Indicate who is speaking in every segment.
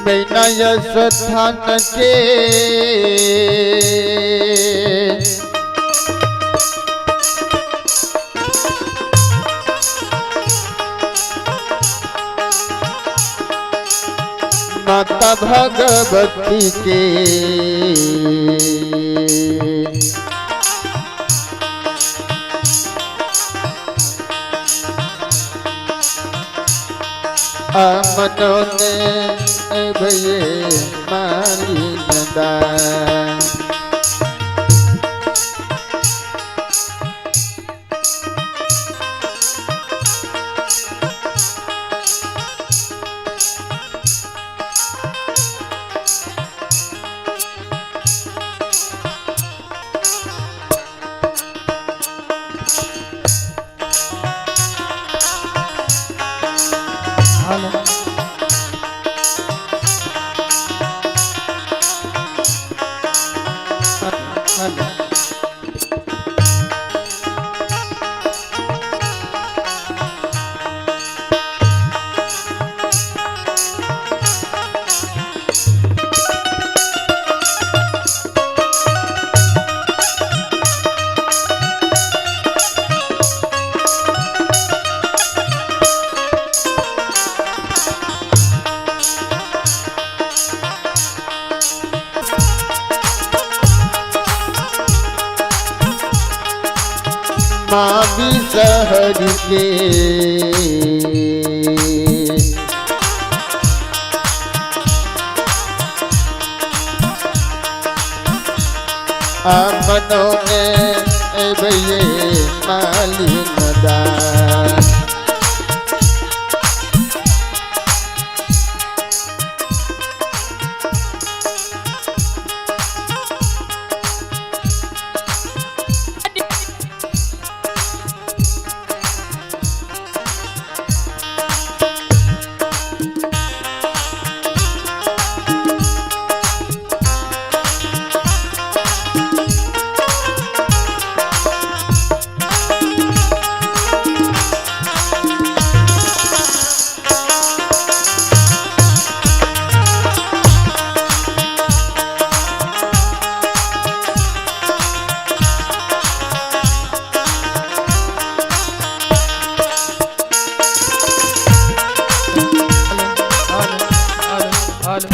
Speaker 1: बिना स्थान के माता भगवती के अमनों ने भये माली नदा।
Speaker 2: हालो। हालो।
Speaker 1: माँ भी शहर के अपनों ने भये माली नदा।
Speaker 2: हालो। हालो। हालो। हालो।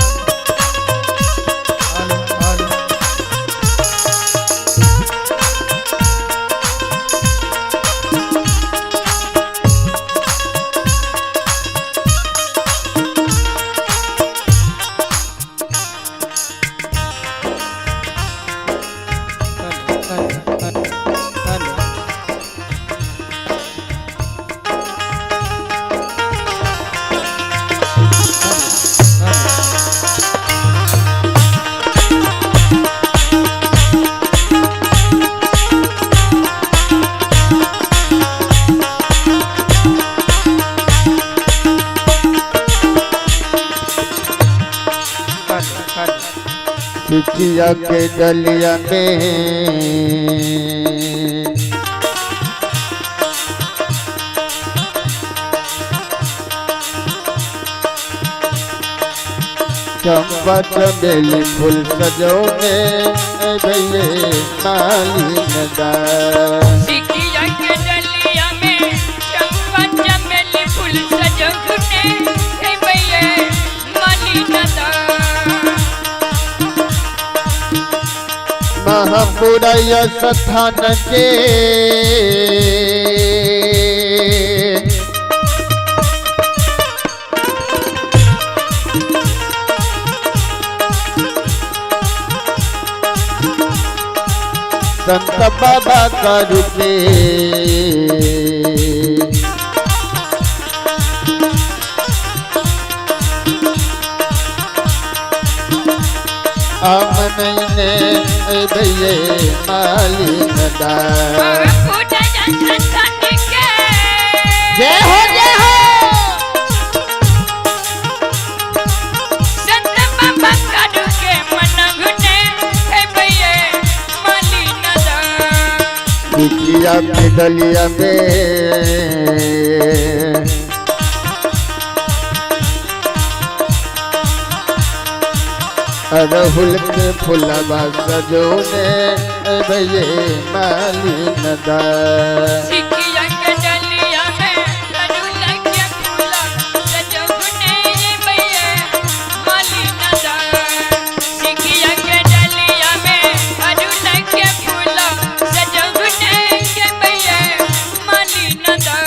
Speaker 2: हालो। हालो। हालो।
Speaker 1: चिचिया के डलिया में चंपा चमेली फूल सजोने भये माली नदा।
Speaker 3: सिकिया के डलिया में चंपा चमेली फूल सजोने हे भैया माली नदा।
Speaker 1: महापुरय स्थान के संत बाबा करके अमन ने भये माली नदा।
Speaker 3: महापुरय स्थान के
Speaker 1: जय हो जय हो।
Speaker 3: संत बाबा करके मनगुने हे भैया माली नदा।
Speaker 1: बिटिया के डलिया में अरहुल के फुलवा सजोने भैये मालिन दा।
Speaker 3: सिकिया के डलिया में अड़हुल के फूल सजौने भैये मालिन दा। सिकिया के डलिया में अड़हुल के फूल सजौने के भैये मालिन दा।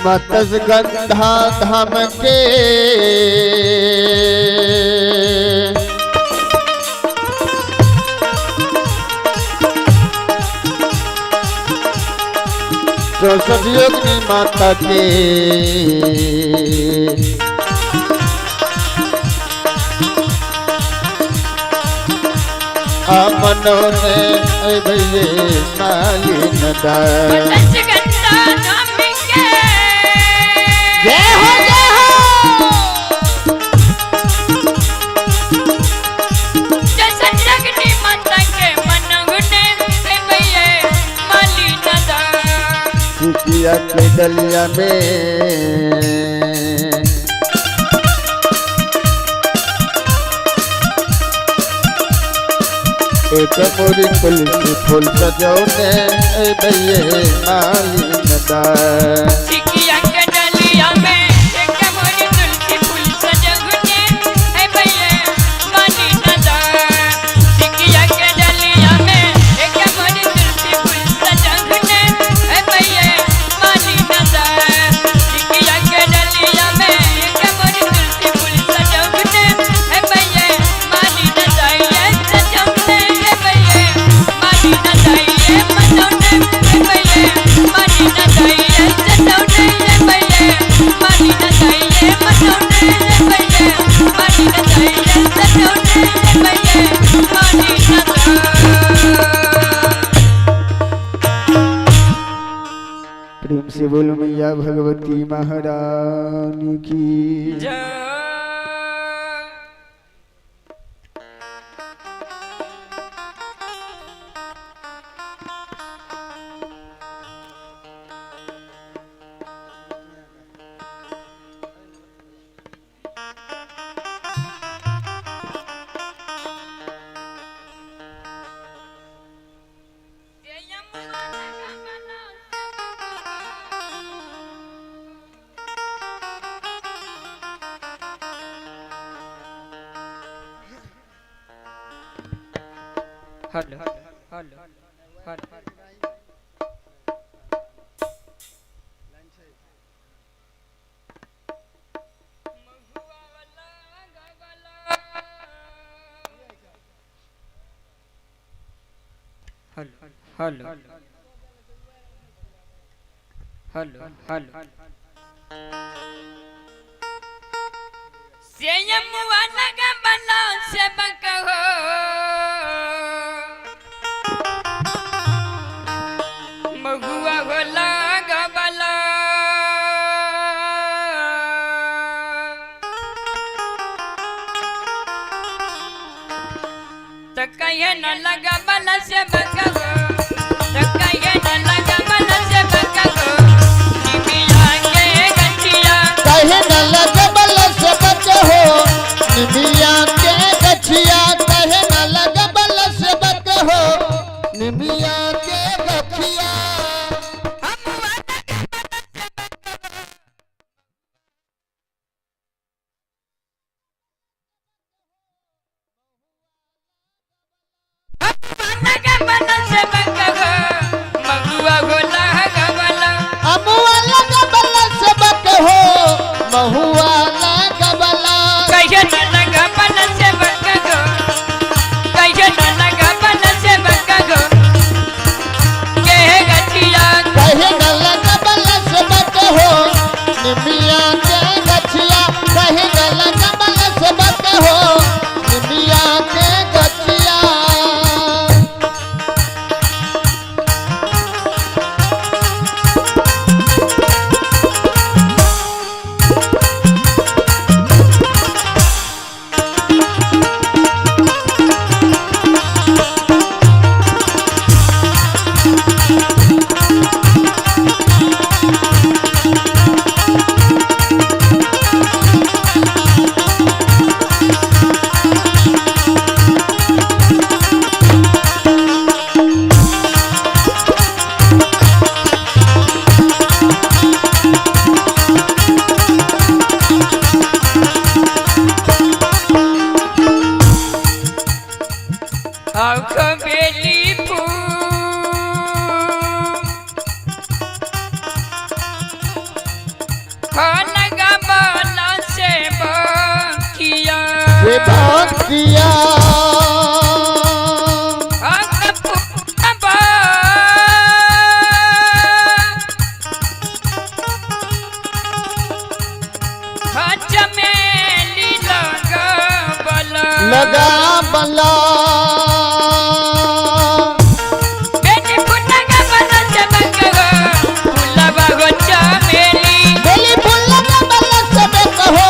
Speaker 1: मत्स्यगंधा धाम के चौसठ योगिनी माता के मनोने भैये मालिन दा।
Speaker 3: मत्स्यगंधा धाम के
Speaker 1: जय हो जय हो।
Speaker 3: जसजगनी माता के मनगुने भैये मालिन दा।
Speaker 1: सिकिया के डलिया में एक मोरी तुलसी फूल सजौने भैये मालिन दा।
Speaker 3: सिकिया के डलिया में एक मोरी तुलसी फूल सजौने भैये मालिन दा। सिकिया के डलिया में एक मोरी तुलसी फूल सजौने भैये मालिन दा। सिकिया के डलिया में एक मोरी तुलसी फूल सजौने भैये मालिन दा। ये सजौने भैये मालिन दा। ये मनौने भैये मालिन दा। ये सजौने भैये मालिन दा। ये मनौने भैये मालिन दा। ये सजौने भैये मालिन दा।
Speaker 1: प्रेम से बोलो मैया भगवती महारानी की
Speaker 3: जय। Hello hello hello. Hello hello hello hello. संयम वाला का बला सेवक हो, महुआ होला गबला। त कहे न लगबल सेवक हो, त कहे न लगबल सेवक हो, निमिया के गठिया।
Speaker 1: कहे न लगबल सेवक हो निमिया के गठिया। कहे न लगबल सेवक हो निमिया के गठिया।
Speaker 3: हम
Speaker 1: रे भक्तिया।
Speaker 3: चमेली लगबला
Speaker 1: लगा बला।
Speaker 3: बेटी फुलगा बला चमक हो फुलवा हो चमेली।
Speaker 1: बेली फूलगा बला चमक हो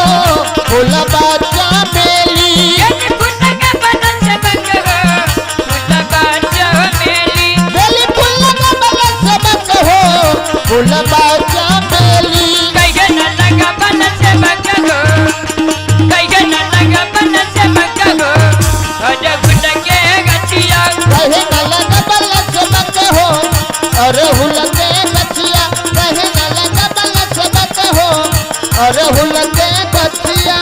Speaker 1: फूलवा चमेली।
Speaker 3: बेटी फुलगा बला चमक हो फुलवा चमेली।
Speaker 1: बेली फूलगा बला चमक हो फूलवा चमेली।
Speaker 3: कहिए न लगा बला चमक हो कहिए न लगा बला चमक हो अरे फुल के गछिया।
Speaker 1: कहे न लगा बला चमक हो अरे हुल के गछिया। कहे न लगा बला चमक हो अरे हुल के गछिया।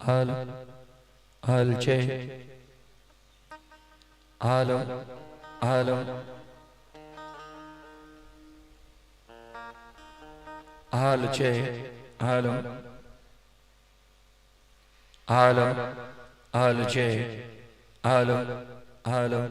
Speaker 2: हल हल छे हलो हलो हल छे हलो हलो हल छे हलो हलो।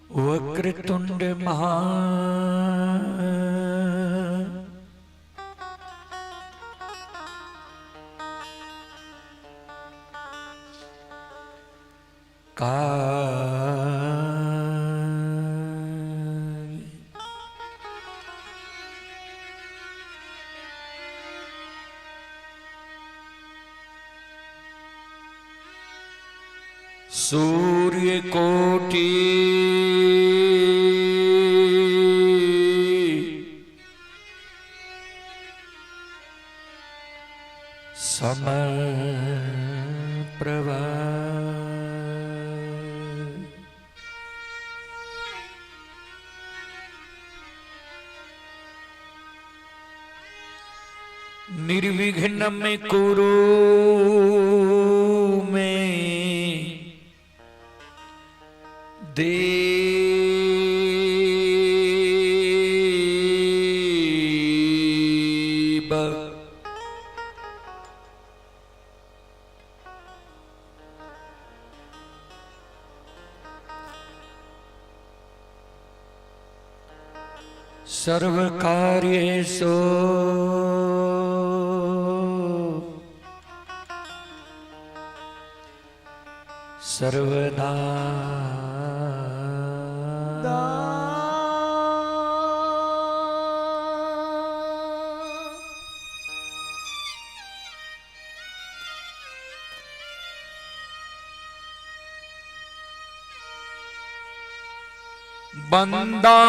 Speaker 2: वक्रतुंड महा काय। सूर्य कोटि समप्रभा। निर्विघ्न में कुरु में देव सर्वकार्येषु सर्वदा बंदा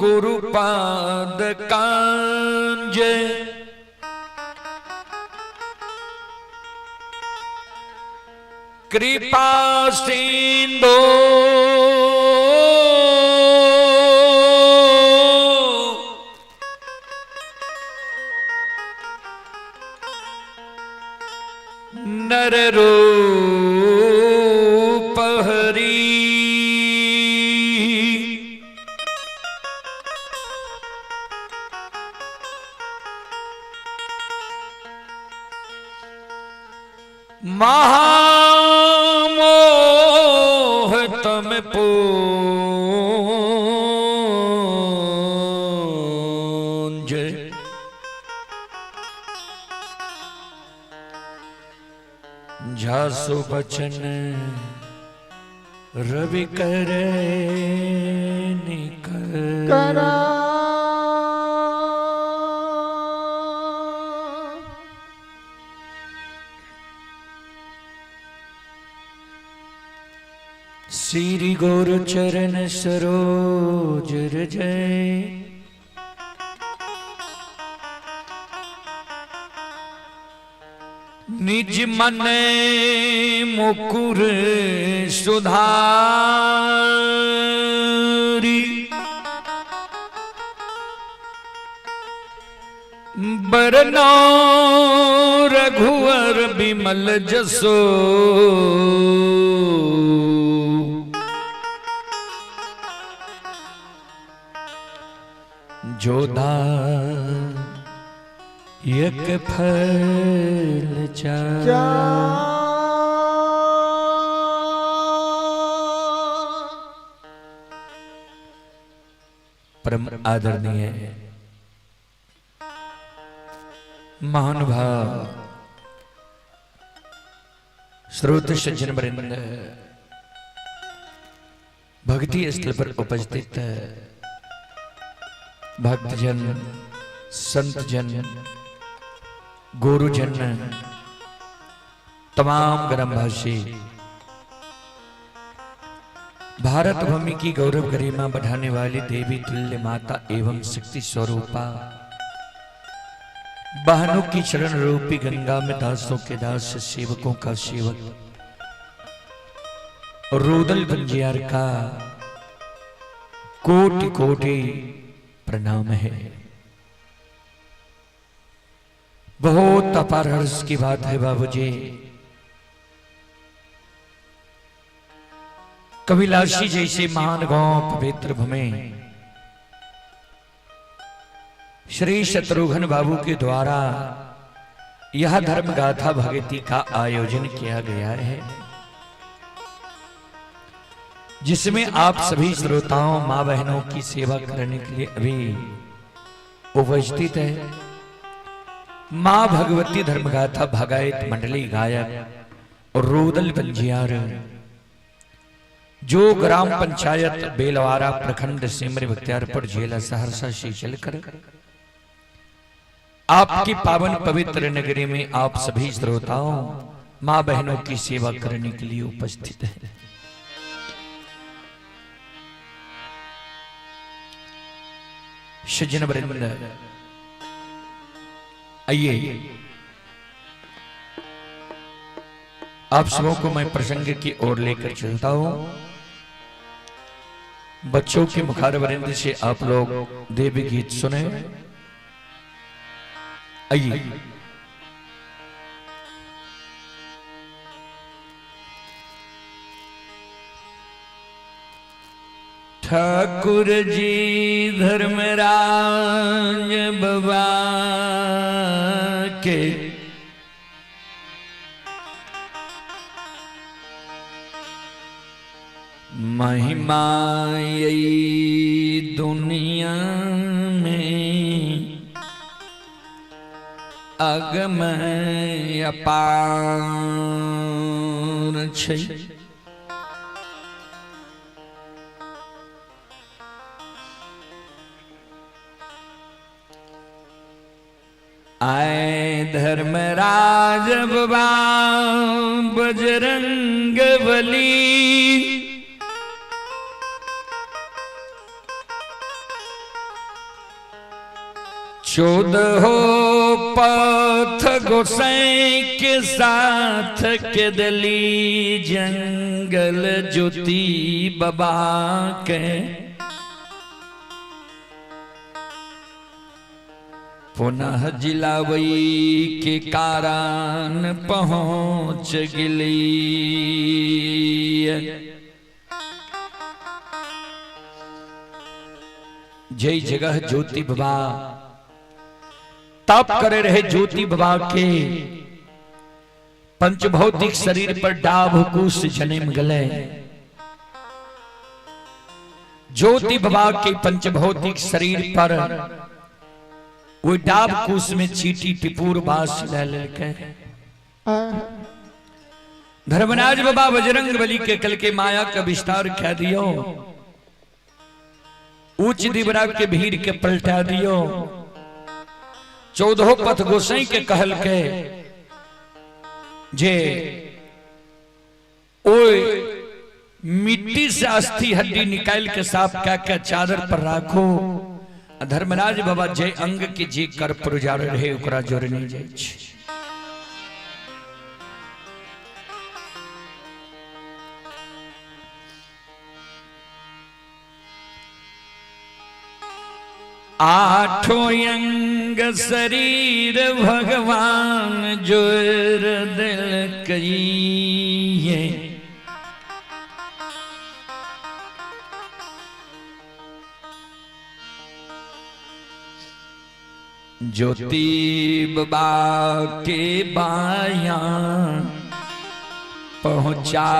Speaker 2: गुरुपाद कांज कृपा सिंधु नर रूप हरि। महामोह तम पूंज झासु बचन रवि कर निकर
Speaker 1: करा।
Speaker 2: श्री गुरु चरण सरोज रजय निज मन मुकुर सुधारी बरनो रघुवर बिमल जसो जोधा एक फल चार। परम आदरणीय महानुभाव श्रोत सज्जन वृंद, भक्ति स्थल पर उपस्थित भक्तजन, संतजन, गुरुजन, तमाम ग्रामवासी, भारत भूमि की गौरव गरिमा बढ़ाने वाली देवी तुल्य माता एवं शक्ति स्वरूपा बहनों की चरण रूपी गंगा में दासों के दास, सेवकों का सेवक रुदल पंजियार का कोटि कोटि प्रणाम है। बहुत अपार हर्ष की बात है बाबूजी, कविलासी जैसे महान गांव पवित्र भूमि श्री शत्रुघ्न बाबू के द्वारा यह धर्म गाथा भगती का आयोजन किया गया है। जिसमें आप सभी श्रोताओं माँ बहनों की सेवा करने के लिए अभी उपस्थित है माँ भगवती धर्मगाथा भगायत मंडली गायक और रोदल पंजियार, जो ग्राम पंचायत बेलवारा प्रखंड सिमरी बख्तियारपुर जिला सहरसा से चलकर आपकी पावन पवित्र नगरी में आप सभी श्रोताओं माँ बहनों की सेवा करने के लिए उपस्थित है। सज्जन वृंद, आइए आप सबों को मैं प्रसंग की ओर लेकर चलता हूं। बच्चों के मुखारवृंद से आप लोग देवी गीत सुने। आइए ठाकुर जी धर्मराज बाबा के महिमा यही दुनिया में अगम अपार छै। आए धर्मराज बाबा बजरंग बली, चौदह पथ गोसाई के साथ के दली जंगल ज्योति बाबा के पुनः जिलावई के कारण पहुँच गिली। जय जगह ज्योति बाबा तप करे रहे ज्योति बाबा के पंचभौतिक शरीर पर डाभ कुश जन्म गले। ज्योति बाबा के पंचभौतिक शरीर पर वो डाब कुश में चीटी टिपूर बास ले लेके धर्मराज बाबा बजरंग बली के कल के माया का विस्तार कह दियो, ऊंच दिवरा के भीड़ के पलटा दियो, चौदहो पथ गोसाई के कहल के जे ओए मिट्टी से अस्थि हड्डी निकाल के साफ क्या के चादर पर राखो। धर्मराज बाबा जे अंग के जे कर पुजार रहे ओकरा जोड़ नहीं जाय छै। आठों अंग शरीर भगवान जोर दिल कहिए, ज्योति बाबा के बाया पहुँचा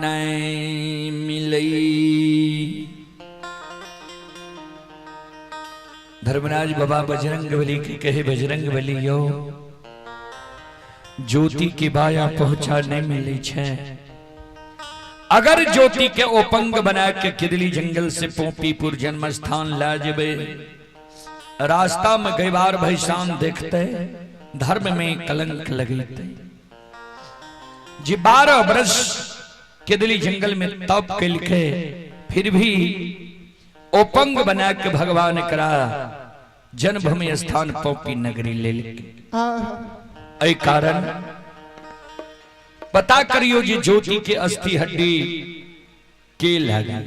Speaker 2: नहीं मिली। धर्मराज बाबा बजरंग बली के कहे बजरंग बली यो ज्योति के बाया पहुंचा नहीं मिली छे। अगर ज्योति के ओपंग बना के किदली जंगल से पोपीपुर जन्म स्थान ला जबे, रास्ता में गैबार भैसान देखते धर्म में कलंक लगते। जी 12 बरस किदली जंगल में तप के फिर भी ओपंग बना के भगवान करा जन्मभूमि स्थान पोपी नगरी ले लेके। कारण पता करियो जी ज्योति के अस्थि हड्डी के लगा।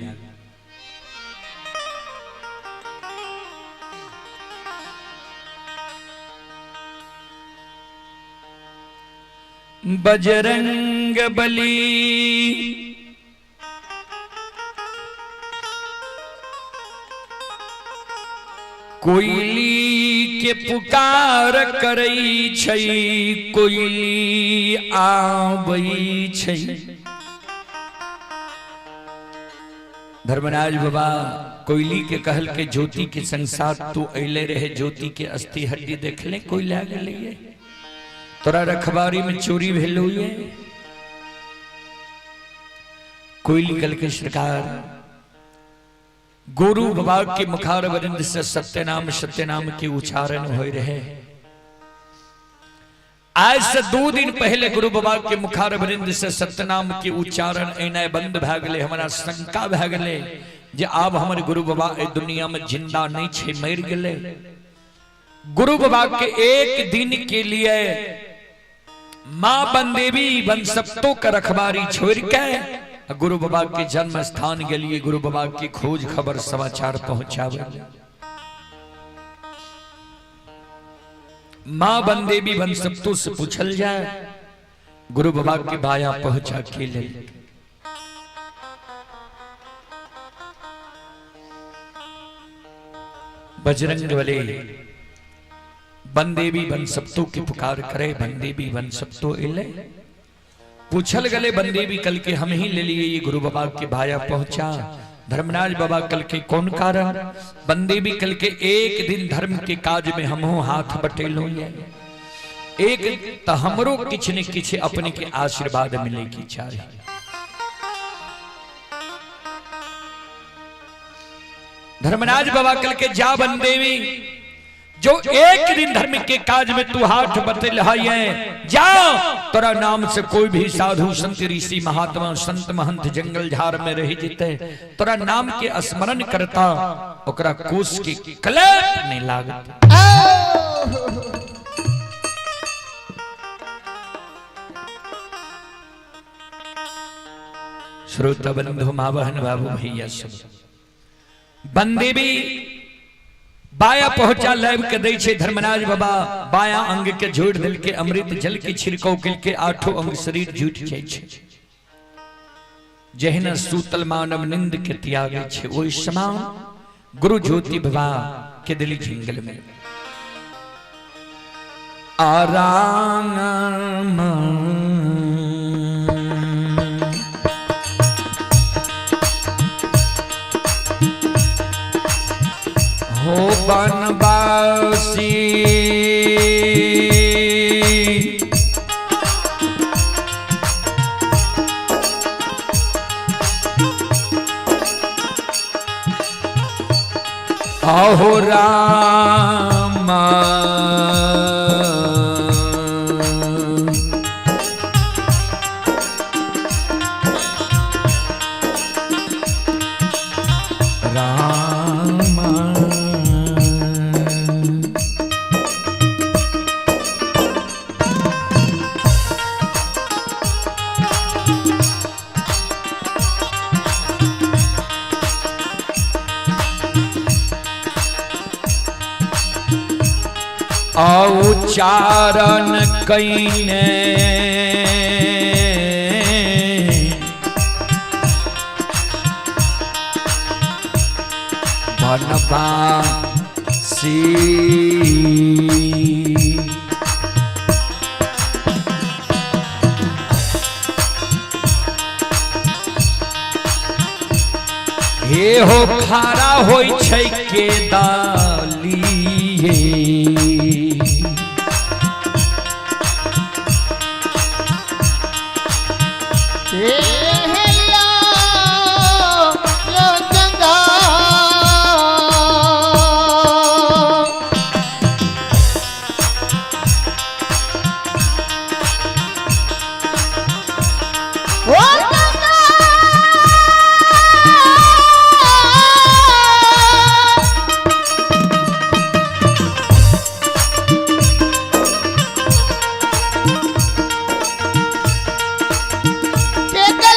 Speaker 2: बजरंग बली कोयली के पुकार करई छै, कोयली आबई छै। धर्मराज बाबा कोयली के कहल के ज्योति के संसार तू अले रहे, ज्योति के अस्थि हड्डी देखले कोई ला गेलै, तोरा रखबारी में चोरी भेलो ये। कोयली कल के सरकार गुरु बाबा के मुखार वरिंद से सत्यनाम सत्यनाम के उच्चारण हो रहे। आज से 2 दिन पहले गुरु बाबा के मुखार वरिंद से सत्यनाम के उच्चारण एनाइ बंद भए गेलै। हमरा शंका भए गेलै जे आब हमर गुरु बाबा एहि दुनिया में जिंदा नहीं छे, मरि गेलै। गुरु बाबा के एक दिन के लिए मां बनदेवी बनसप्तो के रखबारी छोड़ के गुरु बाबा के जन्म स्थान गेलिए, गुरु बाबा की खोज खबर समाचार पहुंचावे। मां बनदेवी बनसप्तो से पूछल जाए गुरु बाबा के बाया पहुंचा के ले। बजरंग बली बनदेवी बनसप्तो की पुकार करे, बनदेवी बनसप्तो इले। पूछल गले बनदेवी कल के हम ही ले लिए ये गुरु बाबा के भाया पहुंचा। धर्मराज बाबा कल के कौन कारण? बनदेवी कल के एक दिन धर्म के काज में हम हो हाथ बटेलो ये, एक तो हमरो किछ ने किछ अपने के आशीर्वाद मिले की चाहिए। धर्मराज बाबा कल के जा बनदेवी, जो एक दिन धर्म के काज में तू हाथ बतल है, जा तोरा नाम से कोई भी साधु संत ऋषि महात्मा संत महंत जंगल झाड़ में रह जेते, तोरा नाम के स्मरण करता ओकरा कोस के कलेप नहीं लागत। श्रोता बंधु माँ बहन बाबू भैया सब, बनदेवी बाया पहुंचा लाइव के दै छे धर्मराज बाबा, बाया अंग के जोड़ दिल के अमृत जल के छिड़काव के के आठों अंग शरीर जुट जाय छे। जहिना सूतल मानव निंद के त्यागे छे ओहि समान गुरु ज्योति बाबा के दिल जंगल में आराम हो बनवासी आहो राम राम उच्चारण कईने बनवासी हे हो खारा होई छै के दालिए।
Speaker 1: के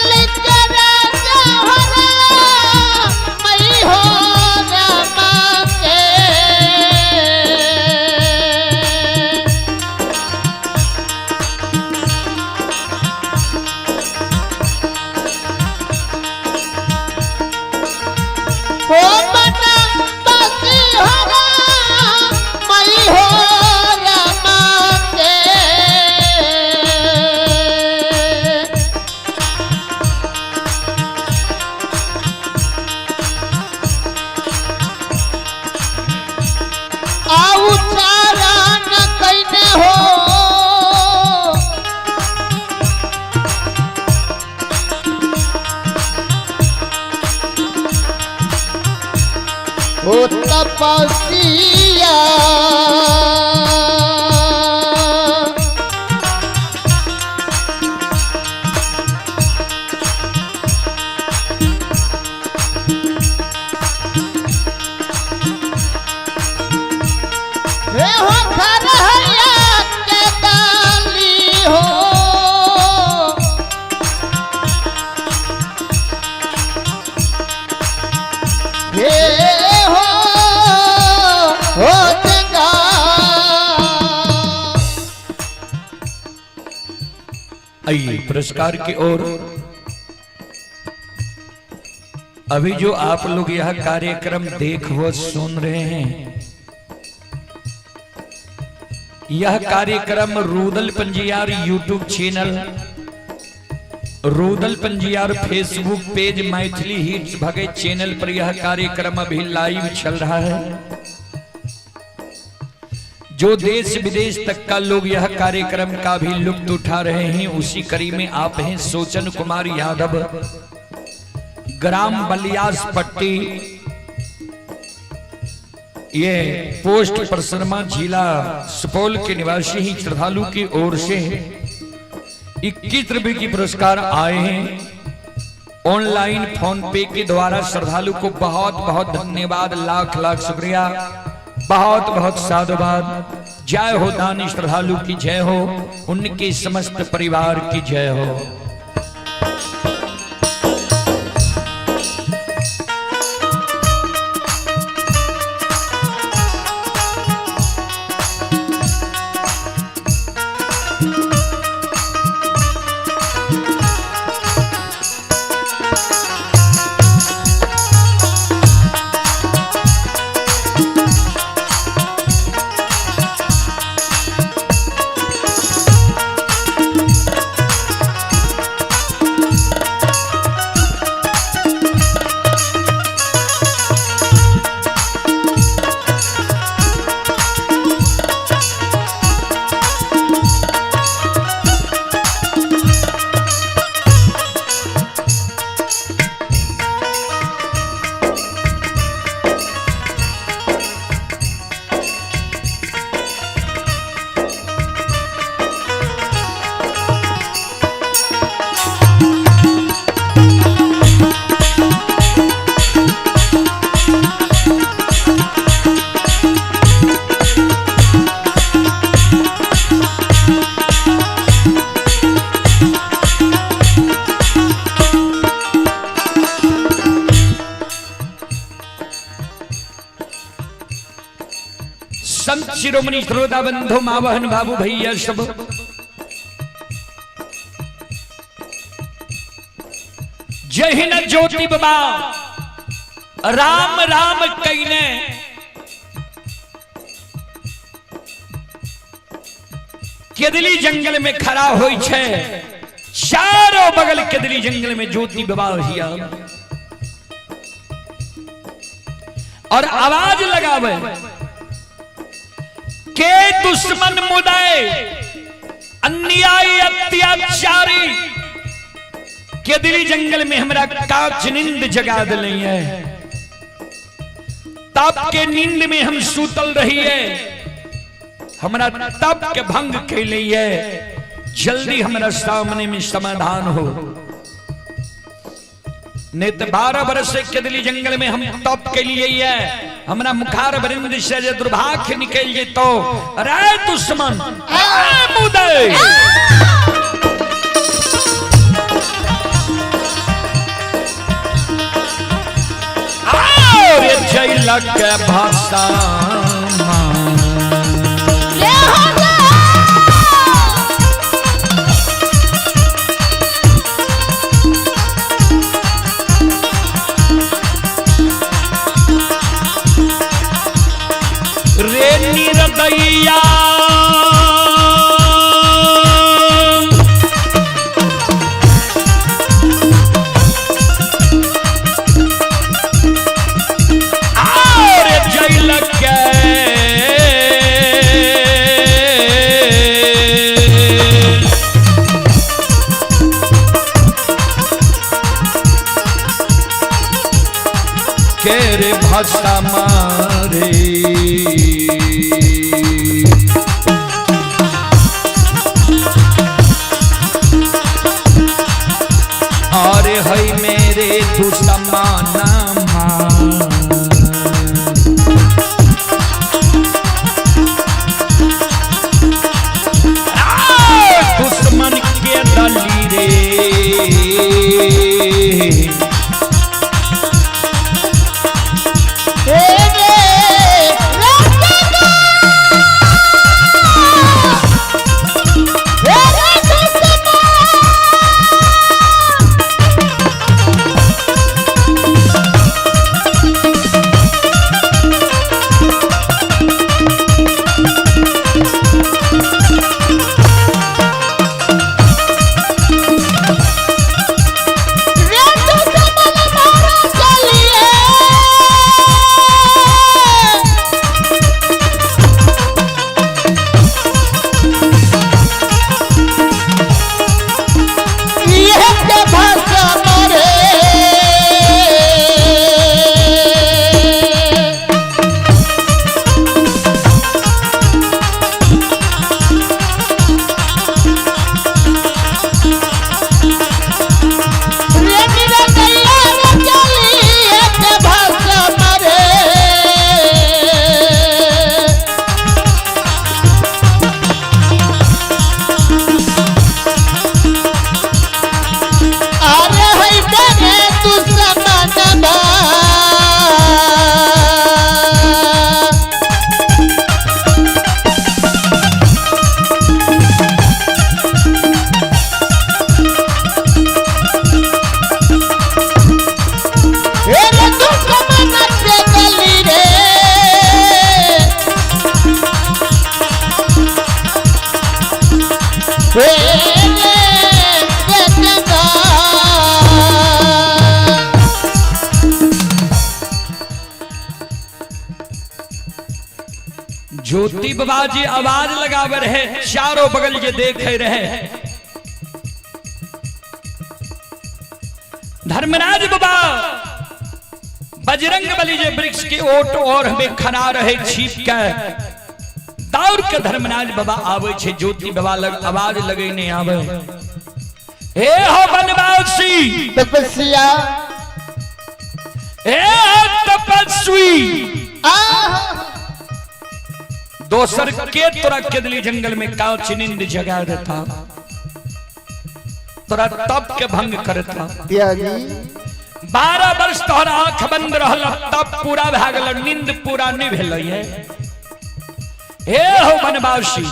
Speaker 1: हो तपसिया। हे हो खरहैया के डाली हो, हे हो हो चंगा।
Speaker 2: आइए पुरस्कार की ओर। अभी जो आप लोग यह कार्यक्रम देख व सुन रहे हैं, यह कार्यक्रम Rudal Panjiyar YouTube channel, Rudal Panjiyar Facebook page, Maithili hits Bhagat channel पर यह कार्यक्रम अभी लाइव चल रहा है। जो देश विदेश तक का लोग यह कार्यक्रम का भी लुत्फ उठा रहे हैं, उसी कड़ी में आप हैं सोचन कुमार यादव, ग्राम बलियास पट्टी, ये पोस्ट परसरमा, जिला सुपौल के निवासी ही श्रद्धालु की ओर से 21 रुपए की पुरस्कार आए हैं। ऑनलाइन फोन पे के द्वारा श्रद्धालु को बहुत बहुत धन्यवाद, लाख लाख शुक्रिया, बहुत बहुत साधुवाद। जय हो दानी श्रद्धालु की जय हो, उनके समस्त परिवार की जय हो। संत शिरोमणि श्रोता बंधु मावहन बाबू भैया सब, जय हिंद ज्योति बाबा राम राम कईने केदली जंगल में खड़ा होई छे, चारों बगल केदली जंगल में ज्योति बाबा हिया और आवाज लगावे के दुश्मन मुदाए अन्यायी अत्याचारी केदली जंगल में हमरा कांच नींद जगा दिले है, तप के नींद में हम सूतल रही है, हमरा तप के भंग कैले है, जल्दी हमरा सामने में समाधान हो। नहीं तो 12 बरस से केदली जंगल में हम तप के लिए है, हमरा मुखार बरिंद से जे दुर्भाग्य निकल जेतो, अरे दुश्मन अरे मुदई। जैलक भाषा रे निरदैया और जैलक के रे भाषा मारे। और है मेरे दुश्मन दुश्मन के दली रे। ज्योति बाबा जी आवाज लगावे रहे, चारों बगल जे देखे रहे। धर्मराज बाबा बजरंग बली जे वृक्ष के ओट और हमें खना रहे छिप के दौड़ के धर्मराज बाबा आवे छे, ज्योति बाबा लग आवाज लगे नहीं आवे। हे हो बनवासी
Speaker 1: तपस्या,
Speaker 2: हे हो तपस्वी, दोसर के तोरा केदली जंगल में कांच नींद जगा देता, तोरा तप के भंग करता।
Speaker 1: त्यागी
Speaker 2: 12 वर्ष तोहर आंख बंद रहल, तप पूरा भए गेल, नींद पूरा नहीं भेल। हे हो बनवासी,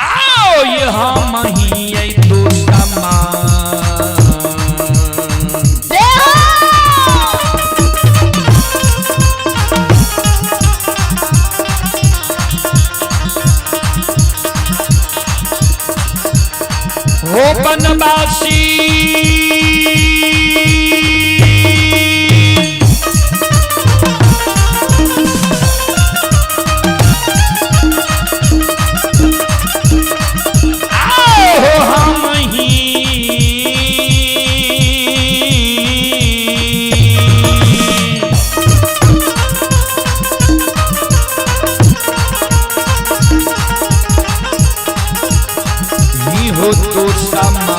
Speaker 2: आओ ये हम ही तो समान। हो बनवासी आओ हम ही हो तो समान।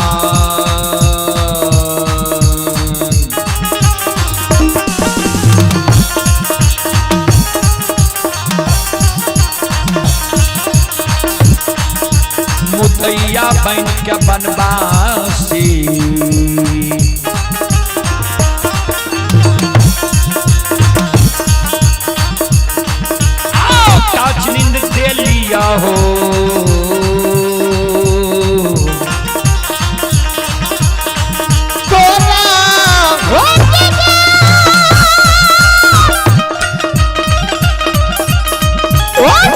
Speaker 2: मुतैया बन के बनवासी, आओ काच नींद दे लिया हो।
Speaker 1: Oh,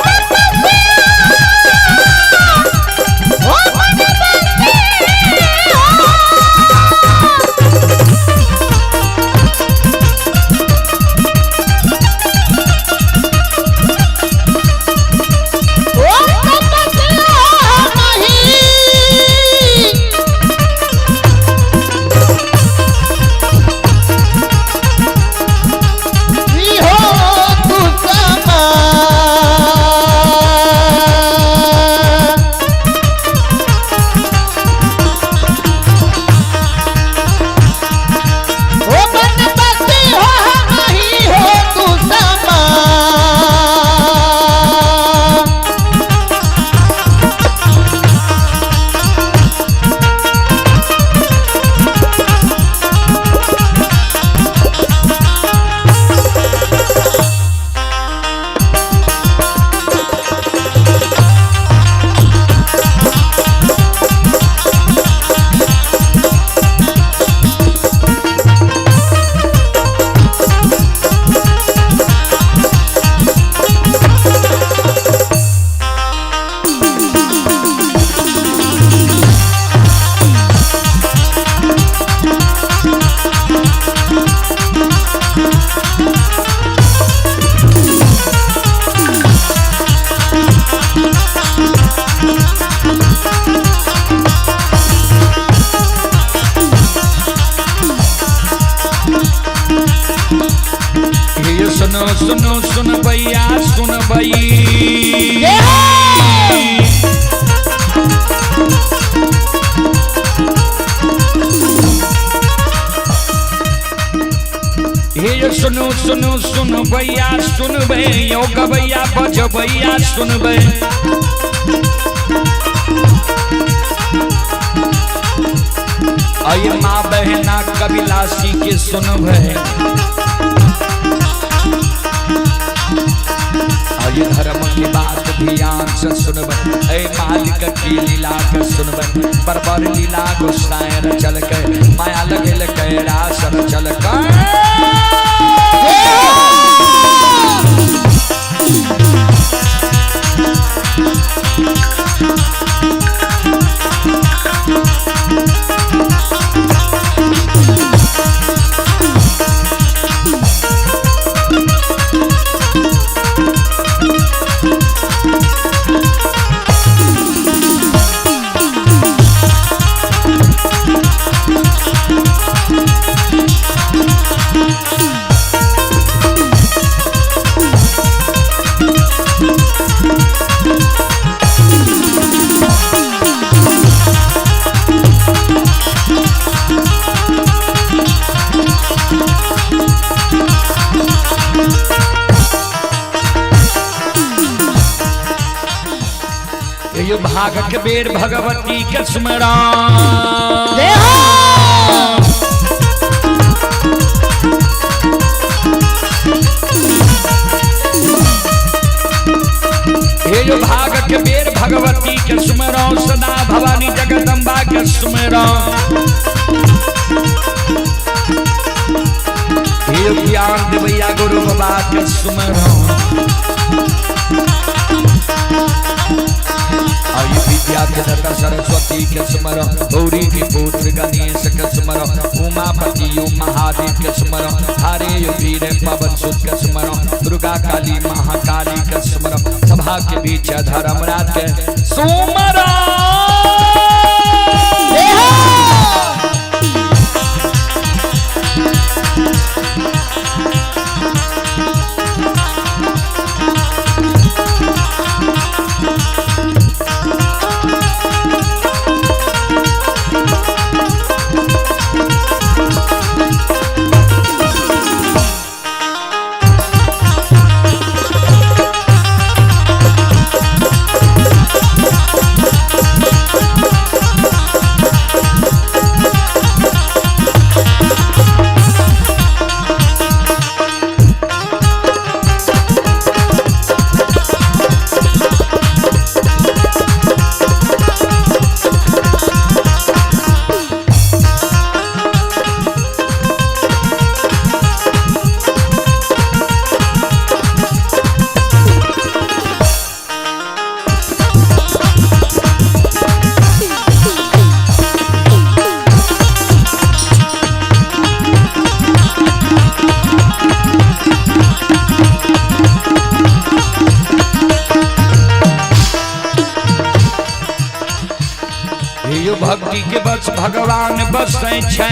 Speaker 2: सुनो सुनबैया सुनबै। हे सुनो सुनो सुनबैया सुनबै, यो गबैया बजबैया सुनबै। अय माँ बहना कबिलासी के सुनबै। अय धर्म की बात ध्यान से सुनबै, ऐ मालिक की लीला के सुनबै। बरबर लीला गोसाई रचल के, माया लगल के रास रचल के। यो भाग के बेर भगवती के सुमरा। हे यो भाग के बेर भगवती के सुमरा, सदा भवानी जगदम्बा के सुमरा। हे ज्ञान देवैया गुरु बाबा के सुमरा। विद्या के दाता सरस्वती के स्मर, गौरी के पुत्र गणेश के स्मर, उमापति महादेव के स्मर, हरे वीर पवन सुत के स्मर, दुर्गा काली महाकाली के स्मर, सभा के बीच धर्मराज के सुमर। भक्ति के बस भगवान बसै छै।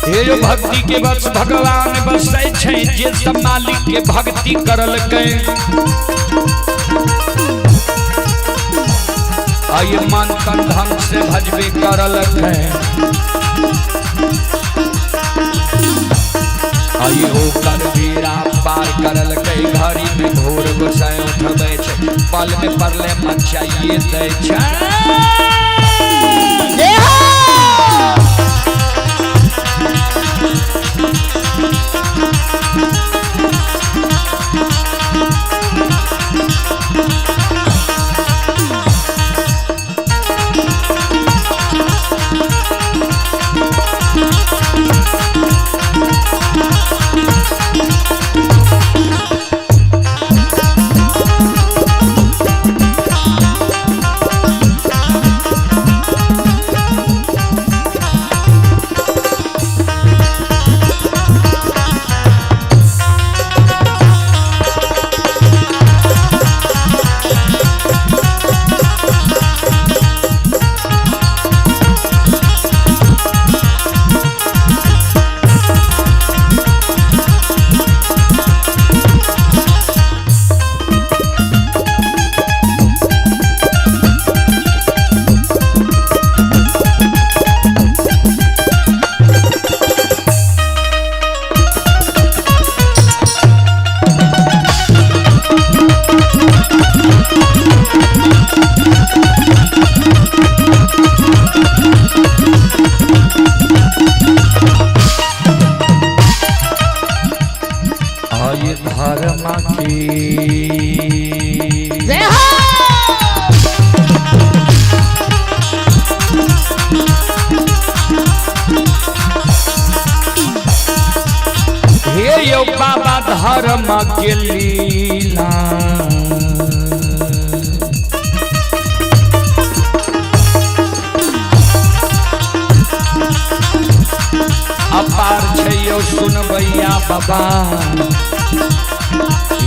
Speaker 2: हे भक्ति के बस भगवान बसै छै, जे सब मालिक के भक्ति करलकै। आय मन तन धन से भजबे करलकै। आई ओकर बेड़ा पार करलकै, घड़ी में भोर गोसाई उठबै छै, पल में परले मचाइए दै छै। आय धर्म की।
Speaker 1: जय हो।
Speaker 2: हे यो बाबा धर्म के लीला। अपार छै यो सुनबैया बाबा,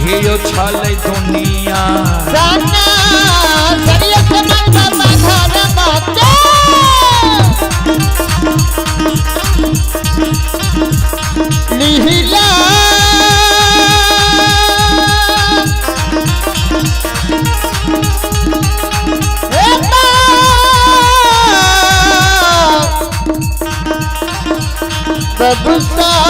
Speaker 2: हे यो छलै दुनिया।
Speaker 1: सना सरिया समान बाबा धर्म के। लीला हे बाबू सामयो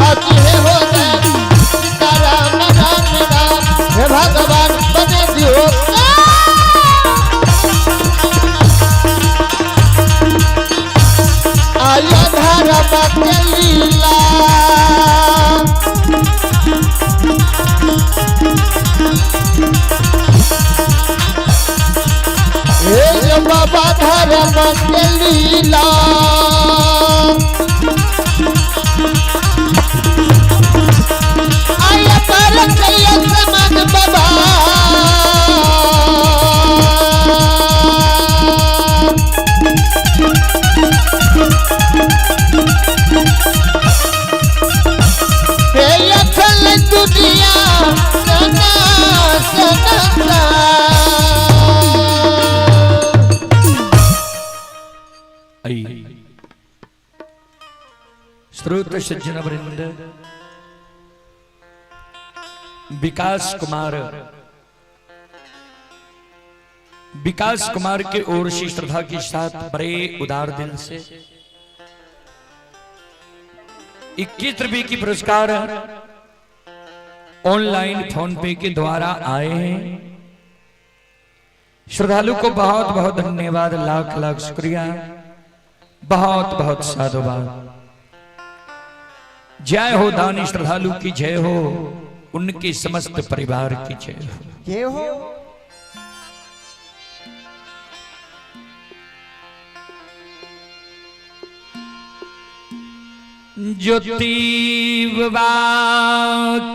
Speaker 1: अति हे हो गए सीताराम राम राम, हे भगवान बने दियो। आयो धर्म के लीला। हे जो बाबा धर्म के लीला। आया पर समान बाबा। हे अखल दुनिया सना सना।
Speaker 2: आई श्रोत सज्जन वृंद, विकास कुमार, विकास कुमार के ओर से श्रद्धा के साथ बड़े उदार दिल से 21 रुपए की पुरस्कार ऑनलाइन फोन पे के द्वारा आए हैं। श्रद्धालु को बहुत बहुत धन्यवाद, लाख लाख शुक्रिया, बहुत बहुत साधुवाद। जय हो दानी श्रद्धालु की जय हो, उनके समस्त परिवार की जय हो।
Speaker 1: जय हो।
Speaker 2: ज्योति बाबा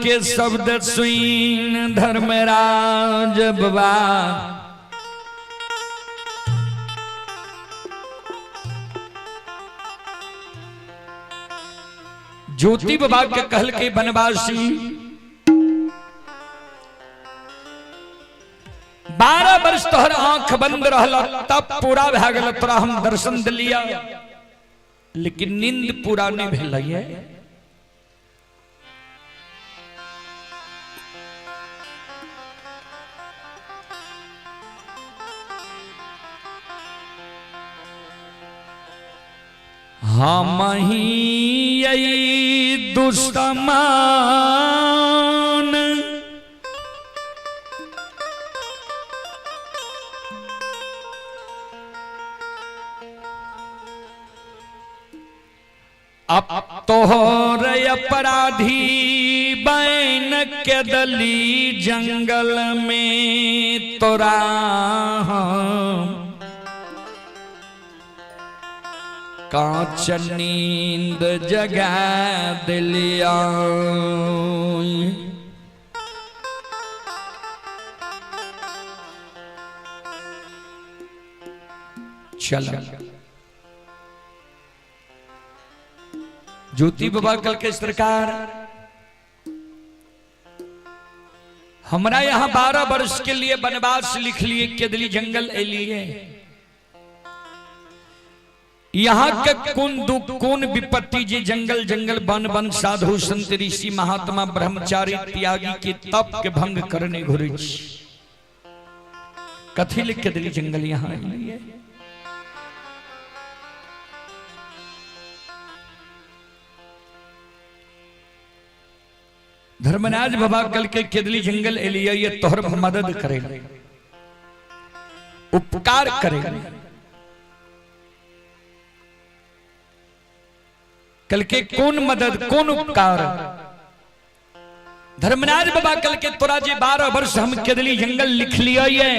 Speaker 2: के शब्द सुन धर्मराज बाबा ज्योति बाबा के कहल के बनवासी 12 वर्ष तोहर आंख बंद रहल, तब पूरा भए गेल, तोरा हम दर्शन दिलिया, लेकिन नींद पूरा नहीं भेल है। हम ही यही दुश्मन अब तोहर अपराधी बैन के दली जंगल में तोरा हम कांच नींद जगा दिलिया। चल ज्योति बाबा कल के सरकार हमरा यहाँ 12 वर्ष के लिए वनवास लिख लिए, केदली जंगल एलिए। यहाँ के कौन दुख कौन विपत्ति जे जंगल जंगल वन वन साधु संत ऋषि महात्मा ब्रह्मचारी त्यागी के तप के भंग करने घुरे छी। कथी लिख केदली जंगल यहाँ एलिए? धर्मराज बाबा कल के केदली जंगल एलिए, ये तोहर मदद करे, उपकार करे। कल के कोन मदद कोन उपकार? धर्मराज बाबा कल के तोरा जे 12 वर्ष हम केदली जंगल लिख लिया ये,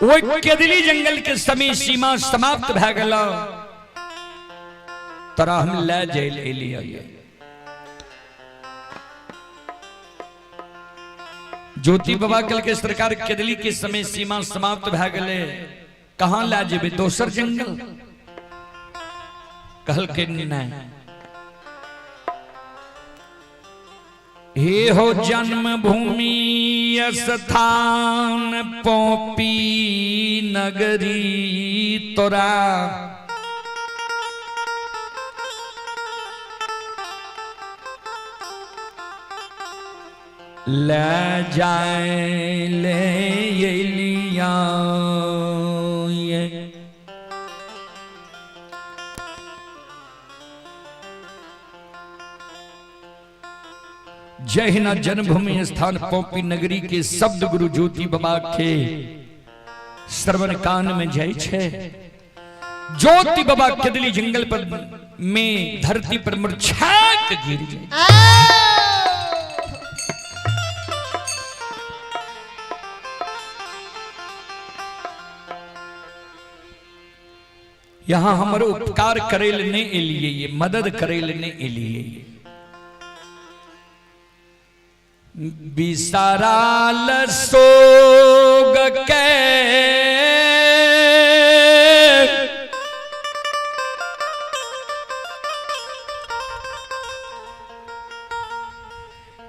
Speaker 2: ओहि केदली जंगल के समय सीमा समाप्त भए गेल, तोरा हम ले जाइल एलियै। ज्योति बाबा कल के सरकार केदली के समय सीमा समाप्त भए गेलै, कहाँ लए जेबै दोसर जंगल? कहल के नहीं, हे हो जन्मभूमि स्थान पोपी नगरी तोरा ले जाए ले एलिया। जहिना जन्मभूमि स्थान पोपी नगरी के शब्द गुरु ज्योति बाबा के श्रवण कान में जाय छे, ज्योति बाबा केदली जंगल पर में धरती पर मुरझा के गिर जाए। यहाँ हमर उपकार करे ले नहीं एलिए, ये मदद करे ले नहीं एलिए। बिसाराल सोग के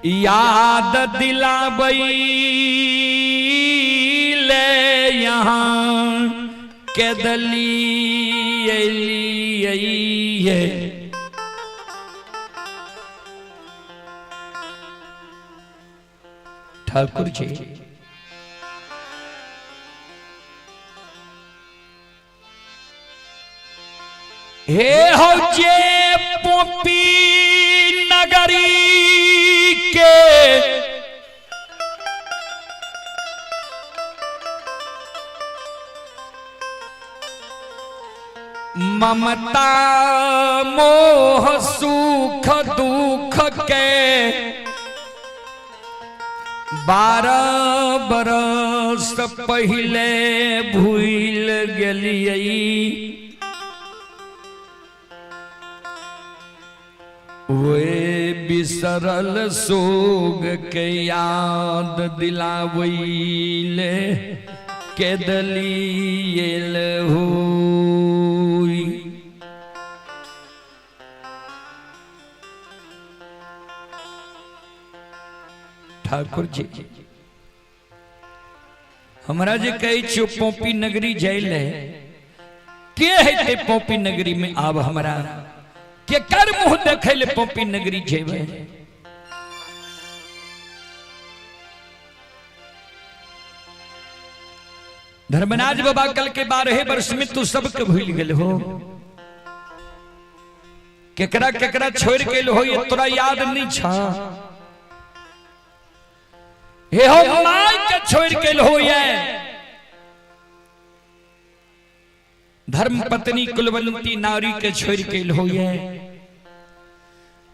Speaker 2: याद दिलाबई ले यहाँ केदली एलिए। ठाकुर जी हे हो जे पोपी नगरी के ममता मोह सुख दुख के 12 बरस पहले भूल गेलियै, वे बिसरल सोग के याद दिलावैले केदलियल हुई। ठाकुर जी हमरा जे कहै छियो पोपी नगरी जाइले, के हेतै पोपी नगरी में आब हमरा के कर मुंह देखै ले पोपी नगरी जेबै? धर्मराज बाबा कल के 12 वर्ष में तू सबके भूल गेल हो, केकरा केकरा छोड़ के हो ये तोरा याद नहीं छा? हे हो माय के छोड़ के हो ये धर्म पत्नी कुलवंती नारी के छोड़ के हो ये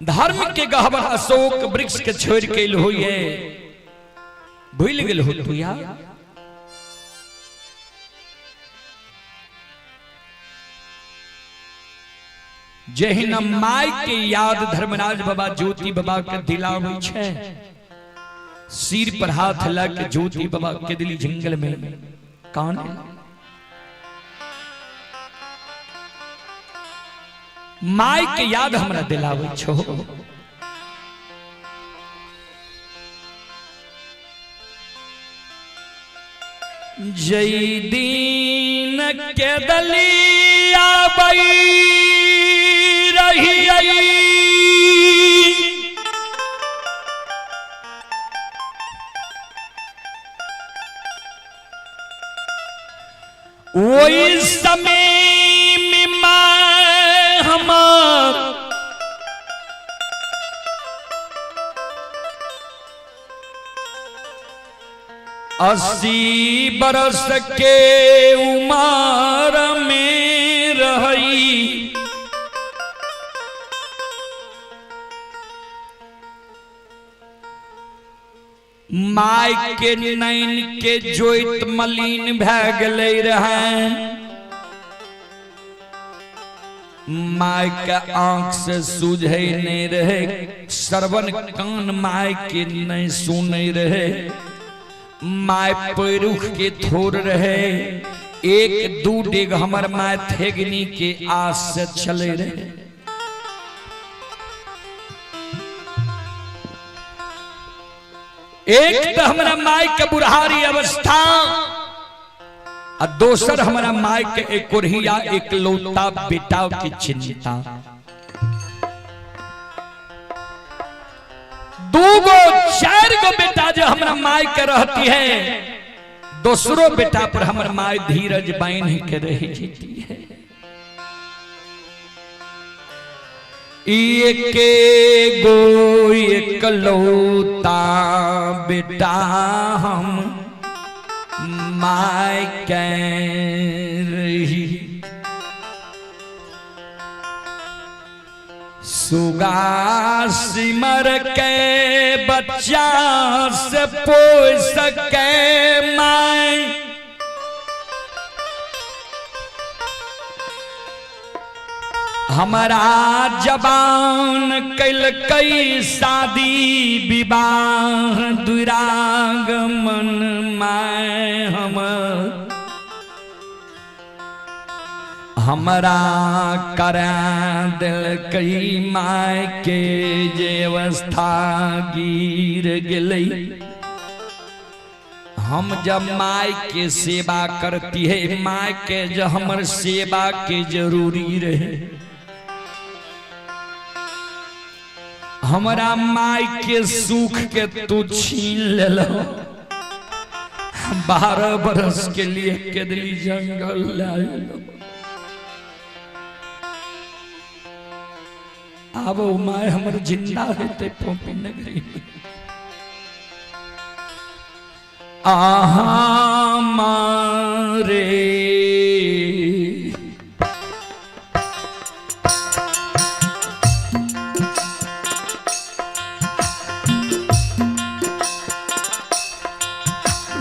Speaker 2: धर्म के गहवर अशोक वृक्ष के छोड़ के हो ये भूल गेल हो तू यार? जहिना my के याद धर्मराज बाबा ज्योति बाबा के दिलावे छे, सिर पर हाथ ला के ज्योति बाबा के दिली जंगल में कान my के याद हमरा दिलावे छो। जई दीन के दलिया बई रही आई, वही समय में मैं हमार 80 बरस के उम्र में My के नैन के जोइत मलिन भए गेलै रहे। My के आंख से सूझे नहीं रहे, श्रवण कान my के नहीं सुने रहे। My पैरुख के थोर रहे, एक दू डेग हमर my थेगनी के आस से चले रहे। एक तो हमरा my के बुढ़ारी अवस्था आ दोसर हमरा my के एक एकलौता बेटा की चिंता। दू गो चार गो बेटा जो हमरा my के रहती है, दूसरो बेटा पर हमर my धीरज बांध के रह जाती है। एके गो एकलौता बेटा हम my के रही, सुगा सिमर के बच्चा से पोस सके my. हमारा जबान कैल कई शादी विवाह दुरागमन my हम हमरा करा दिल कई my के जे अवस्था गिर गेलै। हम जब my के सेवा करती है, my के जो हमर सेवा के जरूरी रहे, हमरा my के सुख के तू छीन लेलो। 12 बरस के लिए केदली जंगल लायलो। आब ओ my हमर जिंदा हेतै पोपी नगरी में। आहा मारे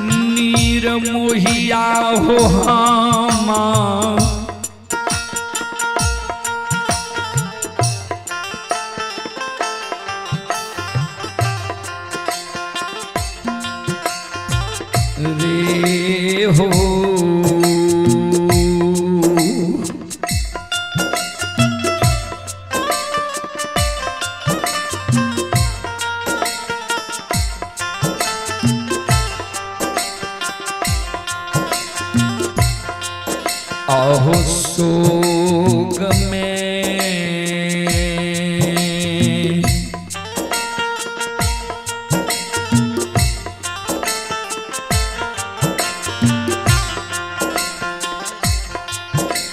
Speaker 2: नीर मोहिया हो हामा रे हो। अहो शोक में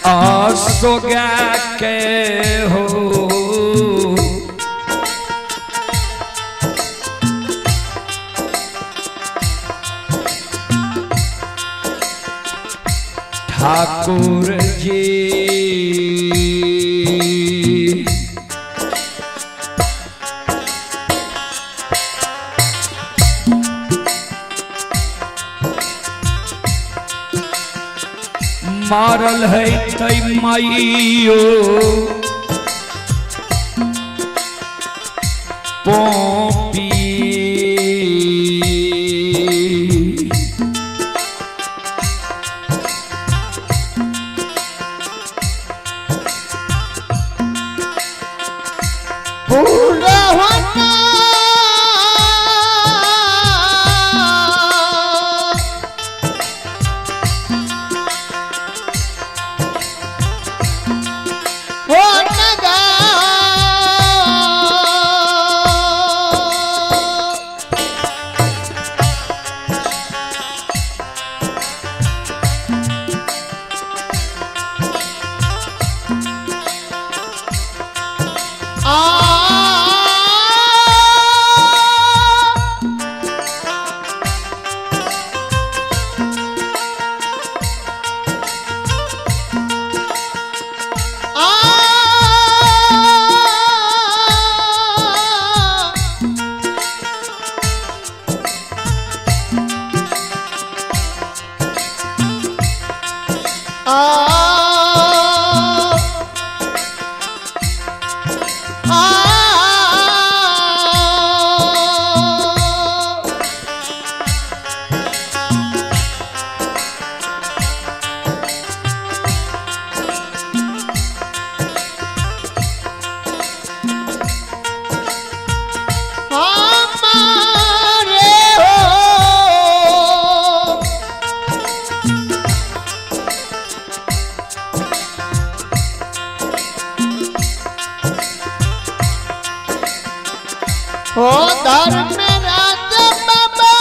Speaker 2: आसोगा के हो ठाकुर जी। मारल है तै माइयो पोपी
Speaker 1: पूरा होना वो नगा आ हो धर्मराज बाबा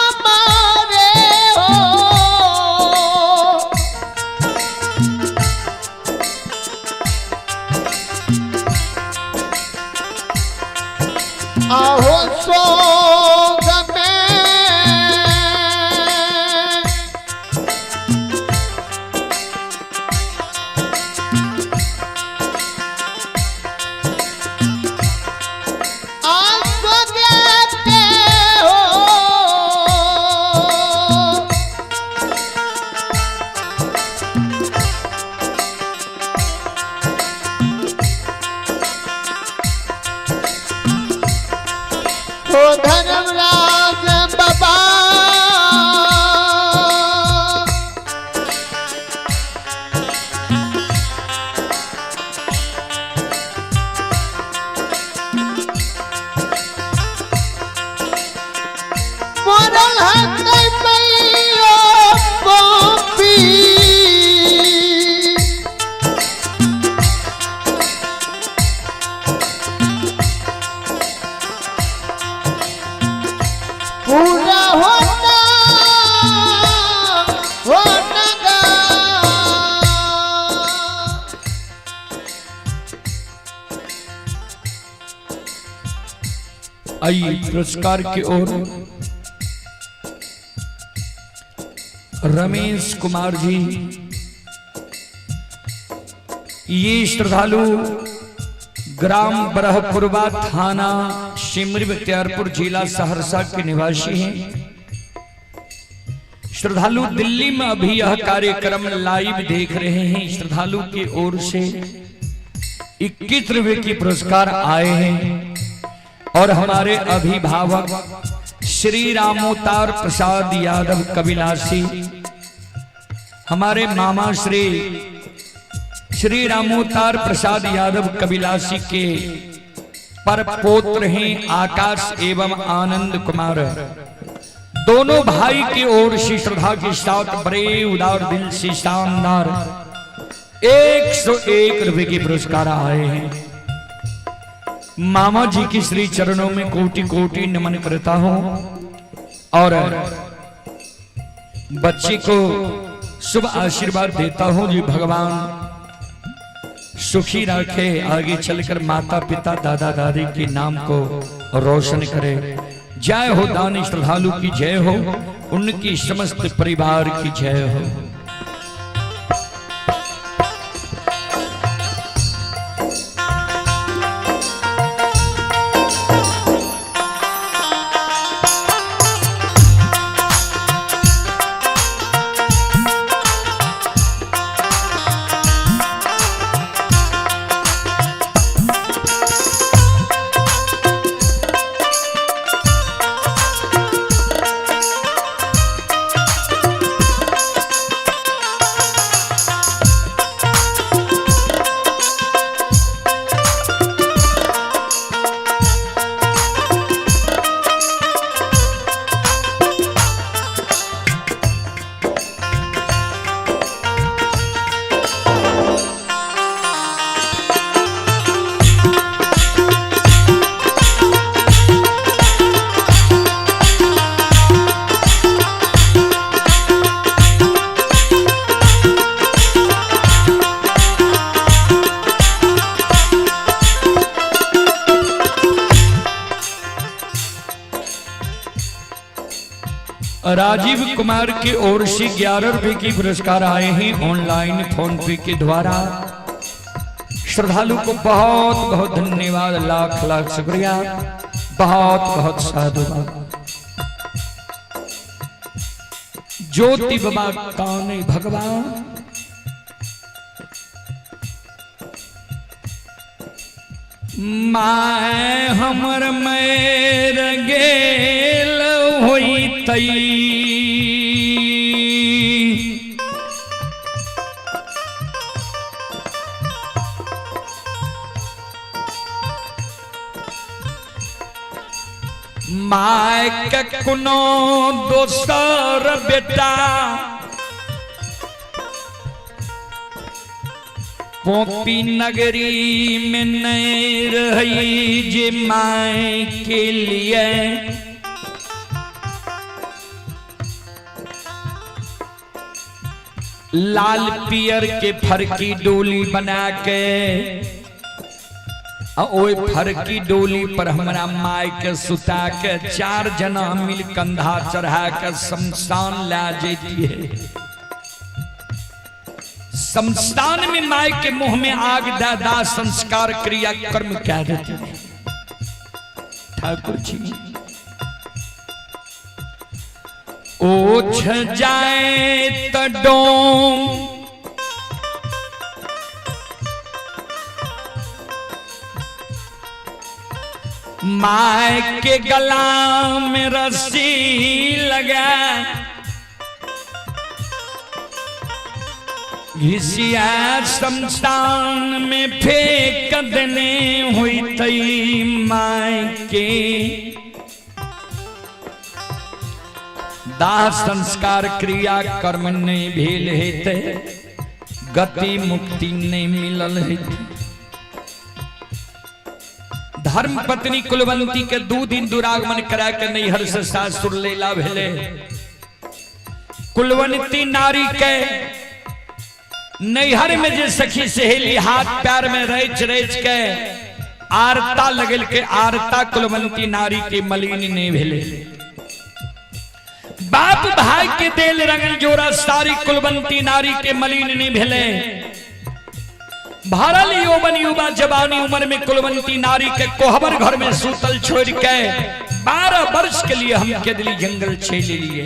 Speaker 1: हमारे हो आहो सोग में आंसू देते हो हो धर्मराज बाबा मरल हकै मैया पापी पूरा होना होना गा।
Speaker 2: आइए पुरस्कार की ओर रमेश कुमार जी, ये श्रद्धालु ग्राम बरहपुरवा थाना सिमरी बख्तियारपुर जिला सहरसा के निवासी हैं। श्रद्धालु दिल्ली में अभी यह कार्यक्रम लाइव देख रहे हैं। श्रद्धालु की ओर से 21 रुपए की पुरस्कार आए हैं और हमारे अभिभावक श्री रामोतार प्रसाद यादव कबिलासी, हमारे मामा श्री श्री रामोतार प्रसाद यादव कबिलासी के पर पौत्र हैं आकाश एवं आनंद कुमार। दोनों भाई की ओर से श्रद्धा के साथ बड़े उदार दिल से शानदार 101 रुपए के पुरस्कार आए हैं। मामा जी की श्री चरणों में कोटि कोटि नमन करता हूं और बच्चे को शुभ आशीर्वाद देता हूं जी भगवान सुखी रखे, आगे चलकर माता पिता दादा दादी के नाम को रोशन करे। जय हो दानी श्रद्धालु की जय हो, उनकी समस्त परिवार की जय हो। राजीव कुमार की ओर से 11 रुपए की पुरस्कार आए हैं ऑनलाइन फोन पे के द्वारा। श्रद्धालु को बहुत बहुत धन्यवाद, लाख लाख शुक्रिया, बहुत बहुत साधुवाद। ज्योति बाबा काने भगवान। My हमर मैर गेल होई तई, My के कोनो दोसर बेटा पोपी नगरी में नहीं रही जे my के लिए लाल पियर के फरकी डोली बना के आ ओए फरकी डोली पर हमरा माय के सुता के चार जना मिल कंधा चढ़ा के शमशान ला जेती है। शमशान में माय के मुंह में आग दा दा संस्कार क्रिया कर्म कह देती है। ठाकुर जी ओछ जाए त डोम my के गला में रस्सी लगा घिसिया शमशान में फेंक देने हुई तई my के दाह संस्कार क्रिया कर्म नहीं भेल हेतै, गति मुक्ति नहीं मिलल हेतै। धर्म पत्नी कुलवंती के 2 दिन दुरागमन करा के नैहर से सासुर लेला भेले। कुलवंती नारी के नैहर में जे सखी सहेली हाथ पैर में रच रच के आरता लगल के आरता कुलवंती नारी के मलिन नहीं भेले। बाप भाई के देल रंगल जोड़ा सारी कुलवंती नारी के मलिन नहीं भेले। भरल यौवन युवा जवानी उम्र में कुलवंती नारी के कोहबर घर में सूतल छोड़ के 12 वर्ष के लिए हम केदली जंगल छेले लिए।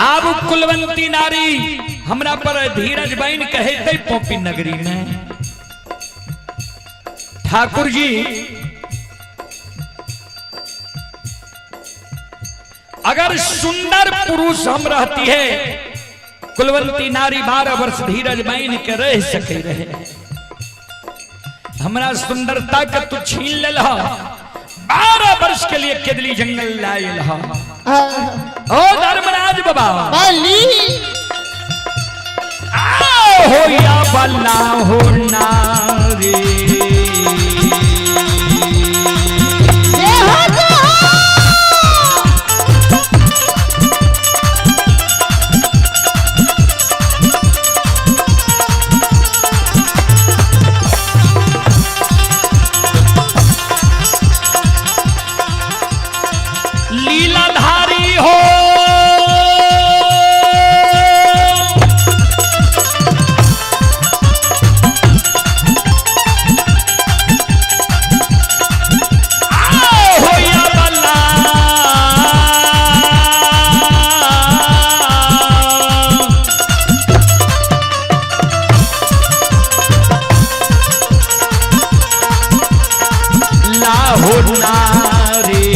Speaker 2: आब कुलवंती नारी हमरा पर धीरज बन कहे पोपी नगरी में। ठाकुर जी अगर सुंदर पुरुष हम रहती है कुलवंती नारी 12 वर्ष धीरज बन के रह सके रहे। हमरा सुंदरता के तू छीन ले 12 वर्ष के लिए केदली जंगल लायल। ओ धर्मराज बाबा आओ हो या बला हो नारी लीलाधारी हो आओ हो या बला लाहो नारी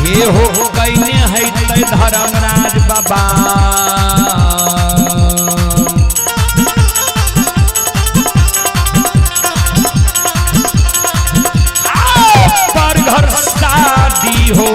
Speaker 2: हे हो कैने है तै धर्मराज बाबा आओ पर घर शादी हो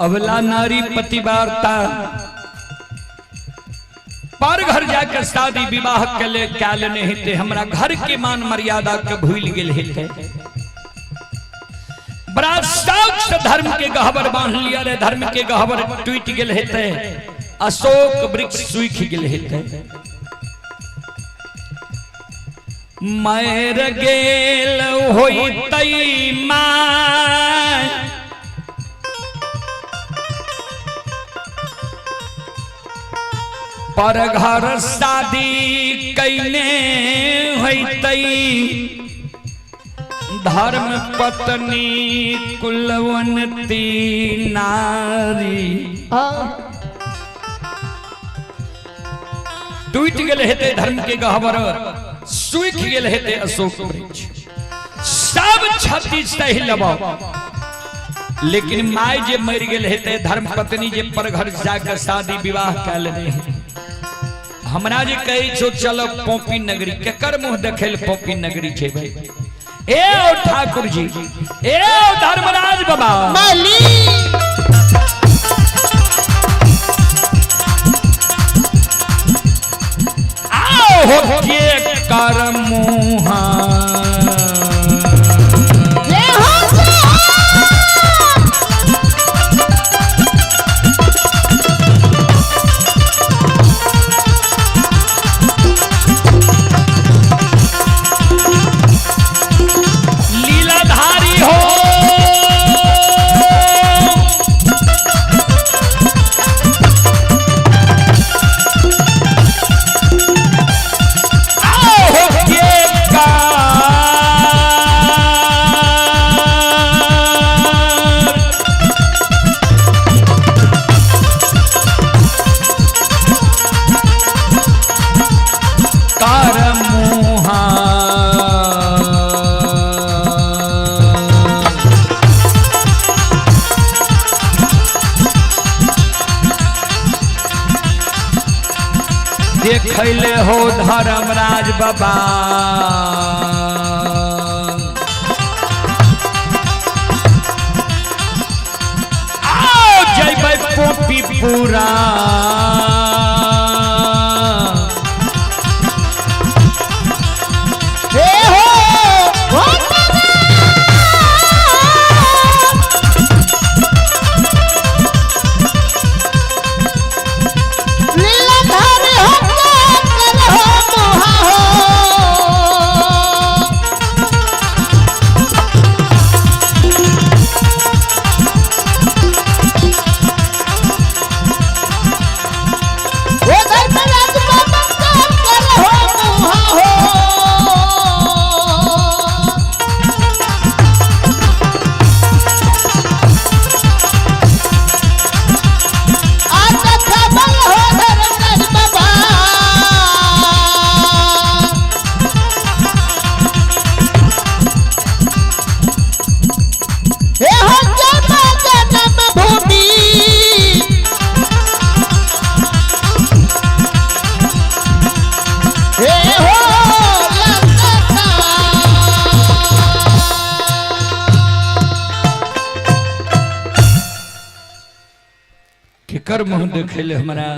Speaker 2: अबला नारी पतिवार्ता पर घर जाकर शादी विवाह के ले कैल नहीं हेते, हमरा घर के मान मर्यादा के भूल गेल हेते। बड़ा शौक से धर्म के गहबर बांध लिया रे, धर्म के गहबर टूट गेल हेते, अशोक वृक्ष सूख गेल हेते। मर गेल होइतै my, पर घर शादी कैने होइतै, धर्म पत्नी कुलवंती नारी। टूट गेल हेते धर्म के गहबर, सूख गेल हेते अशोक वृक्ष, सब क्षति सहि लेबो, लेकिन my जे मर गेल हेते, धर्म पत्नी जे पर घर जाकर शादी विवाह कए लेने हेते। हमरा जे कहै छो चलो पोपी नगरी, केकर मुंह देखेल पोपी नगरी जेबै? ए ओ ठाकुर जी, ए ओ धर्मराज बाबा
Speaker 1: माली,
Speaker 2: आओ हो के कर मुहा
Speaker 1: जय हो जय हो।
Speaker 2: लीलाधारी हो, आओ हो के कर कर मुहा। देखले हो धर्मराज बाबा, आओ जयबै पोपी पूरा।
Speaker 1: जय हो हो बाबा। लीलाधारी हो के कर हो मुहा हो। ओ धर्मराज बाबा के कर हो मुहा हो। आज खबर हो धर्मराज बाबा। हे हो जन्म जन्म भूमि, हे हो ललका।
Speaker 2: केकर मुंह देखेले हमरा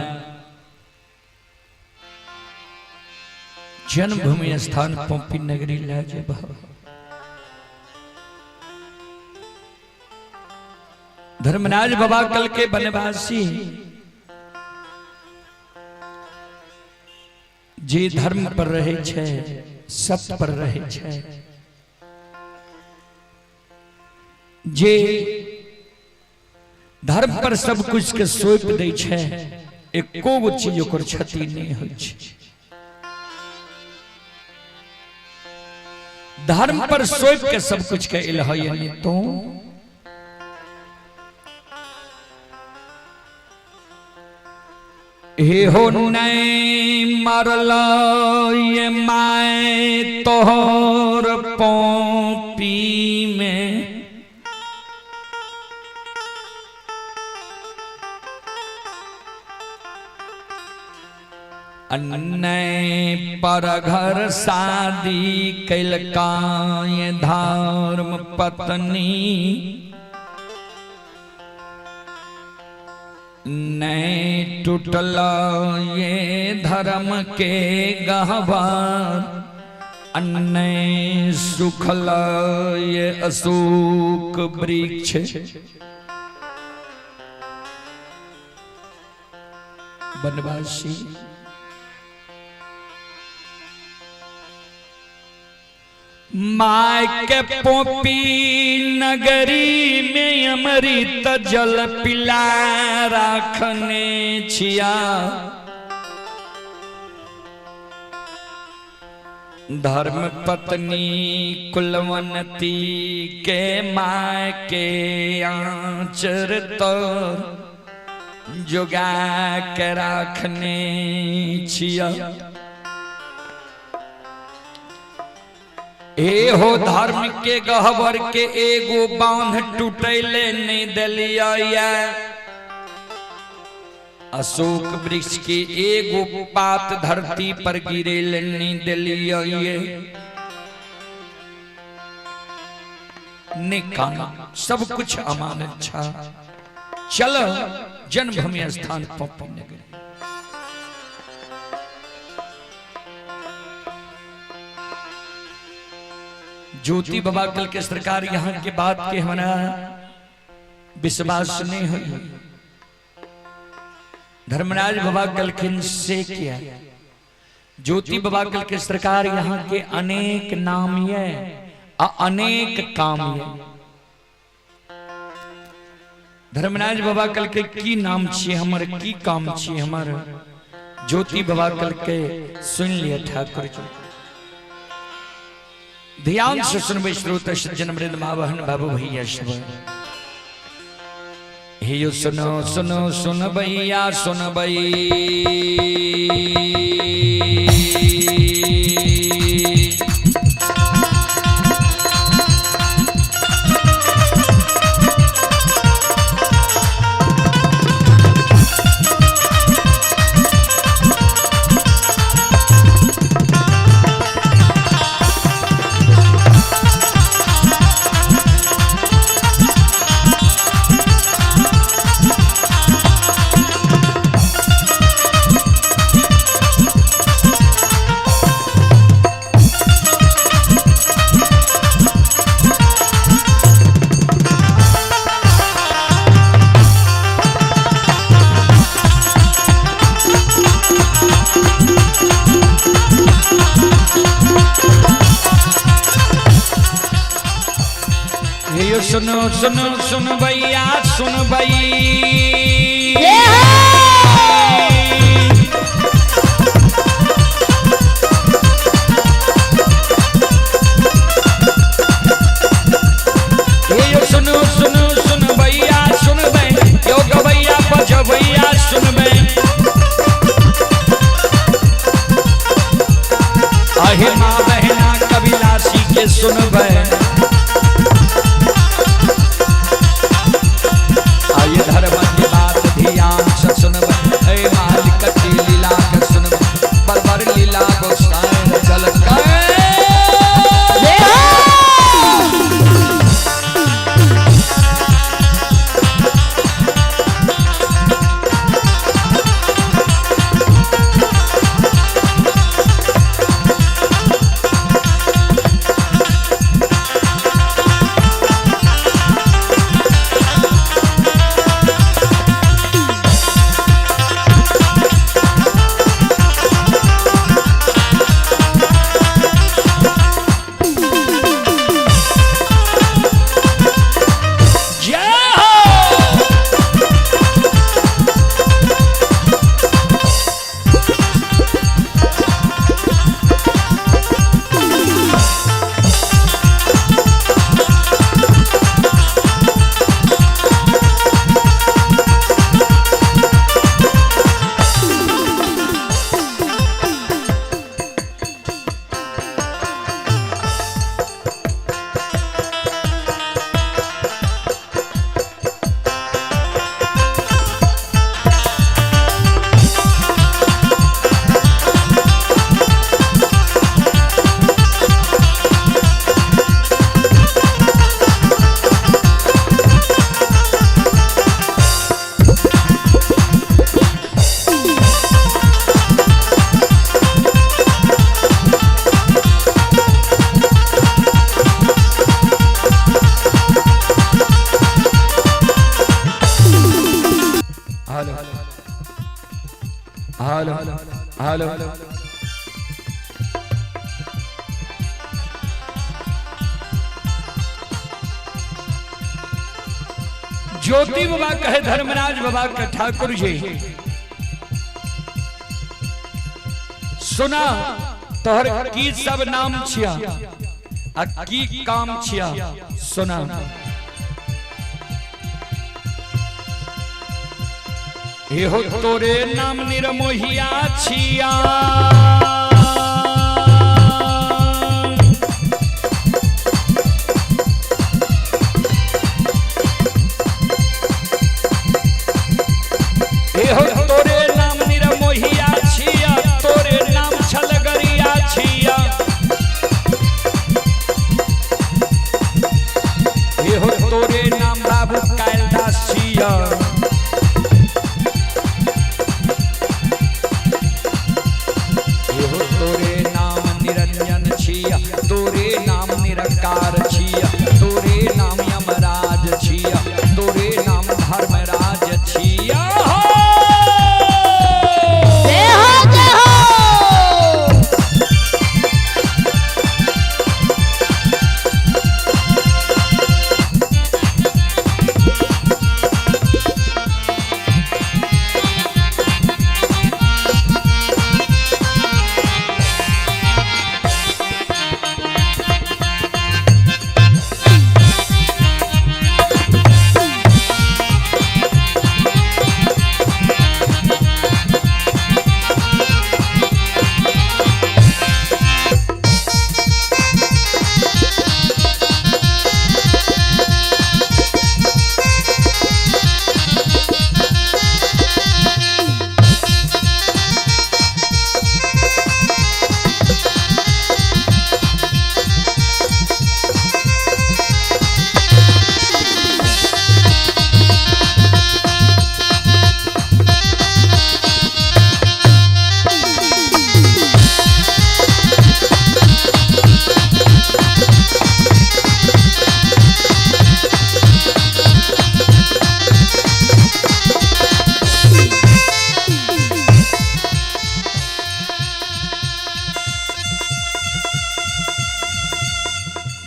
Speaker 2: जन्मभूमि स्थान पोपी नगरी ले जेब। धर्मराज बाबा कल के बनवासी जे धर्म पर रहे छे, सत्य पर रहे छे, जे धर्म पर सब कुछ के सौंप दै छे, एको गो चीज ओकर क्षति नहीं होइ छै। धर्म पर सौंप के सब कुछ के इल है तो हे हो नहीं मरल ये my तोहर पोपी में, अन्य पर घर शादी कैलकाय धर्म पत्नी। नहीं टूटल ये धर्म के गहवार, अन्य सुखल ये अशोक वृक्ष। वनवासी my के पोपी नगरी में अमृत जल पिला राखने छिया। धर्म पत्नी कुलवंती के my के आंचर तर जोगा के राखने छिया। हे हो धर्म के गहबर के एगो बांध टूटैले नहीं दिलिया। अशोक वृक्ष के एगो पात धरती पर गिरे नहीं दिलिया। निकाना सब कुछ अमानत छा। चलो जन्मभूमि स्थान पप्पी नगरी। ज्योति बाबा कल के सरकार यहाँ के बात के हमारा विश्वास नहीं हुई। धर्मराज बाबा कलखिन से किया। ज्योति बाबा कल के सरकार यहाँ के अनेक नाम ये अनेक काम ये। धर्मराज बाबा कल के की नाम छी हमर, की काम छी हमर। ज्योति बाबा कल के सुन लिया ठाकुर जी। ध्यान से सुनबे श्रोता सज्जन वृंद माँ बहन बाबू भैया सब। हे यो सुनो सुनो सुन भैया सुन भई। सुनो सुनो सुन भैया सुन भई। सुनो सुनो सुन भैया सुन भई, योग भैया बज भैया सुन भई। अहे माँ बहना कबिलासी के सुन भई। हेलो हेलो ज्योति बाबा कहे धर्मराज बाबा के ठाकुर जी सुना तोहर की सब नाम छिया आ की काम छिया सुना। एहो तोरे नाम निरमोहिया छिया, एहो तोरे नाम निरमोहिया छिया, तोरे नाम छलगरिया छिया, एहो तोरे नाम बाबू कालिदास छिया, एहो तोरे नाम निरंजन छिया, तोरे नाम निरकार छिया, तोरे नाम यमराज छिया, तोरे नाम धर्मराज छिया।
Speaker 1: जय हो जय हो।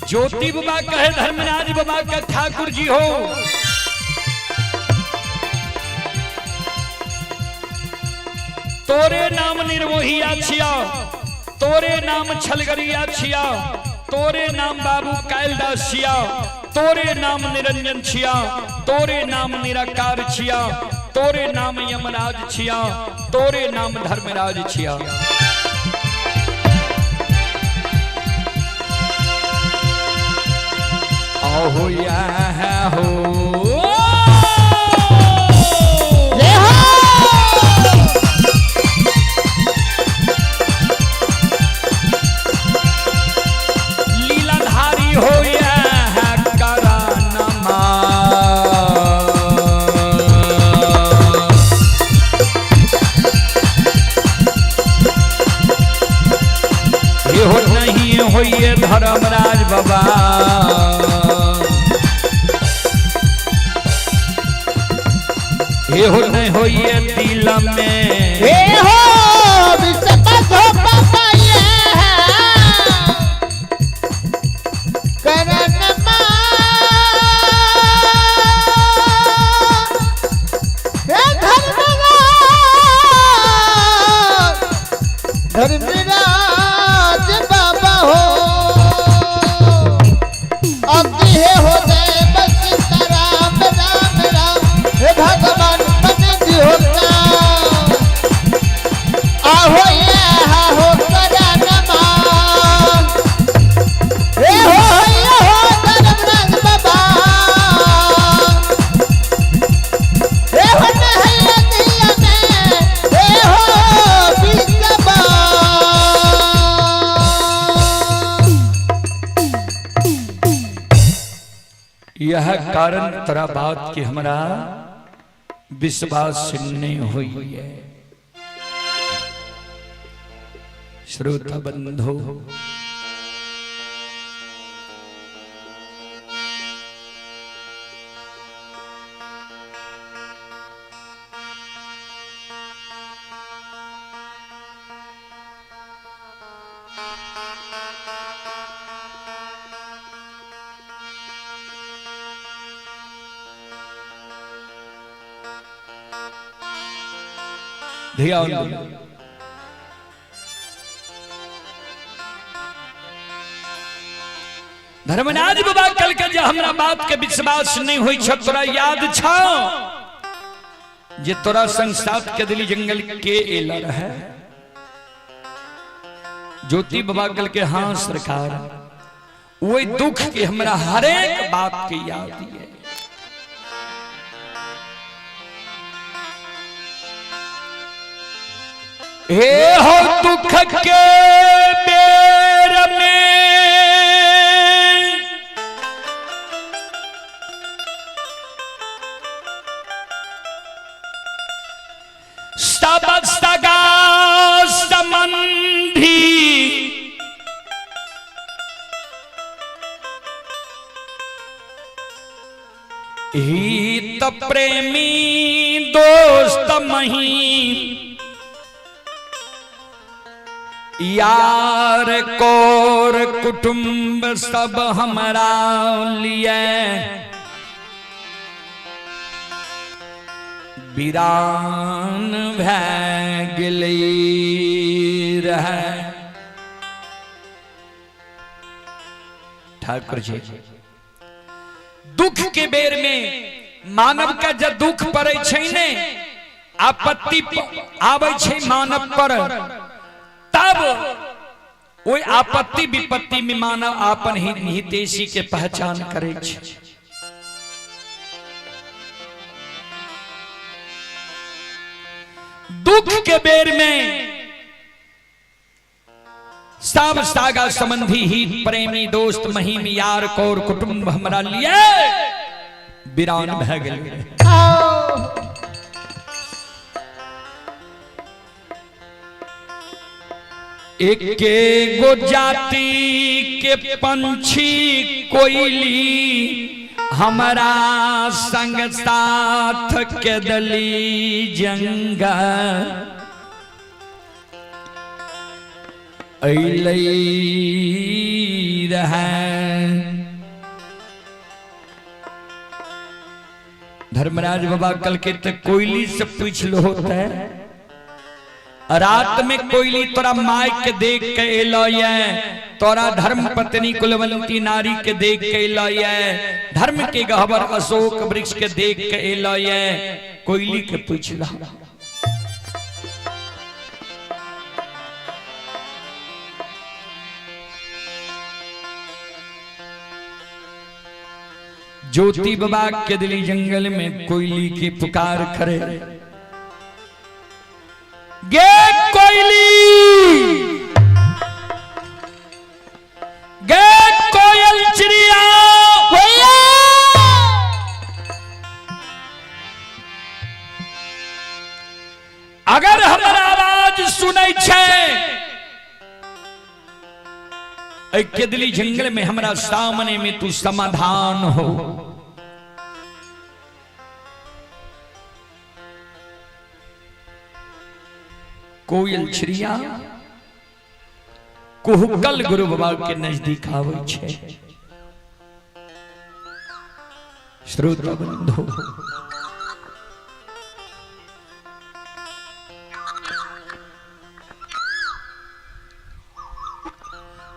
Speaker 2: ज्योति बाबा कहे धर्मराज बाबा के ठाकुर जी हो, तोरे नाम निर्मोहिया छिया, तोरे नाम छलगरिया छिया, तोरे नाम बाबू कालिदास छिया, तोरे नाम निरंजन छिया, तोरे नाम निराकार छिया, तोरे नाम यमराज छिया, तोरे नाम धर्मराज छिया। आहो या हो
Speaker 1: जय हो।
Speaker 2: लीलाधारी हो या करणमा। एहो नहीं होइए धर्मराज बाबा, एहो नहीं होइए दिल में।
Speaker 1: हे हो विश्वास हो पापा ये करण मां, हे धर्मराज, धर्मराज बाबा हो, अब हे हो गए बस राम राम राम, हे भगवान मन जी होता आहो ये हो करण मां, हे हो ये हो धर्मराज बाबा, हे हो नहैया दिल में, हे हो बिसबा।
Speaker 2: यह कारण तोरा बात के हमरा विश्वास नहीं हुई है। श्रोता बंधु, ध्यान दियौ। धर्मनाथ बाबा कल के जे हमरा बात के विश्वास नहीं होई छ, तोरा याद छ जे तोरा संग साथ के दिली जंगल के एला रहे? ज्योति बाबा कल के हाँ सरकार, वही दुख के हमरा हरेक बात के याद है। हे हो दुख के बेर में सब सगा संबंधी हित प्रेमी दोस्त मही यार कोर कुटुंब सब हमरा लिए वीरान भै गेलै रहै। ठाकुर जी, दुख के बेर में मानव का जब दुख पड़े छै ने, आपत्ति आबै छै मानव पर, तब ओहि आपत्ति विपत्ति में मानव अपन हितैषी के पहचान करै छै। दुख के बेर में सब सागा संबंधी हित प्रेमी दोस्त महिम यार कौर कुटुंब हमरा लिए वीरान भै गेल। एके गो जाति के पंछी कोयली हमरा संग साथ के दली जंगा अइलै रहै। धर्मराज बाबा कल के तो कोयली से पूछ लो होता है, रात में कोयली तोरा माय के देख के एलो ये, तोरा धर्म पत्नी कुलवंती नारी के देख के एलो ये, धर्म के गहबर अशोक वृक्ष के देख के एलो ये, कोयली के पूछ लो। ज्योति बाबा के दिली जंगल में कोयली की पुकार करे, गे कोयली, गे कोयल चिड़िया, अगर हमर आवाज सुनै छै केदली जंगल में हमरा सामने में तू समाधान हो। कोयल चिड़िया कुहकल गुरु बाबा के नजदीक आवे छे। श्रोता बंधु,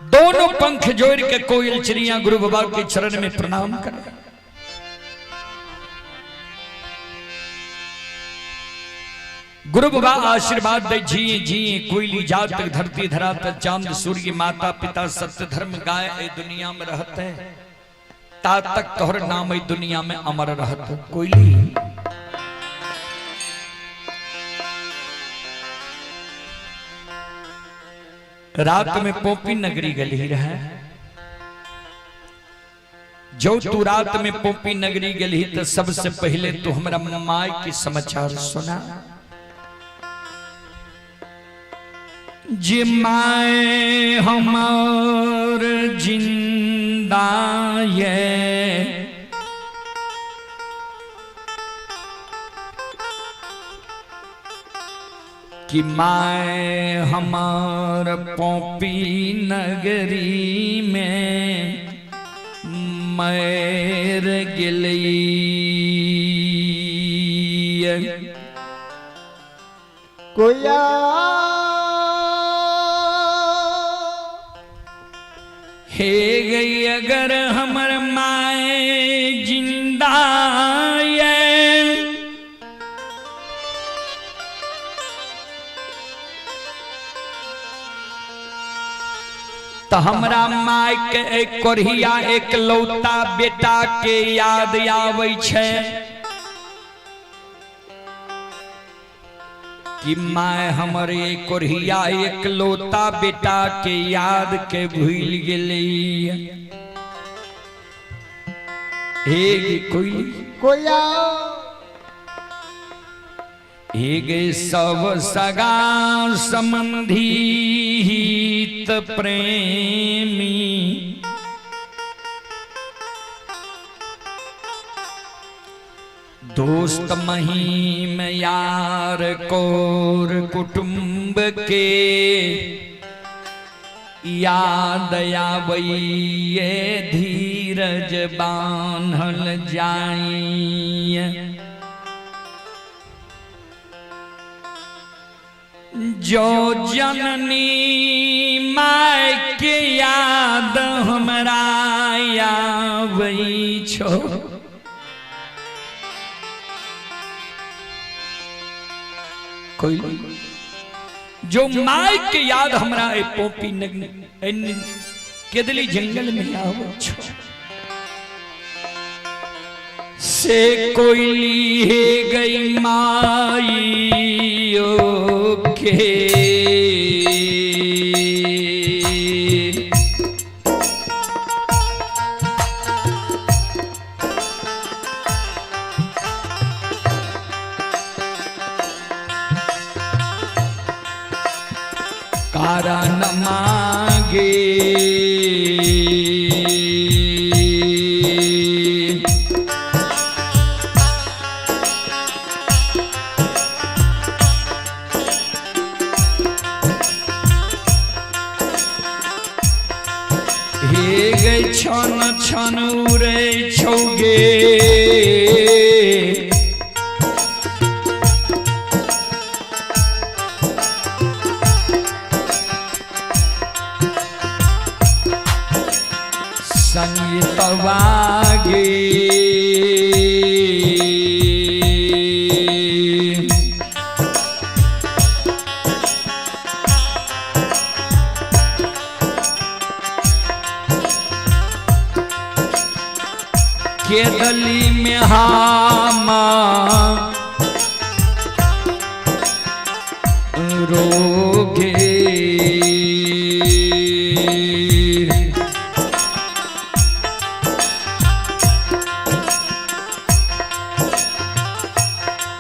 Speaker 2: दोनों पंख जोड़ के कोयल चिड़िया गुरु बाबा के चरण में प्रणाम कर। गुरु बाबा आशीर्वाद दे, जी जी कोयली जात धरती धरात चांद सूर्य माता पिता सत्य धर्म गाय ए दुनिया में रहते, ता तक तोहर नाम ए दुनिया में अमर रहत। कोयली रात में पोपी नगरी गली रहे, जो तू रात में पोपी नगरी गली तो सबसे पहले तू हमरा माय के समाचार सुना। जे my हमार जिंदा ये कि my हमार पोपी नगरी में मर गेली।
Speaker 1: कोया
Speaker 2: हे गई अगर हमर माए जिंदा ये तो हमरा माय के एक कोरिया एक लौता बेटा के याद आवे छै कि my हमर एक कोरिया एक लौता बेटा के याद के भूल गेलै। हे गे कोई
Speaker 1: कोया
Speaker 2: हे गे सब सगा संबंधी हित प्रेमी दोस्त महीम यार कोर कुटुंब के याद आबैये धीरज बान्हल जाइए। जो जननी my के याद हमरा आबै छो कोई जो my के याद हमरा ए पोपी केदली जंगल में आवे छो से कोयली हे गई माई के कारण मांगे हे गे छन छन उड़े छौगे संगीत वागे केदली में हामा रोगे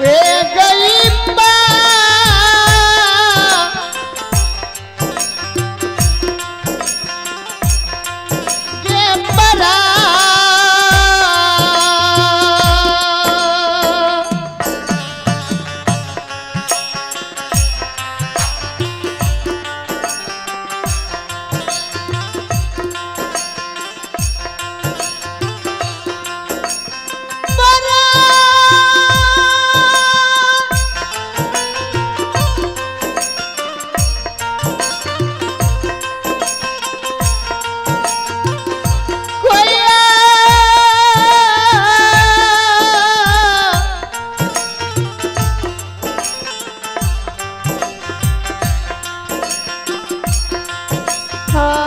Speaker 1: ए गई बा के बड़ा बड़ा कोया हाँ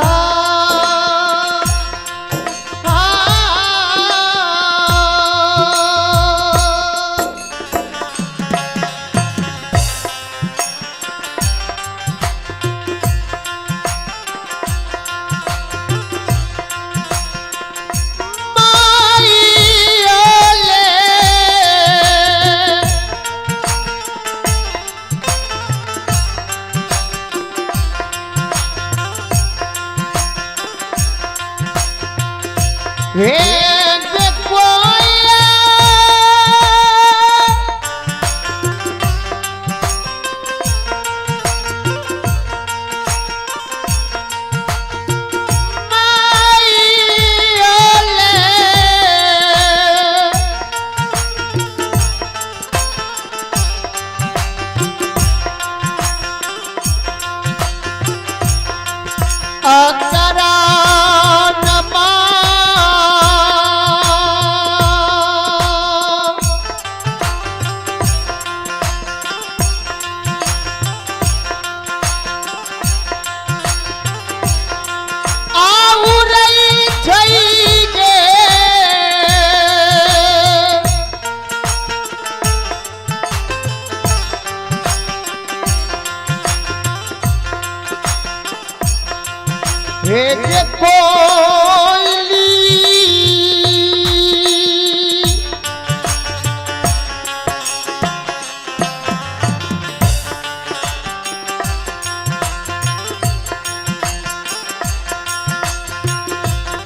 Speaker 1: हे जे कोयली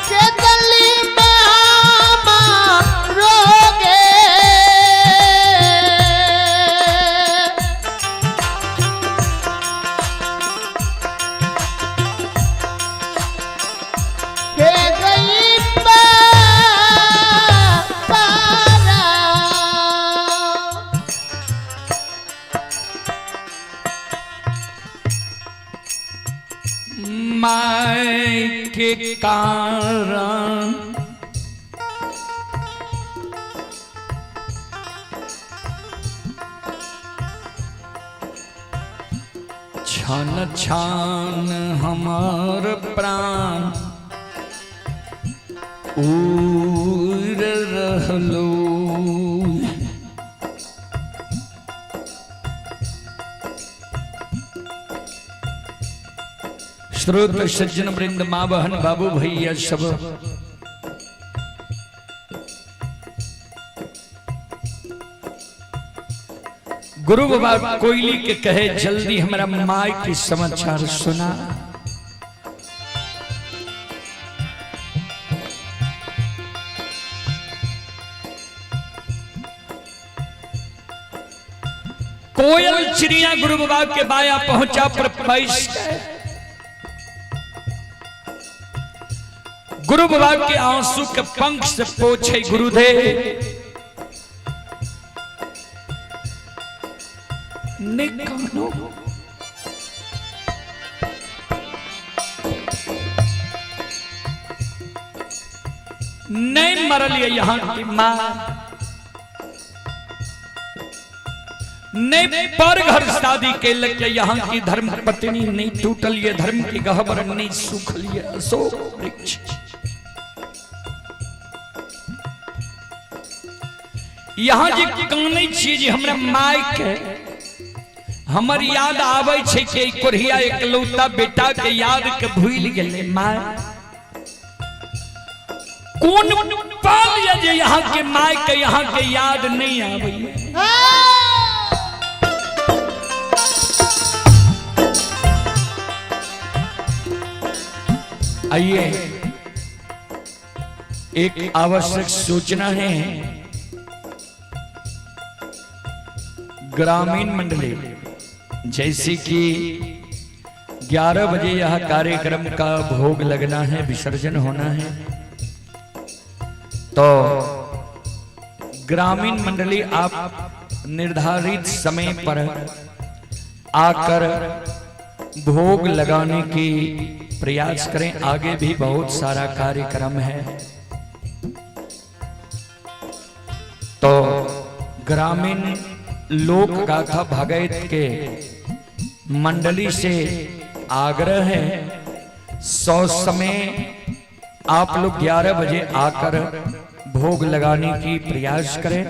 Speaker 1: के गली मामा रोगे के गई पारा।
Speaker 2: My के कारण छन छान हमार प्राण उड़ रहलो। श्रोत सज्जन वृंद माँ बहन बाबू भैया सब, गुरु बाबा कोयली के कहे जल्दी हमारा माय के समाचार सुना। कोयल चिड़िया गुरु बाबा के बाया पहुंचा पर पैस गुरु बाबा के आंसू के पंख से पोछे गुरुदेव। निकालो नहीं मरल ये यहां की मां, नहीं पर घर शादी के लग यहाँ की धर्म पत्नी, नहीं टूटल ये धर्म की गहबर, नहीं सूखल ये अशोक वृक्ष। यहाँ जे कानै छियै जे हमरा माय के हमर याद आबै छै कि कोढ़िया एकलौता बेटा के याद के भूल गेलै my. कोन पाल ये जे यहाँ के my के यहाँ के याद नहीं आबै। आइए एक आवश्यक सूचना है ग्रामीण मंडली, जैसे कि 11 बजे यह कार्यक्रम का भोग लगना है, विसर्जन होना है, तो ग्रामीण मंडली आप निर्धारित समय पर आकर भोग लगाने की प्रयास करें। आगे भी बहुत सारा कार्यक्रम है, तो ग्रामीण लोक गाथा भगैत के मंडली से आग्रह है, 100 समय आप लोग 11 बजे आकर भोग लगाने की प्रयास करें।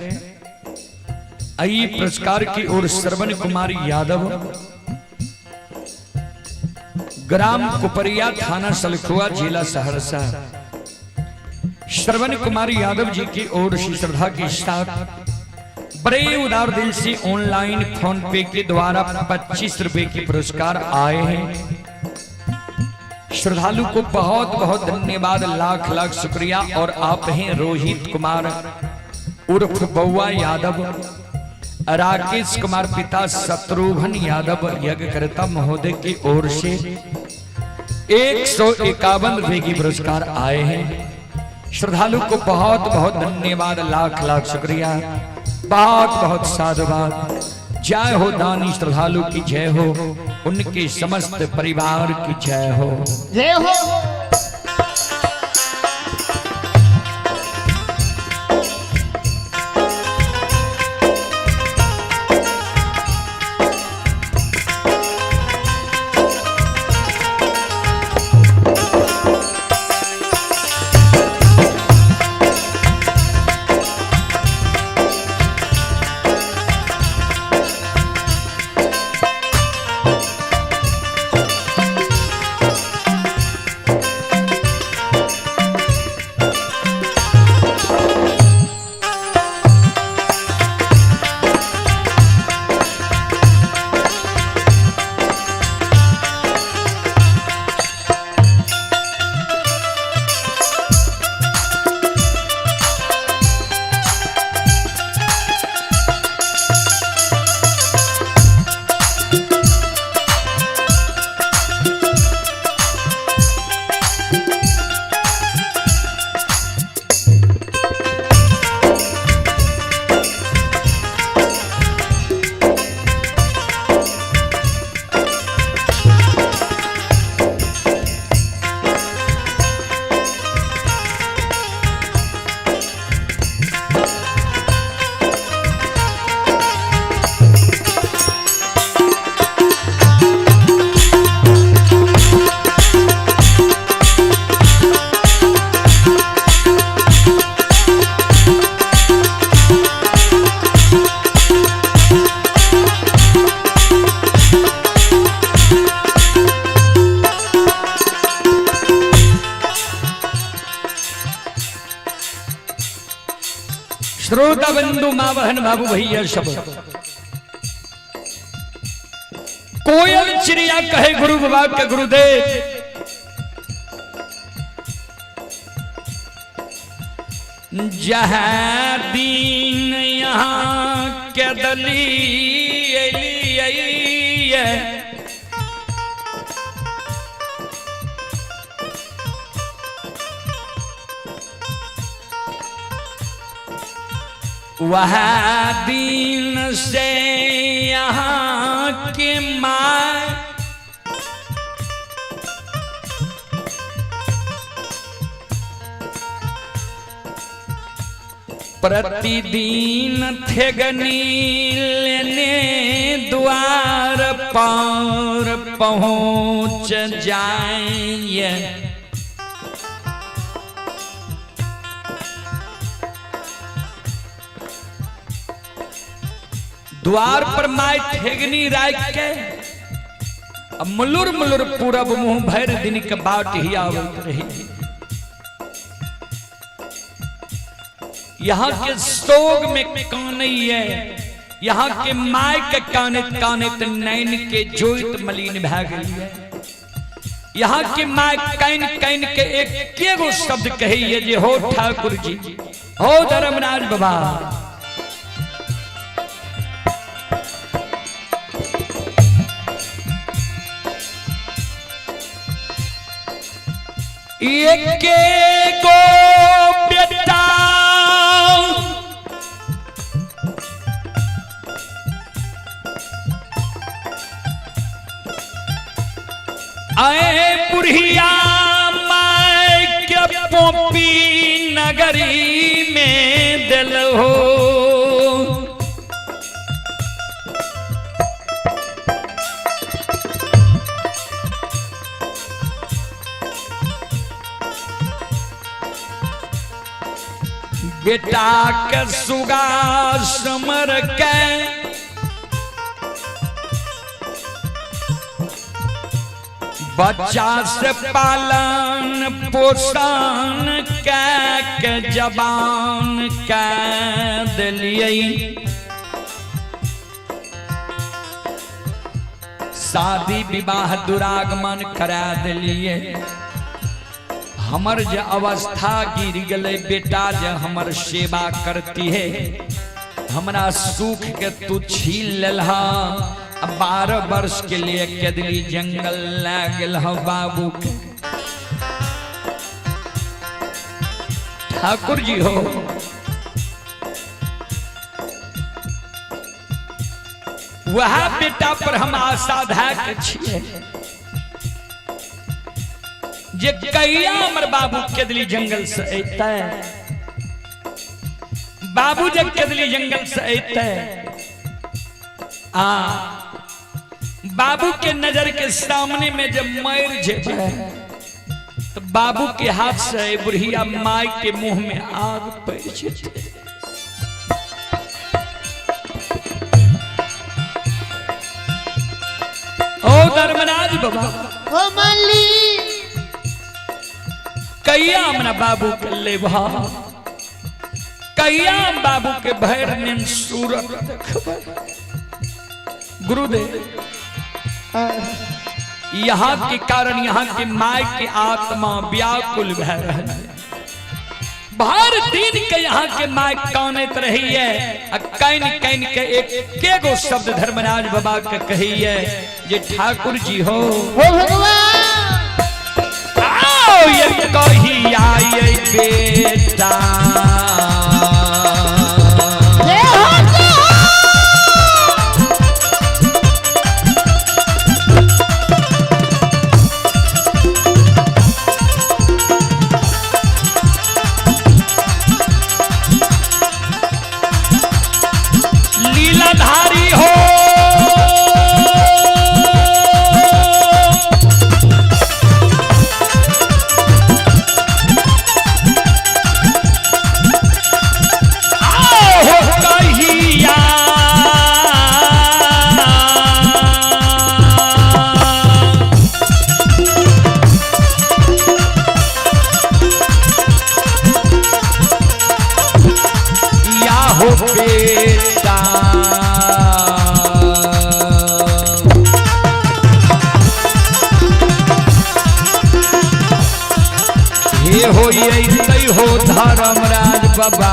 Speaker 2: आइए पुरस्कार की ओर श्रवण कुमार यादव, ग्राम कुपरिया, थाना सलखुआ, जिला सहरसा। श्रवण कुमार यादव जी की ओर से श्रद्धा के साथ बड़े उदार दिल से ऑनलाइन फोन पे के द्वारा 25 रुपए के पुरस्कार आए हैं। श्रद्धालु को बहुत बहुत धन्यवाद, लाख लाख शुक्रिया। और आप हैं रोहित कुमार उर्फ बउआ यादव, राकेश कुमार पिता शत्रुघ्न यादव यज्ञकर्ता महोदय की ओर से 151 रुपए की पुरस्कार आए हैं। श्रद्धालु को बहुत बहुत धन्यवाद, लाख लाख शुक्रिया, बहुत बहुत साधुवाद। जय हो दानी श्रद्धालु की जय हो, उनके समस्त परिवार की जय हो।
Speaker 1: जय हो।
Speaker 2: श्रोता बंधु माँ बहन बाबू भैया सब, कोयल चिड़िया कहे गुरु बाबा के गुरुदेव, जहाँ दीन यहाँ के दली अली। वह दिन से यहाँ के माँ प्रतिदिन थेगनी लेने द्वार पर पहुँच जाए। द्वार पर my ठेगनी राख के अब मुलुर मुलुर पूरब मुंह भर दिन के बाट ही आवत रही। यहाँ के सोग में कानई है, यहाँ के my के कानित कानित नैन के जोइत मलिन भै गई है। यहाँ के my can can के एक के गो शब्द कही है जे हो ठाकुर जी, हो धर्मराज बाबा। एक गो बेटा आए बुढ़िया माय के पोपी नगरी में दिल हो। बेटा के सुगा समर के बच्चा से पालन पोषण के जबान के दिलियै। शादी विवाह दुरागमन करा दिलियै। हमर जे अवस्था गिर गए बेटा जे हमर सेवा करती है, हमरा सुख के तू छीन लेलहा। 12 वर्ष के लिए केदली जंगल लग गेल बाबू के। ठाकुर जी हो, वह बेटा पर हम आशा धए के छियै जे कहिया हमर बाबू केदली जंगल से अयतै। बाबू जब केदली जंगल से अयतै आ बाबू के नजर के सामने में जब मर जेबै तो बाबू के हाथ से बुढ़िया माय के मुंह में आग पड़ जेतै। ओ धर्मराज बाबा,
Speaker 1: ओ माली,
Speaker 2: कहिया हमरा बाबू के लेबहा, कहिया बाबू के भैर नेन सूरत देखबै। गुरुदेव यहाँ के कारण यहाँ के my के आत्मा व्याकुल भै रहल है। भर दिन के यहाँ के my कानैत रही है आ can can के एक के गो शब्द धर्मराज बाबा के कही है जे ठाकुर जी हो,
Speaker 1: हो भगवान,
Speaker 2: आओ ये कही आए बेटा।
Speaker 1: जय हो, जय हो।
Speaker 2: लीलाधारी हो, ए हो अइतै हो धर्मराज बाबा।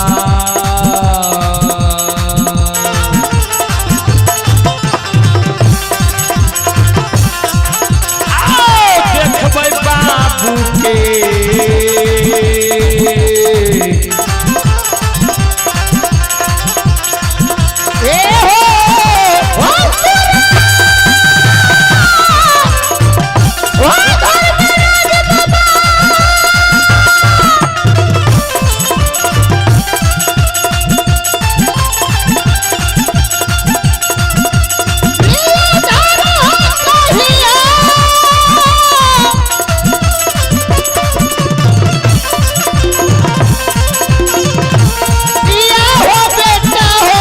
Speaker 2: आओ देखबै बाबू के।
Speaker 1: ए हो ओ ओ धर्मराज बाबा। लीलाधर हो कहिया। पिया हो बेटा हो।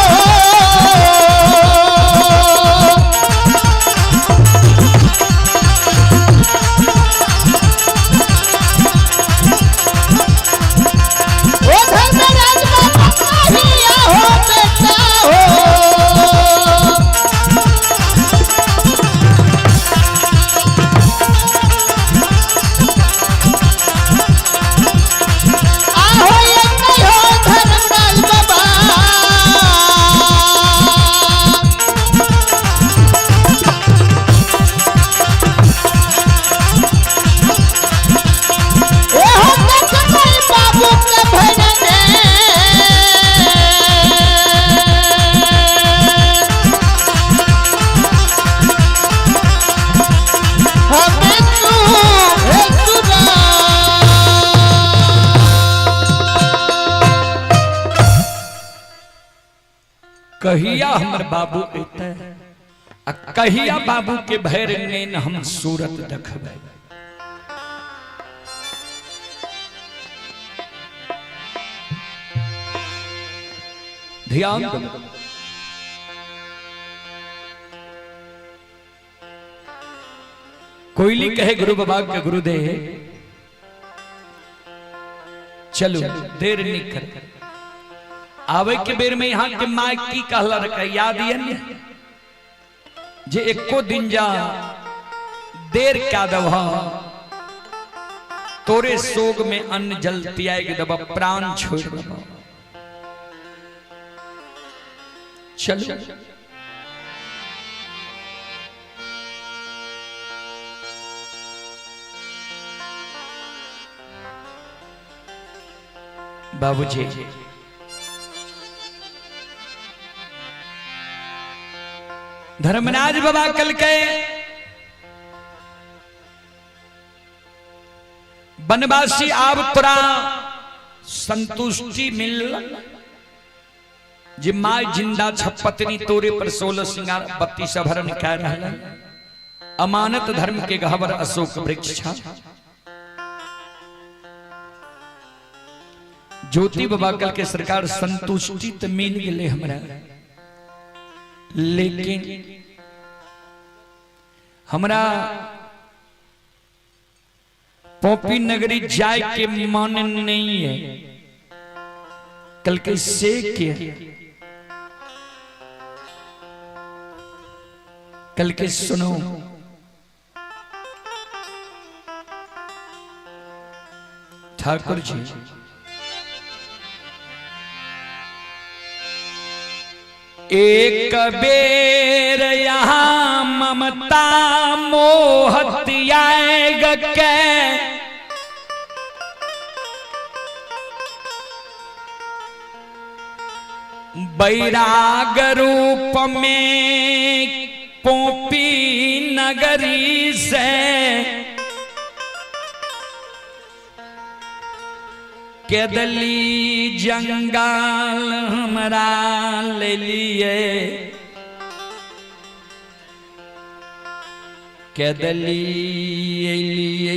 Speaker 1: ओ धर्मराज बाबा कहिया हो बेटा हो। आहो ये नहीं हो धर्मराज बाबा। ए हो देखबै बाबू के भजने। हमें तू हे सुना।
Speaker 2: कहिया हमर बाबू एतै आ कहिया बाबू के भैर नेन हम सूरत देखबै। ध्यान देबै। कोयली कहे गुरु बाबा के गुरुदेव चलो देर नहीं कर। आवे के बेर में यहाँ के माय की कहला रखे याद ये ने जे एको दिन जा देर क्या दब तोरे सोग में अन्न जल त्याग दब प्राण छोड़ दब। चलो बाबूजी धर्मराज बाबा कल के बनवासी आब तोरा संतुष्टि मिल जे माय जिंदा छ पत्नी तोरे पर 16 सिंगार 32 आभरण कह रहल अमानत धर्म के गहवर अशोक वृक्ष छा। ज्योति बाबा कल के सरकार संतुष्टि तो मिल गेले हमरा, लेकिन हमरा पोपी नगरी जाए के मन नहीं है। कल के से के कल के सुनो ठाकुर जी एक बेर यहाँ ममता मोहतियाग के बैराग रूप में पोपी नगरी से केदली जंगल हमरा ले लिए केदली लिए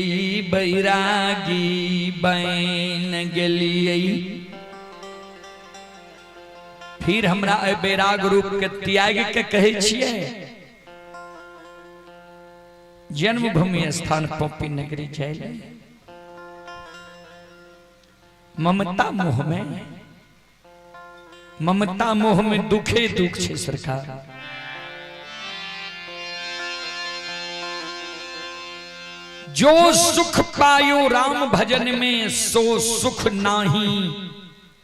Speaker 2: बैरागी बन गेलिए। फिर हमरा एहि बैराग रूप के त्याग के कहै छियै जन्मभूमि स्थान पोपी नगरी जाय। ममता मोह में, ममता मोह में दुखे दुख छे सरकार। जो सुख पायो राम भजन में सो सुख नाही,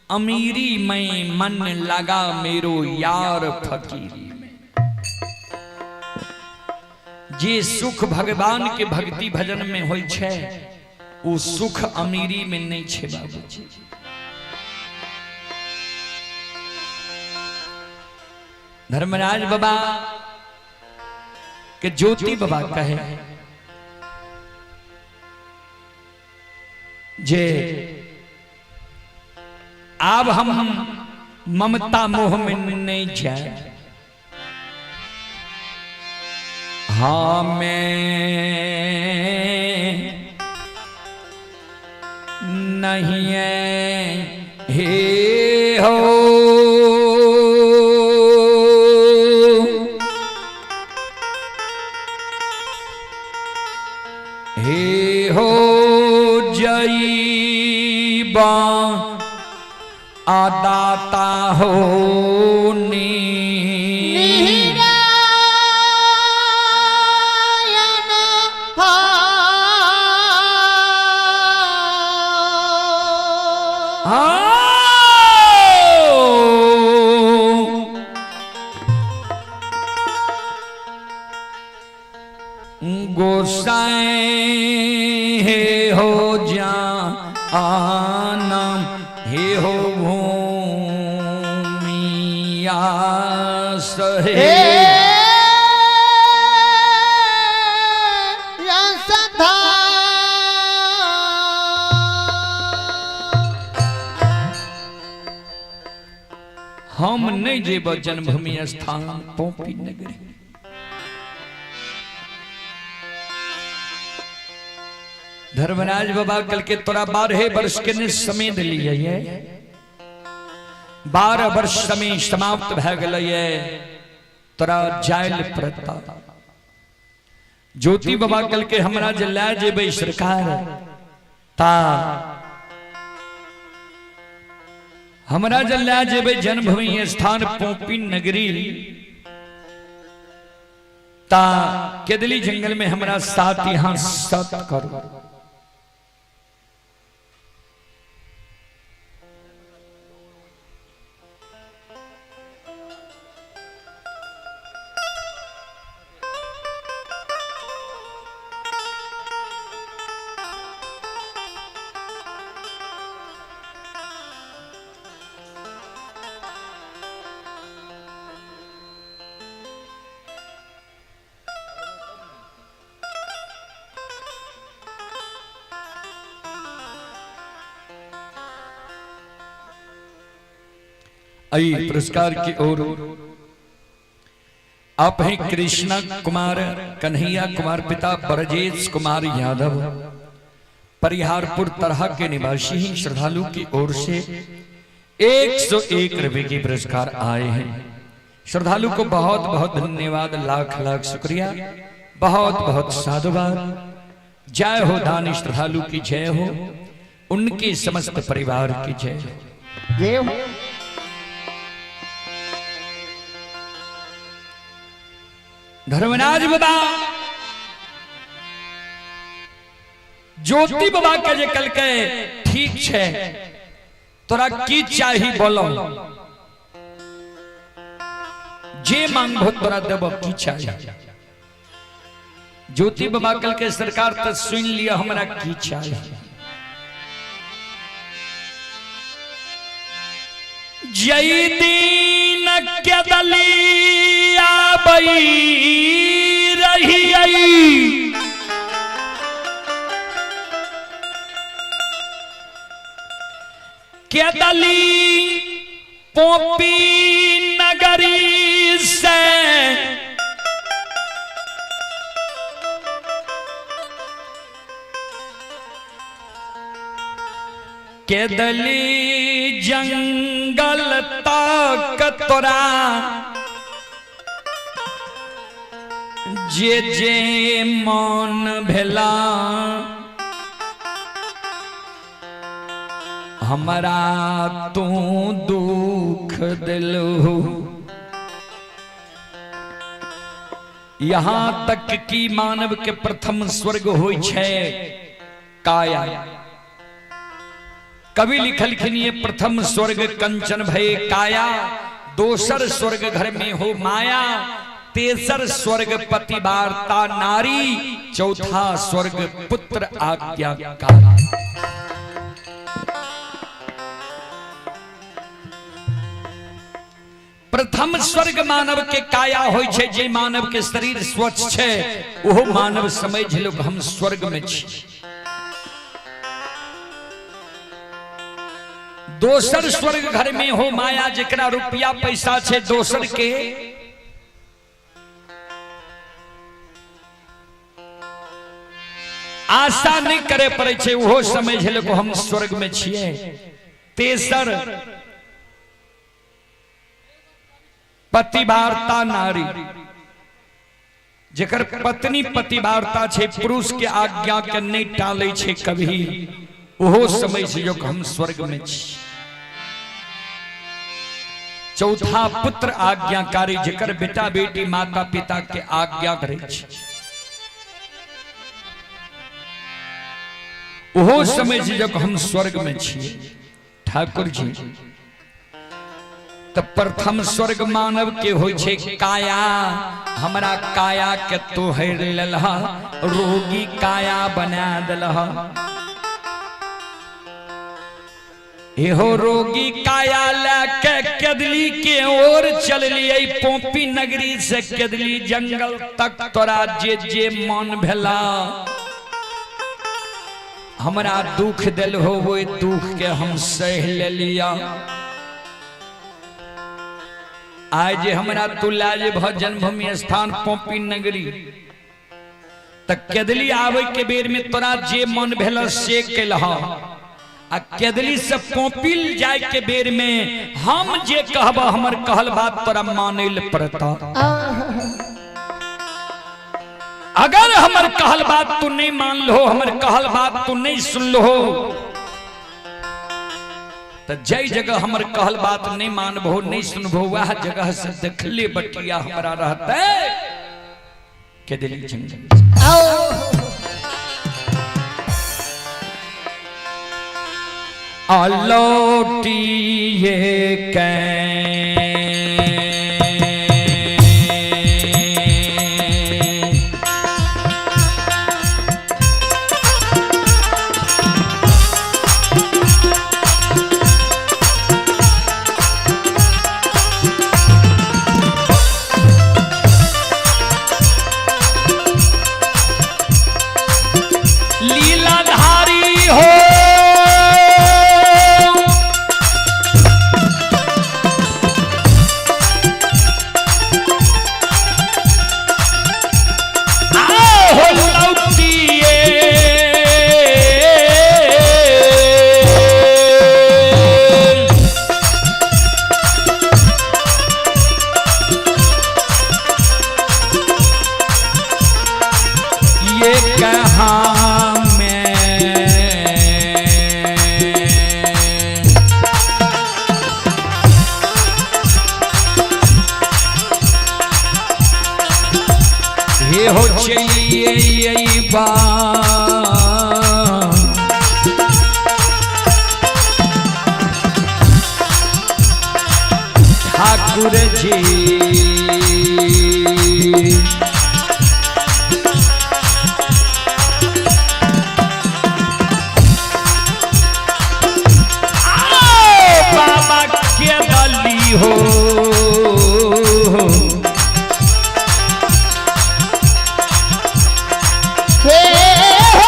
Speaker 2: अमीरी में मन लगा मेरो यार फकीरी में। जे सुख भगवान के भक्ति भजन में होई छे वो सुख अमीरी में नहीं छे बाबूजी। धर्मराज बाबा के ज्योति बाबा कहे जे आब हम ममता मोह में नहीं जाए, हाँ मैं नहीं है हे हो हे हो जईबा आदाता हो नी
Speaker 1: नारायण
Speaker 2: गोसाई हे हो जा आना हे हो भूमिया सहे हम नहीं जेब जन्मभूमि स्थान पोपी नगरी। धर्मराज बाबा कल के तोरा 12 वर्ष के ने समय दिलिए ये 12 वर्ष समय समाप्त भए गेलै, तोरा जायल पड़ता। ज्योति बाबा कल के हमरा जे लए जेबै सरकार ता हमरा जे लए जेबै जन्मभूमि स्थान पोपी नगरी ता केदली जंगल में हमरा साथ यहां सत करो। आई पुरस्कार की ओर आप हैं कृष्णा कुमार कन्हैया कुमार पिता ब्रजेश कुमार यादव परिहारपुर तरह के निवासी हैं। श्रद्धालु की ओर से 101 रुपए के पुरस्कार आए हैं। श्रद्धालु को बहुत बहुत धन्यवाद, लाख लाख शुक्रिया, बहुत बहुत साधुवाद। जय हो दानी श्रद्धालु की जय हो, उनके समस्त परिवार की जय हो।
Speaker 1: जय हो।
Speaker 2: धर्मराज बाबा ज्योति बाबा के जे कल के ठीक छे तोरा की चाही बोलो, जे मांगबो तोरा देबो, की चाही। ज्योति बाबा कल के सरकार तो सुन लिया हमरा की चाही। जय दीन के दलिया बई रही आई के दली पोपी नगरी से के दली जंगल तक तोरा जे जे मन भेला हमरा तू दुख दिलहु। यहाँ तक कि मानव के प्रथम स्वर्ग होइ छै काया। कवि लिखलखिन ये प्रथम स्वर्ग कंचन भय काया, दोसर स्वर्ग घर में हो माया, तेसर स्वर्ग पति वार्ता नारी, चौथा स्वर्ग पुत्र आज्ञाकारी। प्रथम स्वर्ग मानव के काया होइ छै, जे मानव के शरीर स्वच्छ छै ओहो मानव समझ लो हम स्वर्ग में छी। दोसर स्वर्ग घर में हो माया, जेकरा रुपया पैसा छै दोसर के आशा नहीं करे पड़े छै, ओहो समझ लो हम स्वर्ग में छियै। तेसर पतिवार्ता नारी, जेकर पत्नी पतिवार्ता छै, पुरुष के आज्ञा के नहीं टाले छै कभी, ओहो समझ जो हम स्वर्ग में छी। चौथा पुत्र आज्ञाकारी, जेकर बेटा बेटी माता पिता के आज्ञा करे छै, ओहो समझ जो हम स्वर्ग में छी। ठाकुर जी त प्रथम स्वर्ग मानव के होइ छै काया, हमरा काया के तोहर लेलह, रोगी काया बना देलह। एहो रोगी काया लए केदली के ओर चललियै, पोपी नगरी से केदली जंगल तक तोरा जे जे मन भेला हमरा दुख दिल हो, ओहि दुख के हम सह लेलिया। आइ जे हमरा तू लए जेबह जन्मभूमि स्थान पोपी नगरी, त केदली आबै के बेर में तोरा जे मन भेल से केलह, आ केदली से पोपिल जाय के बेर में हम जे कहब हमर कहल बात तोरा मानै ल पड़ता। अगर हमर कहल बात तू नहीं मान लो, हमर कहल बात तू नहीं सुन लो, तो जय जगह हमर कहल बात नहीं मानबो नहीं सुनबो, वह जगह से देखले बटिया हमरा रहते के दिल जंगल। आलौटिए कै लीलाधारी हो, आओ लौटिए ये कहाँ में हे हो चलिए ये बा ठाकुर जी। आओ बाबा के दली हो,
Speaker 1: हे हो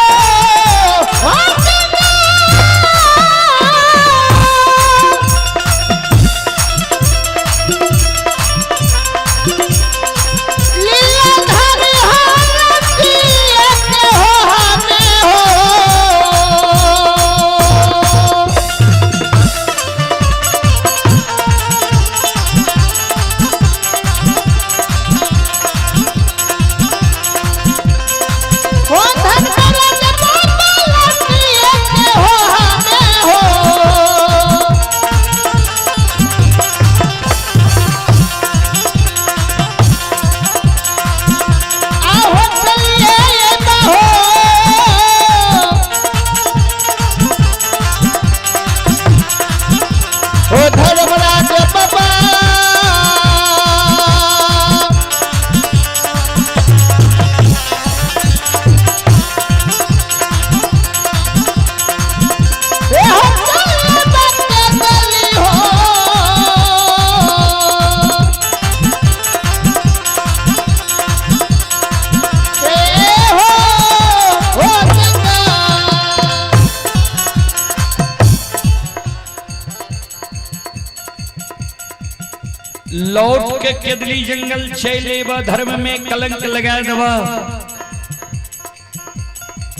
Speaker 2: लौट के केदली जंगल चल अबा, धर्म में कलंक लगा देबा।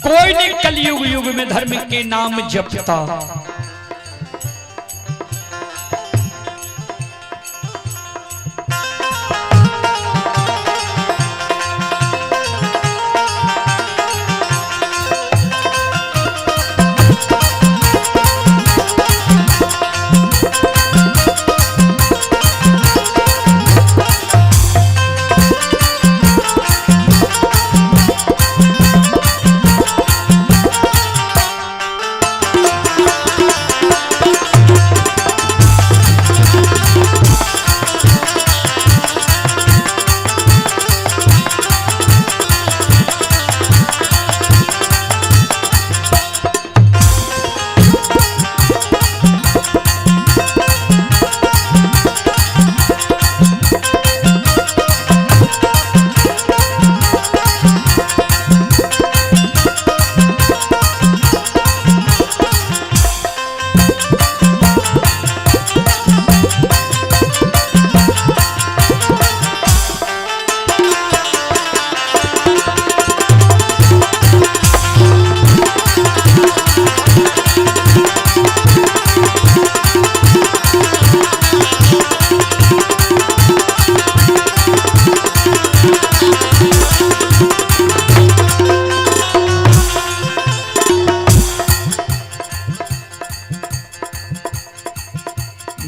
Speaker 2: कोई नहीं कलयुग युग में धर्म के नाम जपता।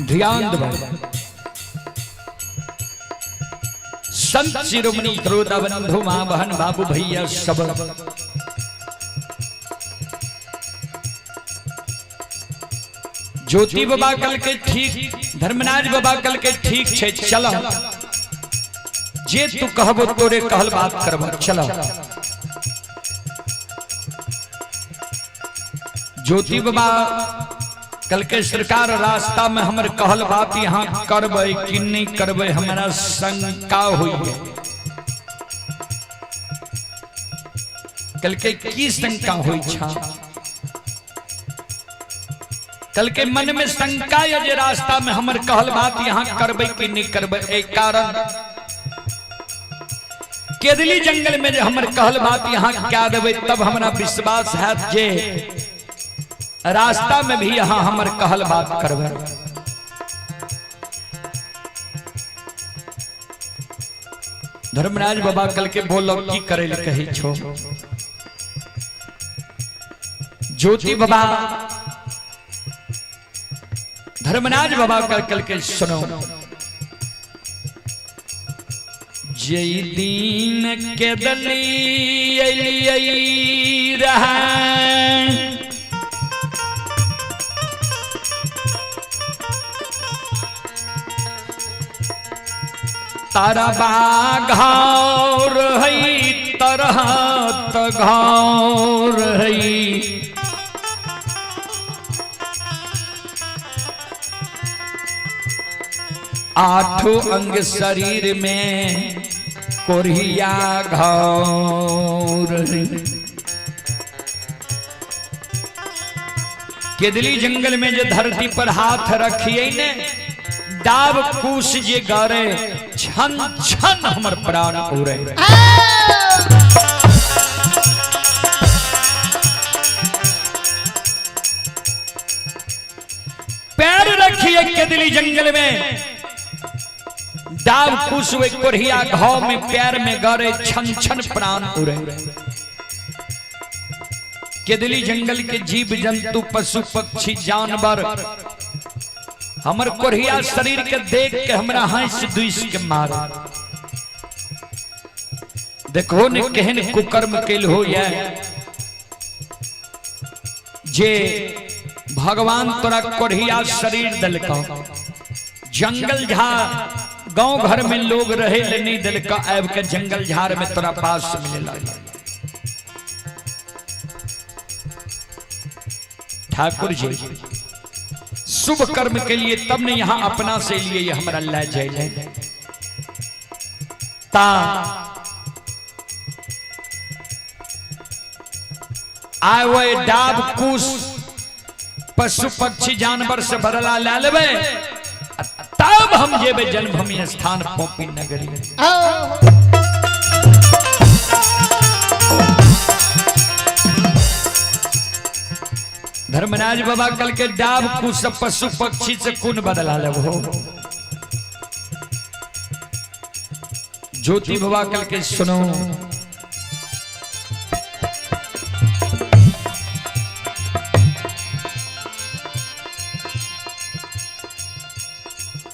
Speaker 2: ध्यान दो, संत शिरोमणि श्रोता बंधु मां बहन बाबू भैया सब, ज्योति बाबा कल के ठीक, धर्मनाथ बाबा कल के ठीक छे, चलो जे तू कहबो तोरे कहल बात करबो, चलो। ज्योति बाबा कल के सरकार रास्ता में हमर कहल बात यहाँ करबै कि नहीं करबै, हमरा शंका हुई है। कल के की शंका हुई छा? कल के मन में शंका है जे रास्ता में हमर कहल बात यहाँ करबै कि नहीं करबै। एक कारण केदली जंगल में जे हमर कहल बात यहाँ क्या देबै तब हमरा विश्वास है जे रास्ता में भी यहाँ हमर कहल बात करबै। धर्मराज बाबा कल के बोलो की करे ले कही छो। ज्योति बाबा धर्मराज बाबा कल के सुनो, जय दीन के दली अली रहा तारा बाघार हई तरह तघार हई, आठों अंग शरीर में कोरिया घार हई। केदली जंगल में जो धरती पर हाथ रखिए ने डाब कुश जे गरे छन छन हमर प्राण उड़े। पैर रखिए केदली जंगल में डाब कुश वे कोरिया घाव में पैर में गरे छन छन प्राण उड़े। केदली जंगल के जीव जंतु पशु पक्षी जानवर हमर कोरिया शरीर के देख के हमरा हंस दुइस के मार। देखो ने केहन कुकर्म केल हो या जे भगवान तोरा कोरिया शरीर दिलका, जंगल झाड़ गांव घर में लोग रहे ले नहीं दिलका, आब के जंगल झाड़ में तोरा पास मिले। ठाकुर जी शुभ कर्म के लिए तब ने यहां अपना से लिए ये हमारा अल्लाह जय जय ता आवे डाब कुश पशु पक्षी जानवर से बदला ले लेबे, तब हम जेबै जन्मभूमि स्थान पोपी नगरी।
Speaker 1: आओ।
Speaker 2: धर्मराज बाबा कल के डाब कुछ पशु पक्षी से कौन बदला लेब हो? ज्योति बाबा कल के सुनो,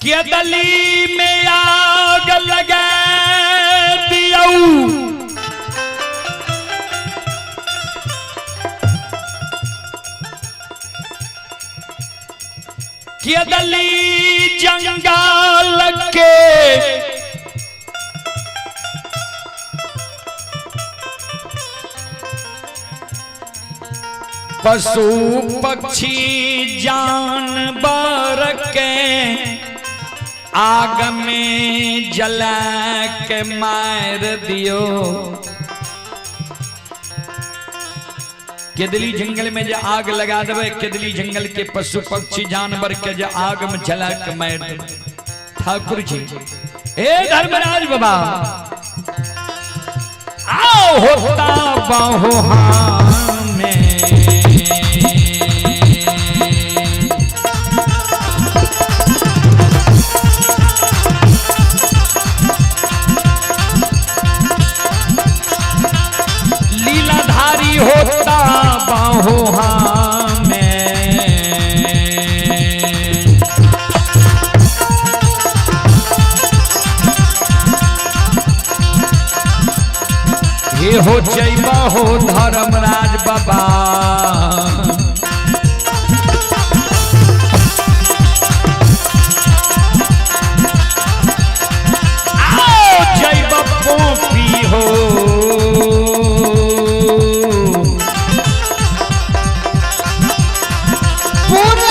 Speaker 2: केदली में आग लगा दियऊ, केदली जंगल के पशु पक्षी जानवर के आग में जला के मार दियो। केदली जंगल में जो आग लगा देवे, केदली जंगल के पशु पक्षी जानवर के जो आग में जला के मार देवे। ठाकुर जी, हे धर्मराज बाबा, आओ होता बाहो में। लीलाधारी होता बाहो में। हे हो जय हो धर्मराज बाबा, आओ जय पोपी हो।
Speaker 1: पूरा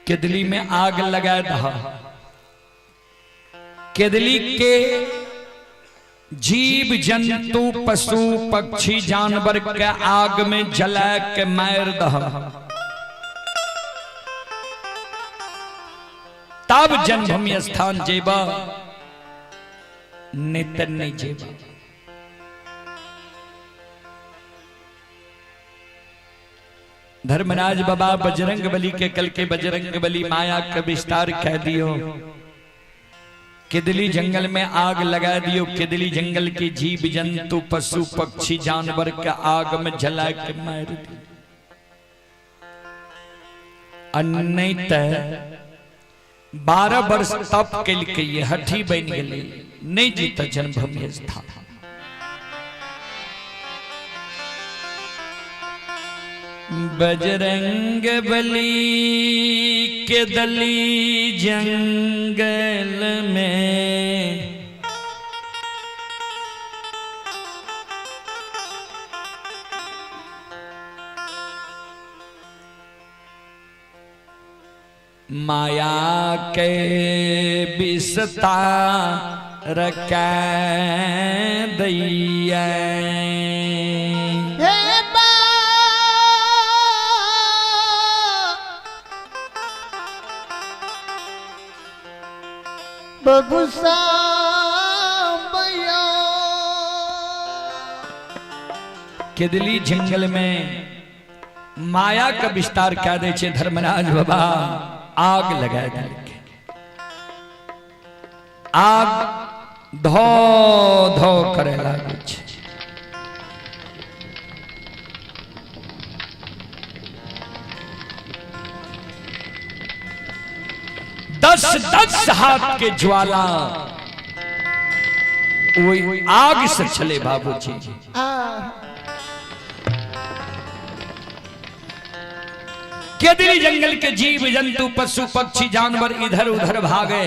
Speaker 2: केदली में आग लगा दहा, केदली के जीव जंतु पशु पक्षी जानवर के आग में जला के मार दहा, तब जन्मभूमि स्थान जेबा, नित नहीं जेबा। धर्मराज बाबा बजरंग बली के कल के बजरंग बली माया का विस्तार कह दियो, केदली जंगल में आग लगा दियो, केदली जंगल के जीव जंतु पशु पक्षी जानवर के आग में जला के मार दियो। अन्य 12 वर्ष तप के लिए हठी बन गई, नहीं जीता जन्मभूमि स्थान। बजरंग बली के दली जंगल में माया के विस्तार कै दैया।
Speaker 1: हे बाबा। बबुसा भैया।
Speaker 2: केदली जंगल में माया का विस्तार क्या दे छे धर्मराज बाबा, आग लगा देलकै। आग धो धो करे लागै छे। दस दस हाथ के ज्वाला वही आग से चले बाबूजी। केदली जंगल के जीव जंतु पशु पक्षी जानवर इधर उधर भागे,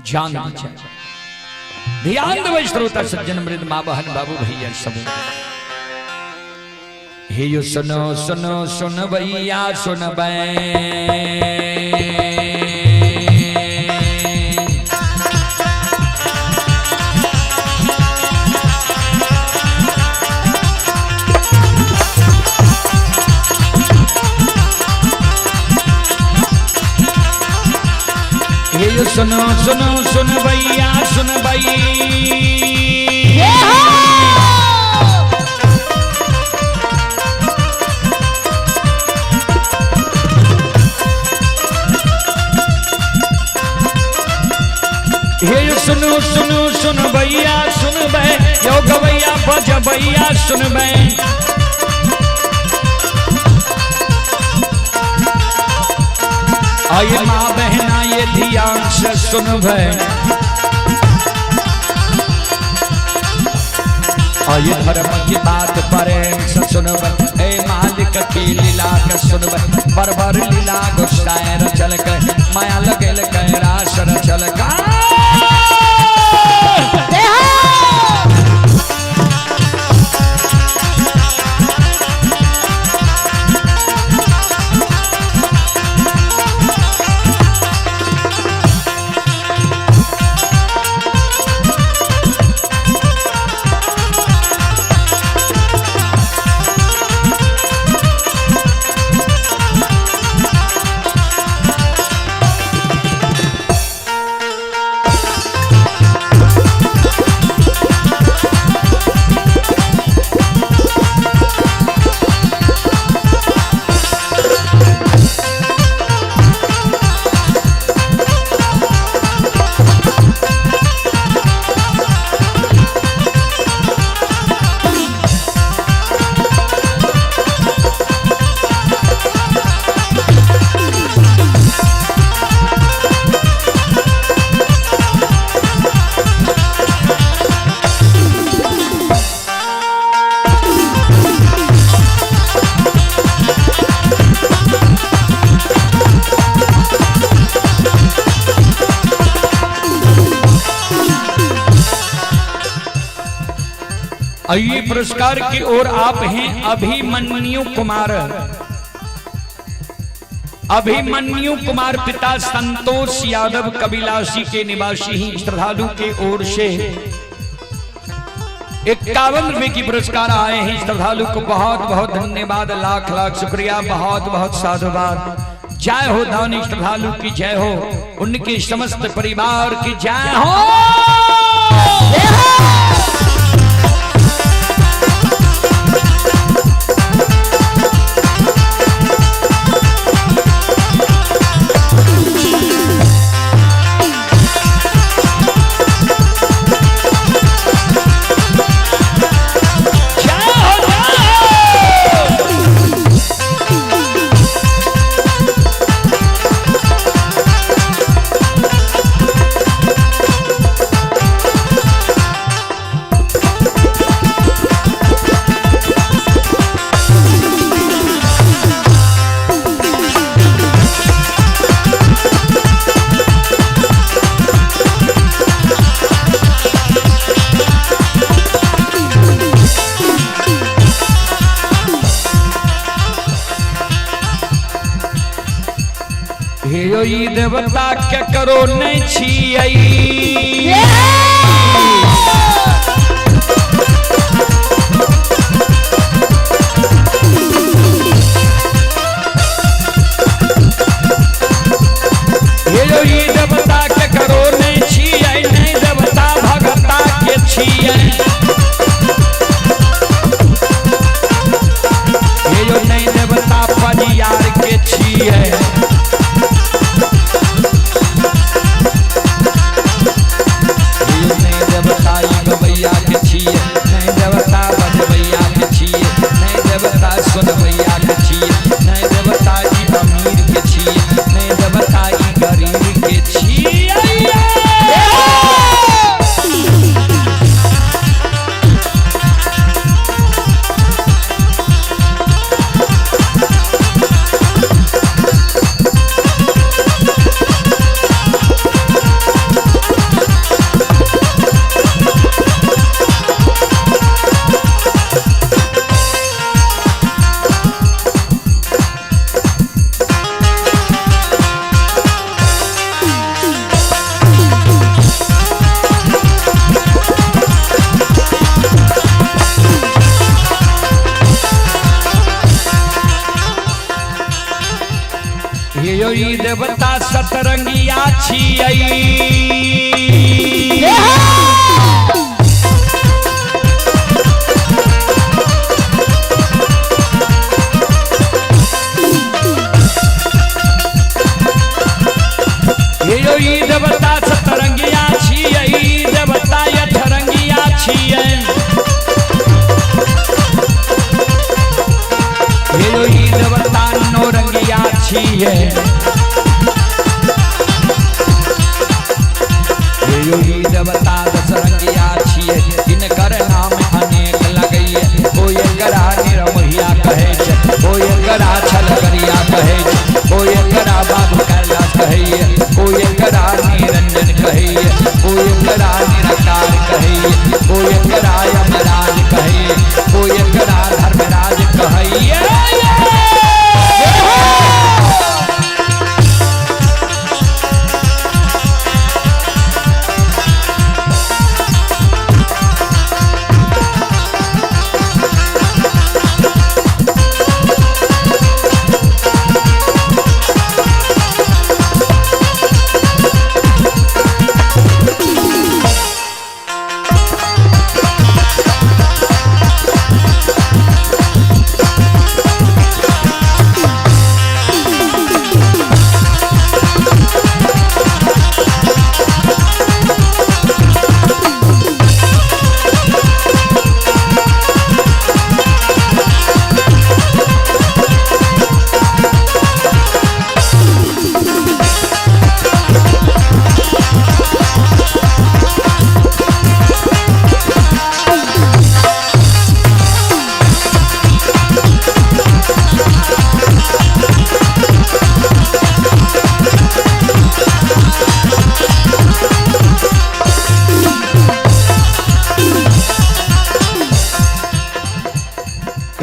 Speaker 2: जान बचाए। ध्यान देबै श्रोता सज्जन मृद माँ बहन बाबू भैया सब। हे यो सुनो सुनो सुन भैया सुन बै, हे यो सुनो सुनो सुन भैया सुन भई। हे सुनो सुनो सुन भैया सुन बै, यो गवैया बज भैया सुन बै। आये माँ बहना ये ध्यान से सुन भै, आये धर्म की बात प्रेम से सुन बै, ए मालिक की लीला के सुन बै। बरबर लीला गुस्साए रचल के, माया लगेल के रास रचल का। आइए पुरस्कार की ओर आप हैं अभिमन्यु कुमार। अभिमन्यु कुमार पिता संतोष यादव कबिलासी के निवासी ही श्रद्धालु के ओर से 51 रुपए की पुरस्कार आए हैं। श्रद्धालु को बहुत बहुत धन्यवाद, लाख लाख शुक्रिया, बहुत बहुत साधुवाद। जय हो दानी श्रद्धालु की जय हो, उनके समस्त परिवार की जय हो। जय हो, जय हो। हे यो ई देवता के करो नहीं छियै, हे यो ई देवता के करो सतरंगिया छियै। हे यो ई देवता सतरंगिया छियै, ई देवता अठरंगिया छियै। हे यो ई देवता नौरंगिया छियै। हे यो ई देवता दशरंगिया छियै, हिनकर नाम अनेक लगैये। ओ एकरा निरमोहिया कहै छै, ओ एकरा छलगरिया कहै छै, ओ एकरा बाबू कैलाश कहैये, ओ एकरा निरंजन कहैये, ओ एकरा निराकार कहैये, ओ एकरा यमराज कहैये, ओ एकरा धर्मराज कहैये।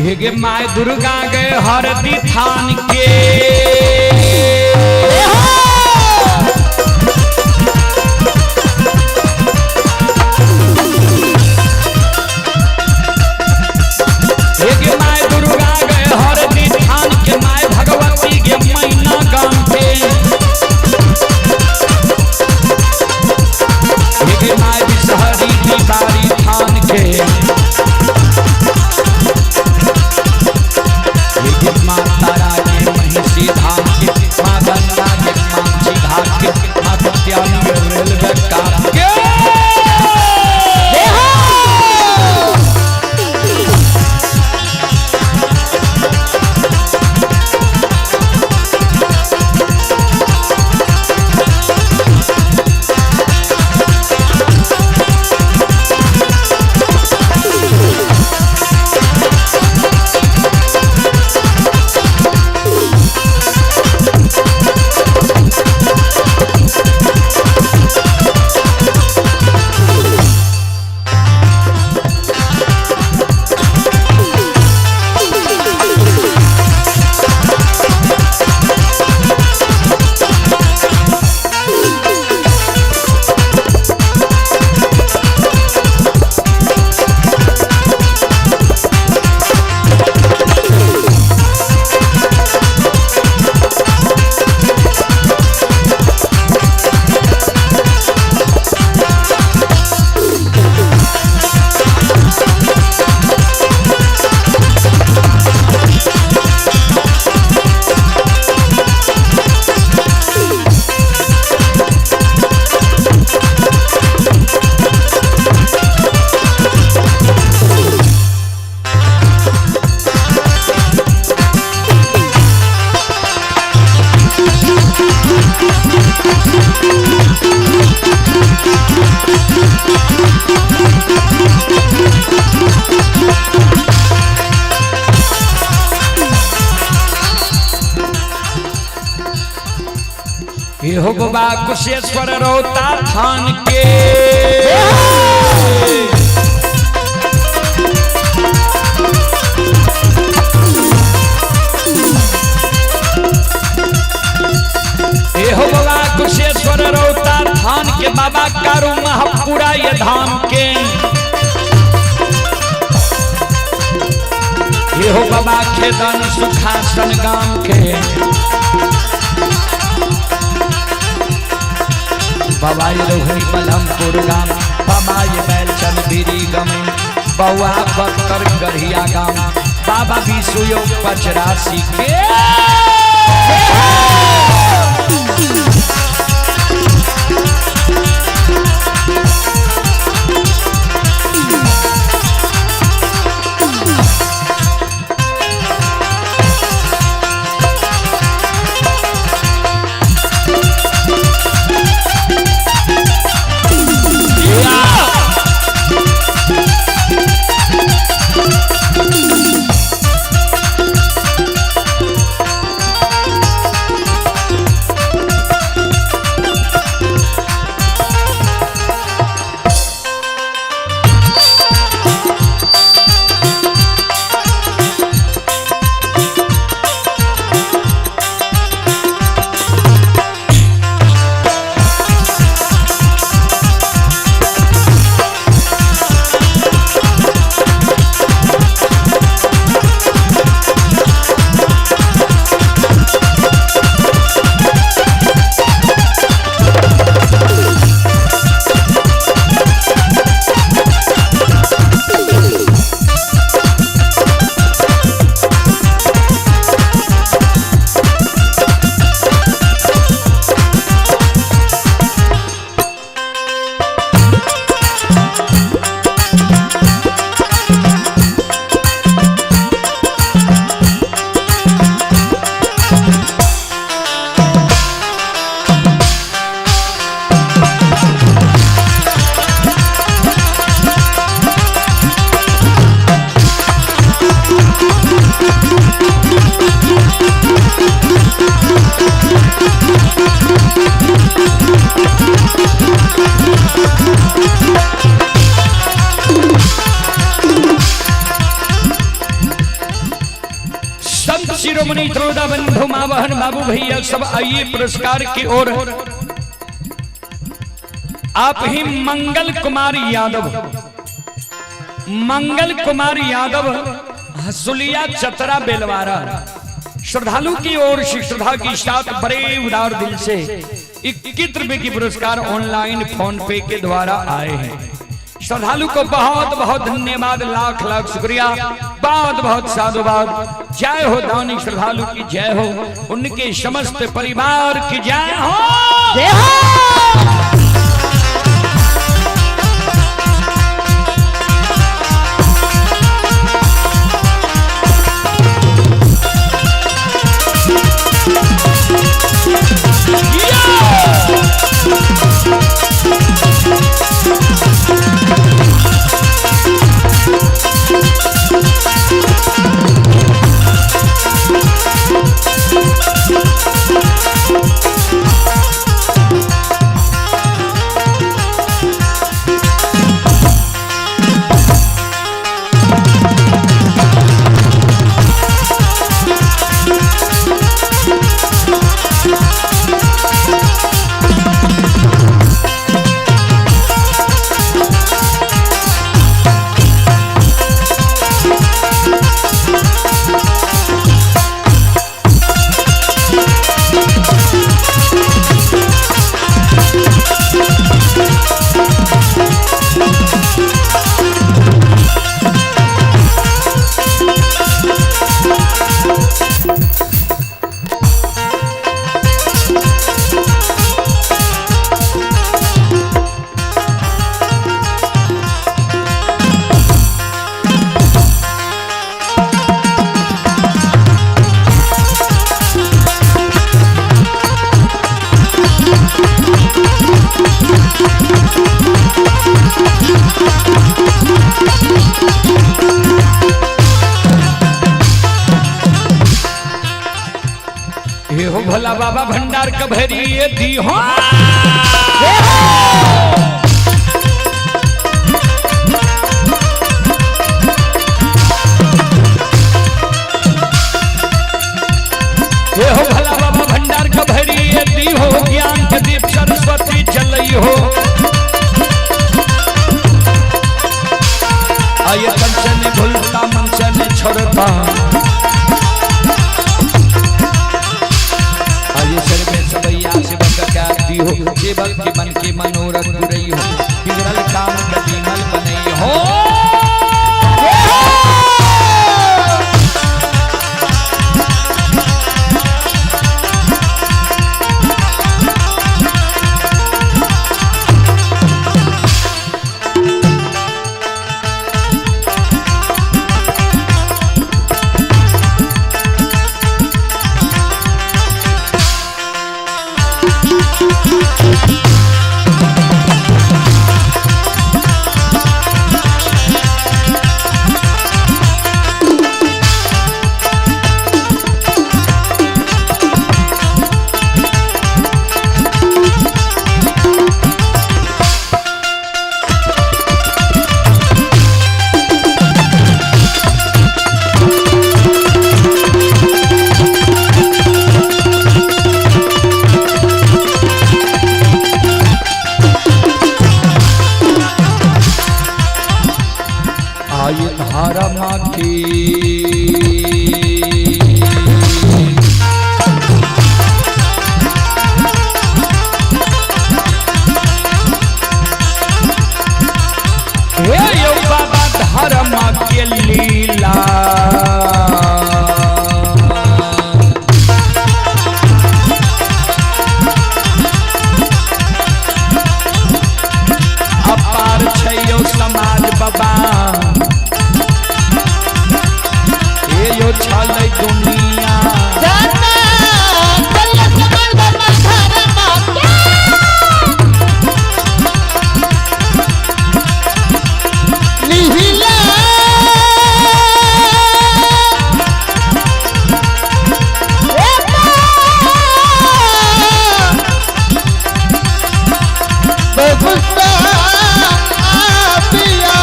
Speaker 2: हे गे my Durga गे हरदी थान के। हे गे my Durga गे हरदी थान के, my Bhagwati गे मैना गाम के। हे गे my Bishahari दीवारी थान के। हे माँ तारा के महिषी धाम के, माँ गंगा के मांझी घाट के, माँ कत्यानी के रेलवे काट के। हो बाबा कुशेश्वर रोता थान के। हो बाबा कुशेश्वर रोता थान के, बाबा कारू महापुरा ये धाम के। हो बाबा खेदन सुखासन गाम के। बबाई रोहनी मलमपुर गाम, बबाई बैलचंद बीरी गमे, बउआ बख्तर गढ़िया गाम, बाबा विश्वयोग पचरासी के। संत शिरोमणि त्रोदा बंधु माँ बहन बाबू भैया सब आइए पुरस्कार की ओर। आप ही मंगल कुमार यादव, मंगल कुमार यादव हसुलिया चतरा बेलवारा, श्रद्धालु की ओर से श्रद्धा की साथ बड़े उदार दिल से 21 रुपए की पुरस्कार ऑनलाइन फोन पे के द्वारा आए हैं। श्रद्धालु को बहुत बहुत धन्यवाद, लाख लाख शुक्रिया, बहुत बहुत साधुवाद। जय हो दानी श्रद्धालु की जय हो, उनके समस्त परिवार की जय हो।
Speaker 1: जय हो।
Speaker 2: हे हो भोला बाबा भंडार कभरी ये दी हो। हे हो भोला बाबा भंडार कभरी ये दी हो, ज्ञान के दीप सरस्वती जलई हो। आये कंचन भूलता मंचन छोड़ता, सबके मन के मनोरथ पुरई हो, बिगड़ल काम के विमल बनई हो। आय धारा माथी हे यो बाबा धर्म के लीला। अपार छै यौ समाज बाबा, हे यो छलै दुनिया।
Speaker 1: जाना चल समाज बाबा धर्म के लीला। गुस्सा पिया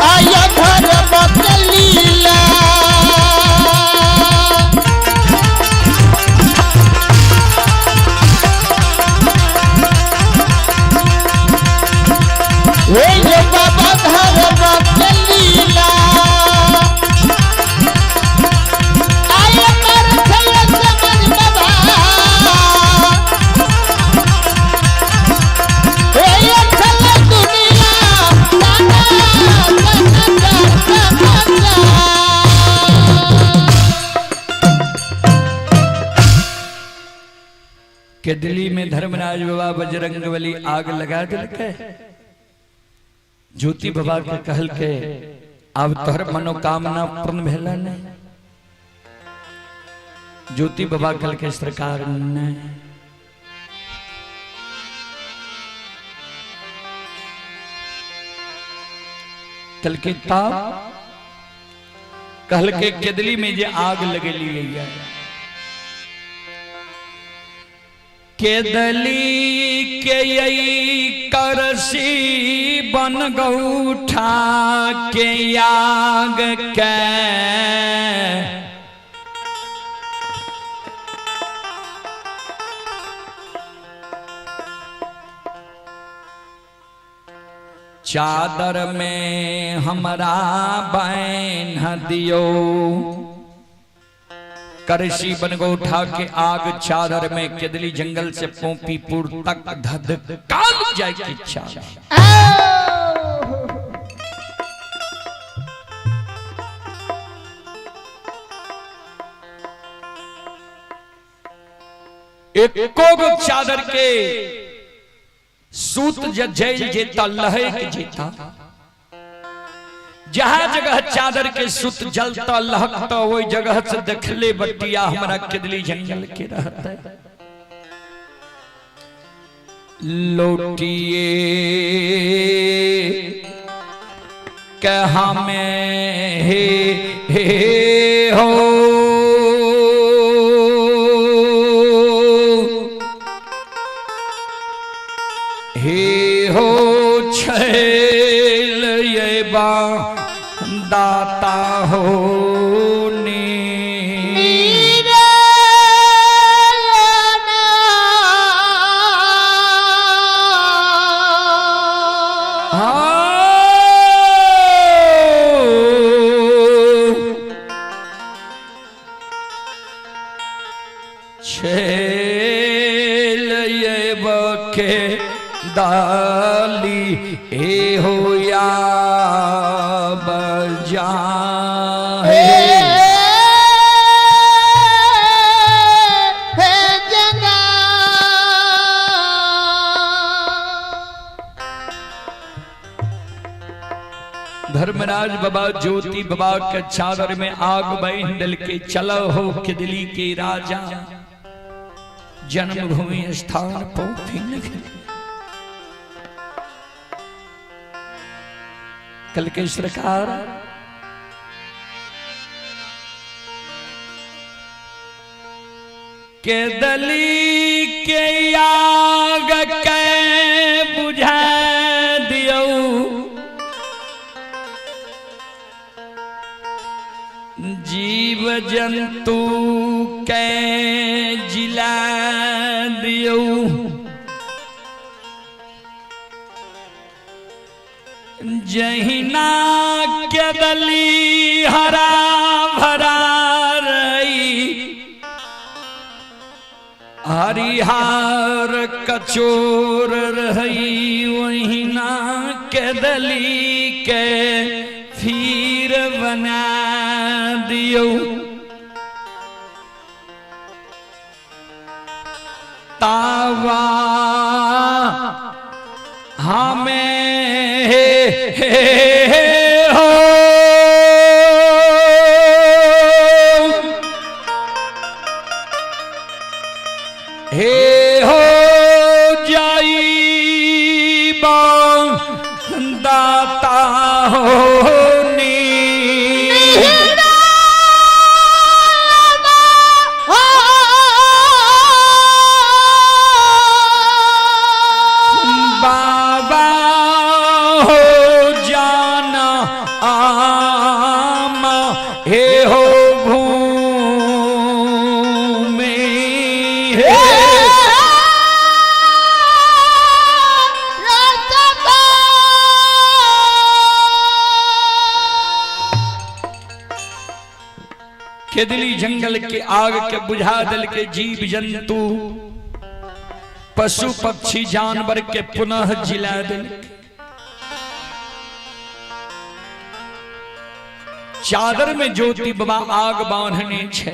Speaker 1: आया घर लीला। हे ये बाबा धर्म के लीला। आया कर छल समझ बाबा। हे ये छल दुनिया ताना ताना ताना।
Speaker 2: के दिल्ली में धर्मराज बाबा बजरंग बली आग लगा दिलके, ज्योति बाबा के कहल के अब तोहर मनोकामना पूर्ण भेला नहीं। ज्योति बाबा कहल के सरकार नहीं। कहल के ताप कहल के केदली में जे आग लगेली है, केदली के यही करसी बन गौठा के आग के चादर में हमरा बान्ह दियो। करसी बनगौठा के आग चादर में केदली जंगल से पोपीपुर तक धधकाल जाए की इच्छा। एको गो चादर के सूत जल जेता लहक जेता, जहां जगह चादर के सूत जलता लहकता वही जगह से देखले बटिया हमारा केदली जंगल के रहता है। लोटिए कहा में हे हे हो, हे हो छैल ये बा दाता हो नी। हे हो या बजा
Speaker 1: हे जना।
Speaker 2: धर्मराज बाबा ज्योति बाबा के चादर में आग बहन के चलो हो किदली के राजा जन्मभूमि स्थान पहुंची नगरी। कल के सरकार के दली के आग के बुझा दियौ, जीव जंतु के जिला दियौ, जहिना के दली हरा भरा रही हरिहार कचोर रही, वहिना के दली के फिर बना दियौ। तावा हमें हे हे हो हे हो जाई दाता होनी। बाबा हो जाना आमा हे हो भूमि हे। केदली जंगल के आग के बुझा दल के जीव जंतु पशु पक्षी जानवर के पुनः जिला दिल। चादर में ज्योति बाबा आग बांधने छे,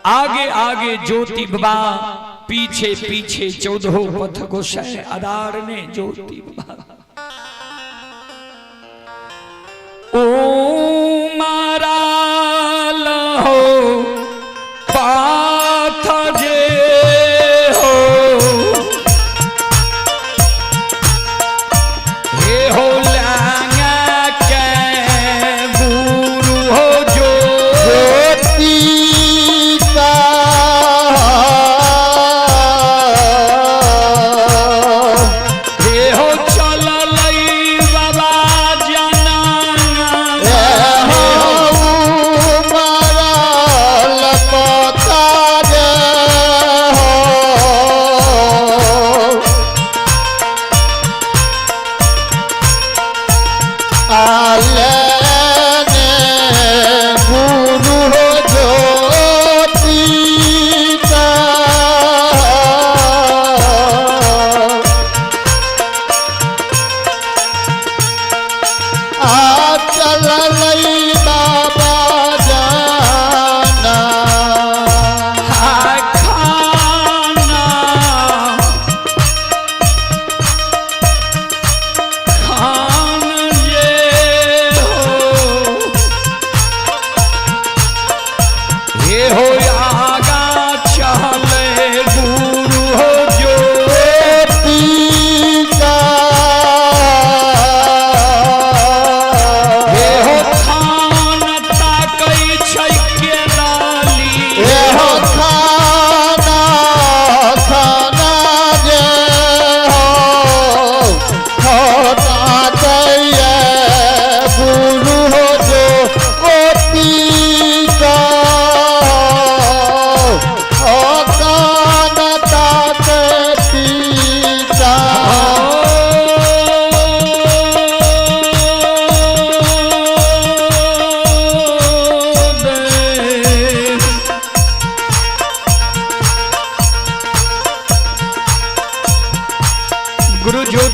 Speaker 2: आगे आगे ज्योति बाबा, पीछे पीछे चौदहो पथ गोसाई आधार ने ज्योति बाबा। ओ मारा लहो पाथ जे हो हे हो लांगा के गुरु हो जो
Speaker 1: ज्योति का
Speaker 2: हे हो चल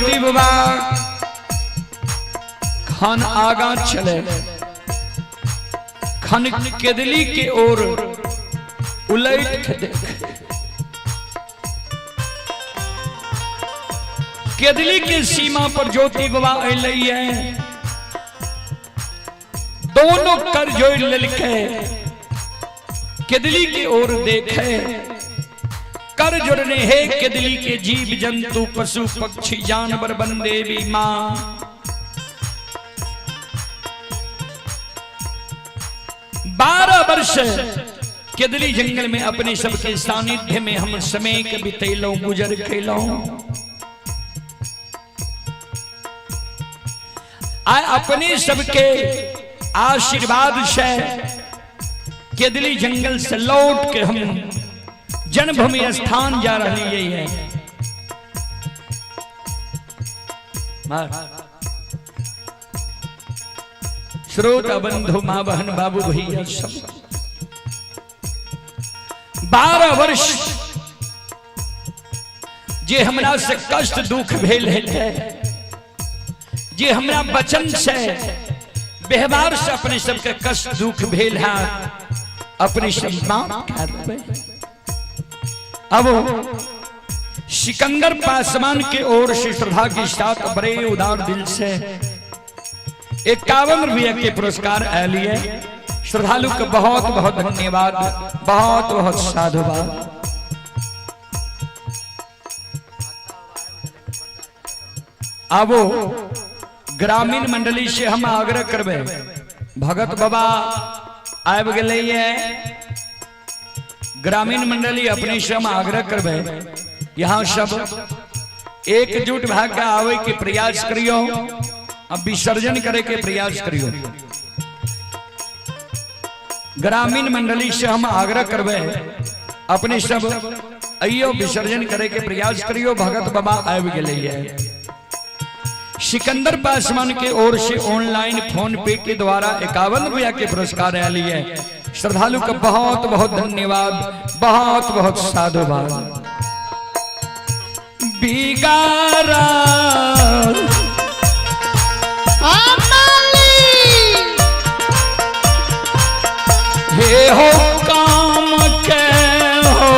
Speaker 2: ज्योति बाबा खन आगा चले, खन केदली के ओर उलट के देख। केदली के सीमा पर ज्योति बाबा अलै है, दोनों कर जोड़ ललके केदली की ओर देखे। कर जोड़ने हे केदली के जीव जंतु पशु पक्षी जानवर बन देवी मां। 12 वर्ष केदली जंगल में अपने सबके सानिध्य में हम समय के बितेलो गुजर खेलो। आए अपने सबके आशीर्वाद से केदली जंगल से लौट के हम जन्मभूमि स्थान जा रही है। श्रोता बंधु माँ बहन बाबू भैया सब 12 वर्ष जे हमरा से कष्ट दुख भेल है, जे हमरा वचन से व्यवहार से अपने सबके कष्ट दुख भेल है, अपने सब माफ कर देबै। अब सिकंदर पासवान के ओर से श्रद्धा के साथ बड़े उदार दिल से 51 रुपये के पुरस्कार आलिए। श्रद्धालु का बहुत बहुत धन्यवाद, बहुत बहुत साधुवाद। अब ग्रामीण मंडली से हम आग्रह करबे, भगत बाबा आबि गेलै है, ग्रामीण मंडली अपने से हम आग्रह करबे, यहाँ सब एकजुट भऽ के आवे के प्रयास करियो, अब विसर्जन करे के प्रयास करियो। ग्रामीण मंडली से हम आग्रह करबे, अपने सब अइयो विसर्जन करे के प्रयास करियो। भगत बाबा आबि गेलै है। सिकंदर पासवान के ओर से ऑनलाइन फोन पे के द्वारा 51 रुपया के पुरस्कार आली है। श्रद्धालु का बहुत बहुत धन्यवाद, बहुत बहुत साधुवाद। बिगारा हे हो काम के हो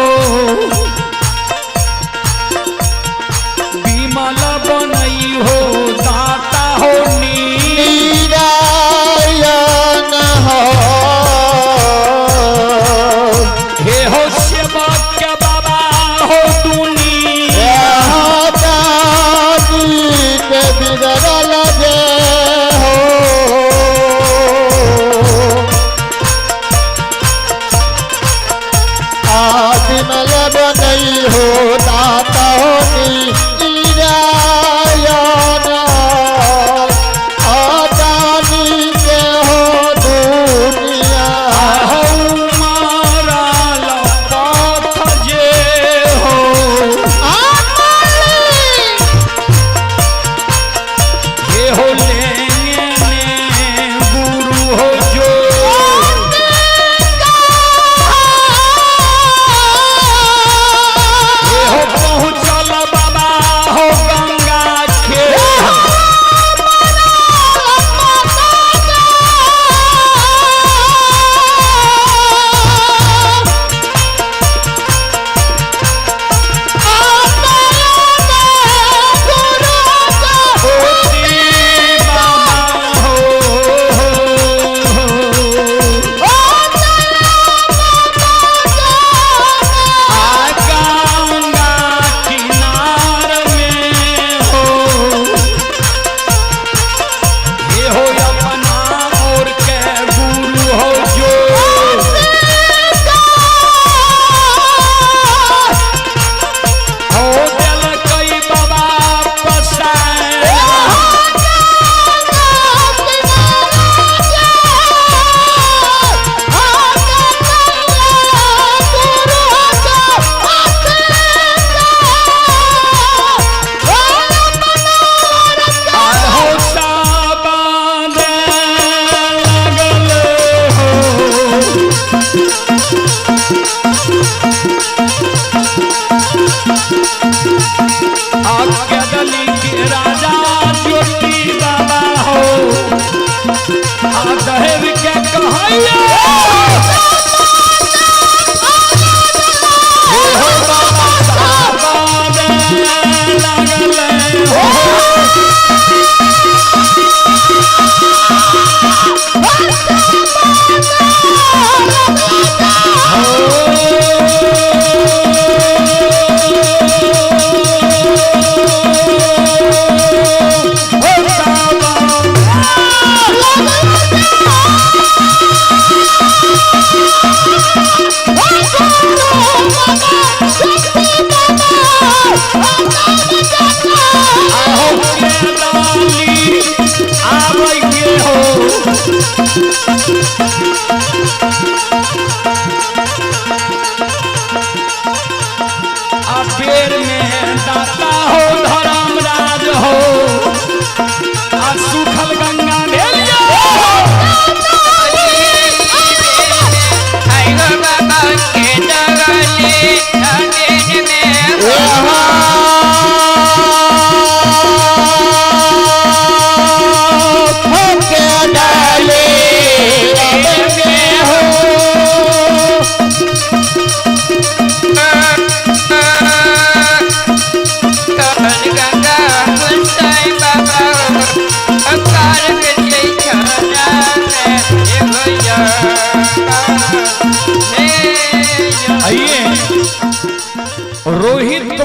Speaker 2: विमल बनई हो दाता हो
Speaker 1: नारायण हो।
Speaker 2: हे हो सेवा के बाबा हो दुनिया
Speaker 1: के बिगड़ल जे हो। आदिमल बनई हो दाता हो नारायण अदानी के हो दुनिया।
Speaker 2: हो मारा लपथ जे हो हे हो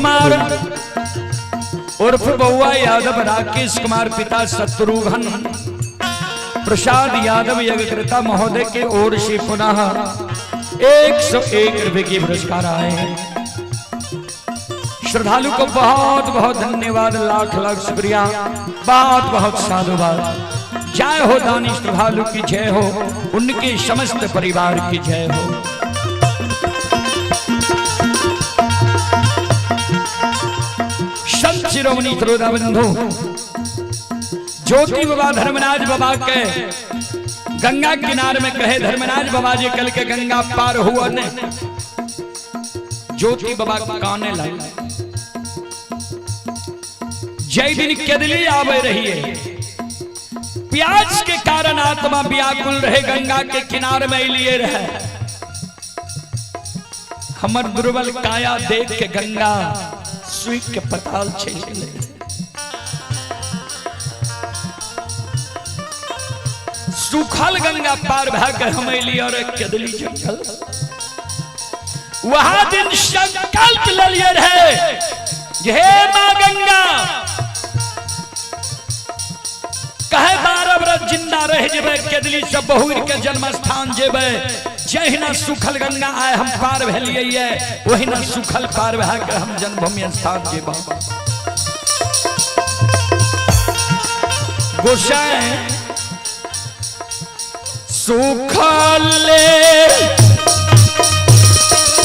Speaker 2: कुमार उर्फ बउआ यादव, राकेश कुमार पिता शत्रुघ्न प्रसाद यादव यज्ञकर्ता महोदय के ओर से पुनः 101 रुपए के पुरस्कार आए हैं। श्रद्धालु को बहुत बहुत धन्यवाद, लाख लाख शुक्रिया, बहुत बहुत साधुवाद। जय हो दानी श्रद्धालु की जय हो, उनके समस्त परिवार की जय हो। संत शिरोमणि श्रोता बंधु ज्योति बाबा धर्मराज बाबा के गंगा किनारे में कहे धर्मराज बाबा जी कल के गंगा पार हुआ ने, ज्योति बाबा काने लगे। जय दिन केदली आवे रही है, प्यास के कारण आत्मा व्याकुल रहे, गंगा के किनारे में लिए रहे। हमर दुर्बल काया देख के गंगा सुई के पताल चल गए। सूखल गंगा पार भा के हम लिए और केदली जंगल। वहां दिन संकल्प ले लिए रहे, हे मां गंगा कहे 12 बरस जिंदा रह जेबे, केदली से बहुर के जन्म स्थान जेबे। जहिना सुखल गंगा आए हम पार भेलिए, वहिना सुखल पार भा के हम जन्मभूमि स्थान जेबा। गोसाई सुखल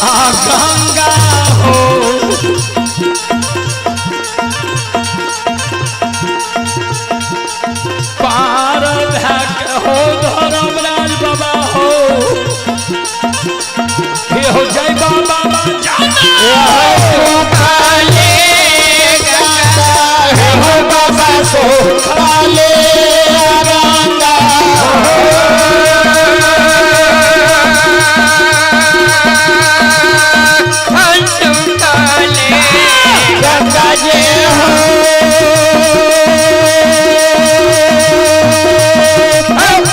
Speaker 2: आ गंगा हो, पार भैक हो धर्मराज बाबा हो, हे हो जय बाबा
Speaker 1: हो बाबा सुखाले गंगा। गंगा जे हो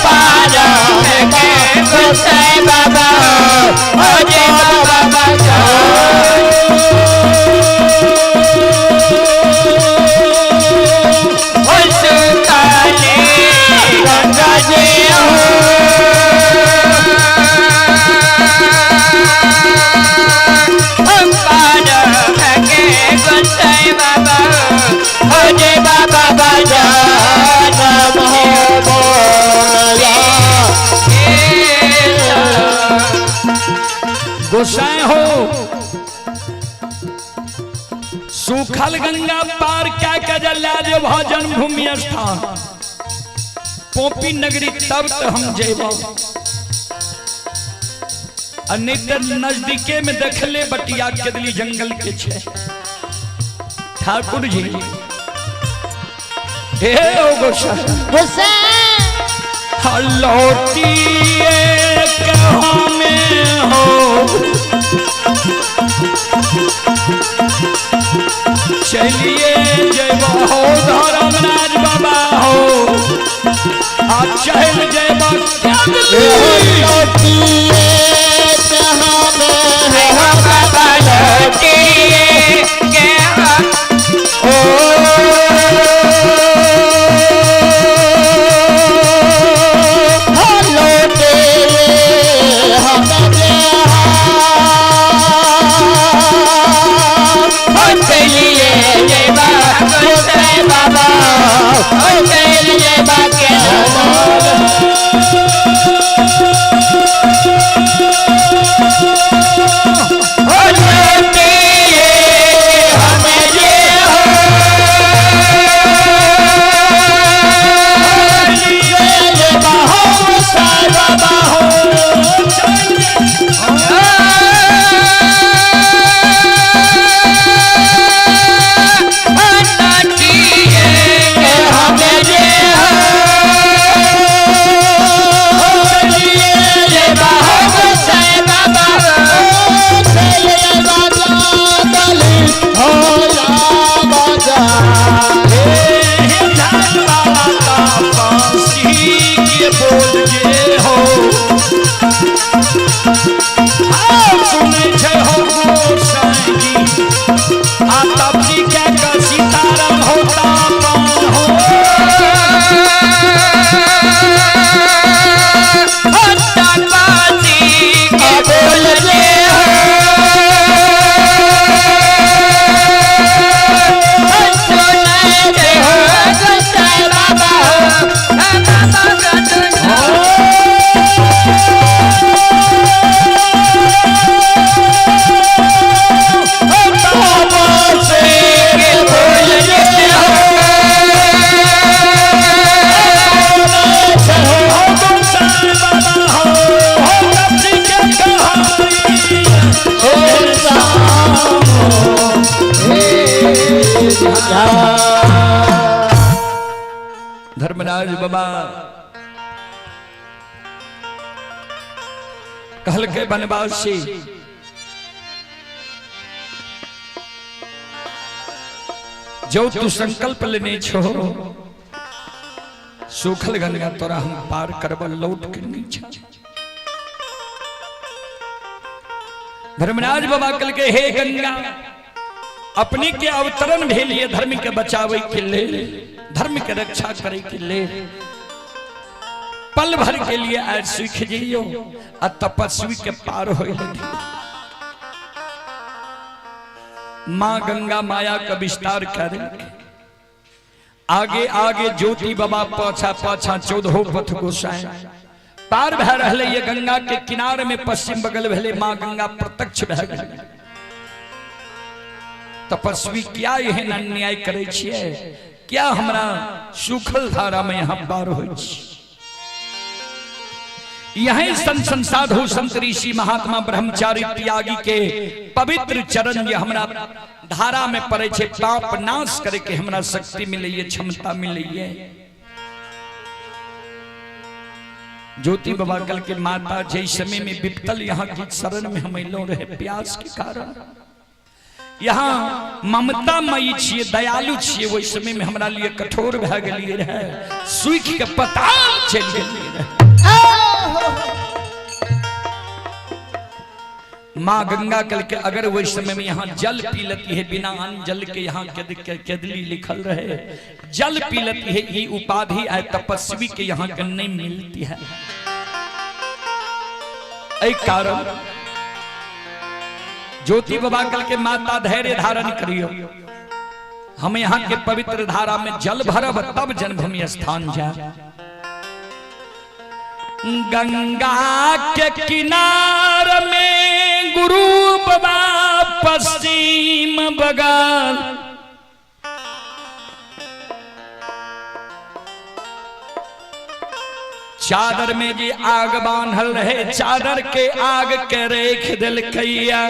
Speaker 1: पार गोसाई बाबा हो जय बाबा। गंगा जे हो हो जय बाबा बजान मोया।
Speaker 2: गोसाई हो सूखल गंगा पार क्या के जला जे भजन भूमि स्थान पोपी नगरी, तब तो हम जेब। नहीं नजदीके में देखले बटिया केदली जंगल के छे ठाकुर जी। हे ओ गोसाई
Speaker 1: गोसाई
Speaker 2: लौटी कहाँ में हो, चलिए जय हो धर्मराज बाबा हो, आ चल जय
Speaker 1: लौटिए कहाँ में हो बाबा लौटिए ओ लौटे हम चलिए जय बाबा बाबा चलिए बाके।
Speaker 2: धर्मराज बाबा कहलकै बनवासी जो तू संकल्प लेने छो सूखल गंगा तोरा हम पार करब लौट के नहीं छो। धर्मराज बाबा कहलकै हे गंगा अपने के अवतरण भेल ये धर्म के बचावे के लेल, धर्म के रक्षा करे के लेल, पल भर के लिए आज सीख जइयो आ तपस्वी के पार हो मां गंगा माया का विस्तार करे। आगे आगे ज्योति बाबा पाछा पाछा चौदहो पथ गोसाई पार भै रहले ये गंगा के किनारे में पश्चिम बगल भेले मां गंगा प्रत्यक्ष भै गेलै। तपस्वी क्या एहन अन्याय करे छियै, क्या हमरा सूखल धारा में यहाँ पार होइ छी। यही संत संत साधु संत ऋषि महात्मा ब्रह्मचारी त्यागी के पवित्र चरण जे हमरा धारा में पड़े छे, पाप नाश करे के हमरा शक्ति मिलैये, क्षमता मिलैये। ज्योति बाबा कल के माता जय समय में विपतल यहाँ की शरण में हम अइलो रहे प्यास के कारण, यहाँ ममता मई छिए दयालु छिए, वही समय में हमरा लिए कठोर भए गेलिए रहे, सूख के पताल चलि गेलिए रहे। माँ गंगा कल के अगर वही समय में यहाँ जल पी लेती है बिना अन्न जल के, यहाँ केदली लिखल रहे जल पी लेती है, ये उपाधि आए तपस्वी के यहाँ के नहीं मिलती है। एहि कारण ज्योति बाबा कल के माता धैर्य धारण करियो, हम यहाँ के पवित्र धारा में जल भरब तब जन्मभूमि स्थान जाए। गंगा के किनार में गुरु बाबा पश्चिम बगल चादर में जी आग बांधल रहे, चादर के आग के रेख दिलकैया।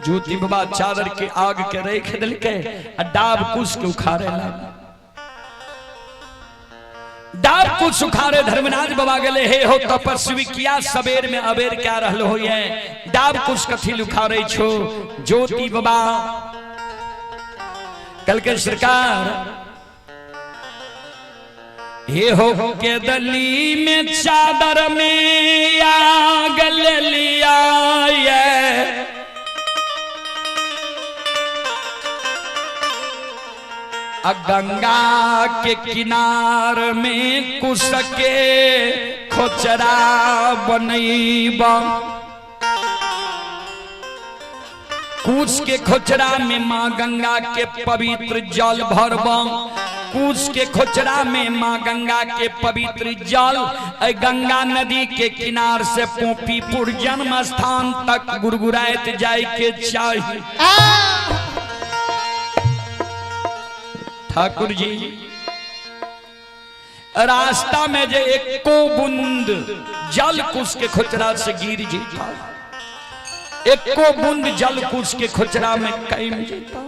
Speaker 2: ज्योति बाबा चादर के आग के रेख दिलकै आ डाब कुश के उखाड़े लागल। डाब कुश उखाड़े धर्मराज बाबा गेले, हे हो तपस्वी किया सबेर में अबेर क्या रहल हो ये डाब कुश कथी उखाड़े छो। ज्योति बाबा कल के सरकार हे हो के दली में चादर में आग ले लिया ये गंगा के किनार में कुश के खोचरा बनैबा। कुश के खोचरा में माँ गंगा के पवित्र जल भरबा, कुश के खोचरा में माँ गंगा के पवित्र जल गंगा नदी के किनार से पोपीपुर जन्म स्थान तक गुड़गुड़ाइत जाय के चाही। ठाकुर जी रास्ता में जे एको बूंद जल कुश के खोचरा से गिर जेता, एको बूंद जल कुश के खोचरा में कम जेता।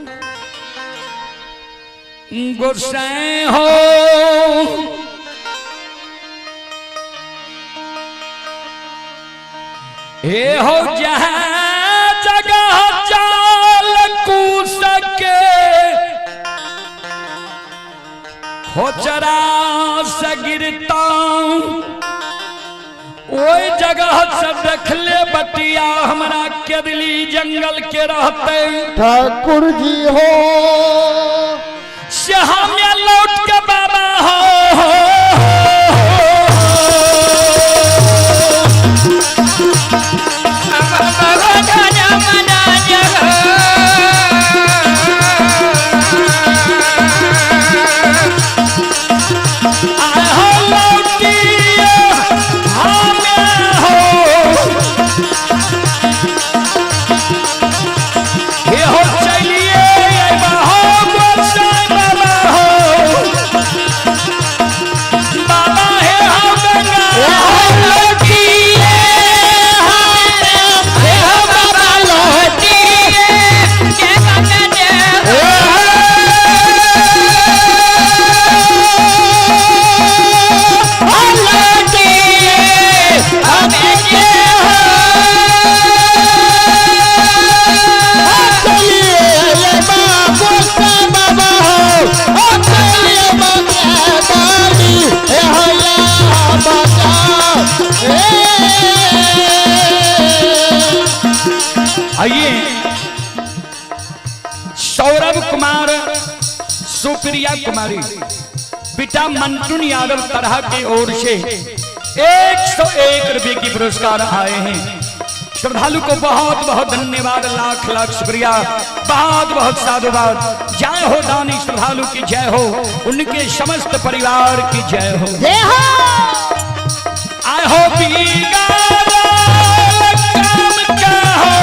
Speaker 2: गोसाई हो हे हो जहाँ जगह जल कुश के खोचरा से गिरता ओई जगह से देखले बटिया हमरा केदली जंगल के रहते।
Speaker 1: ठाकुर जी हो
Speaker 2: से हमें लौट के बाबा हो चलिए हो। सुप्रिया कुमारी बेटा मंटून यादव तरह के ओर से 101 रुपए की पुरस्कार आए हैं। श्रद्धालु को बहुत बहुत धन्यवाद, लाख लाख शुक्रिया, बहुत बहुत साधुवाद। जय हो दानी श्रद्धालु की जय हो, उनके समस्त परिवार की जय हो।
Speaker 1: जय हो।
Speaker 2: आए हो बीगार काम का हो,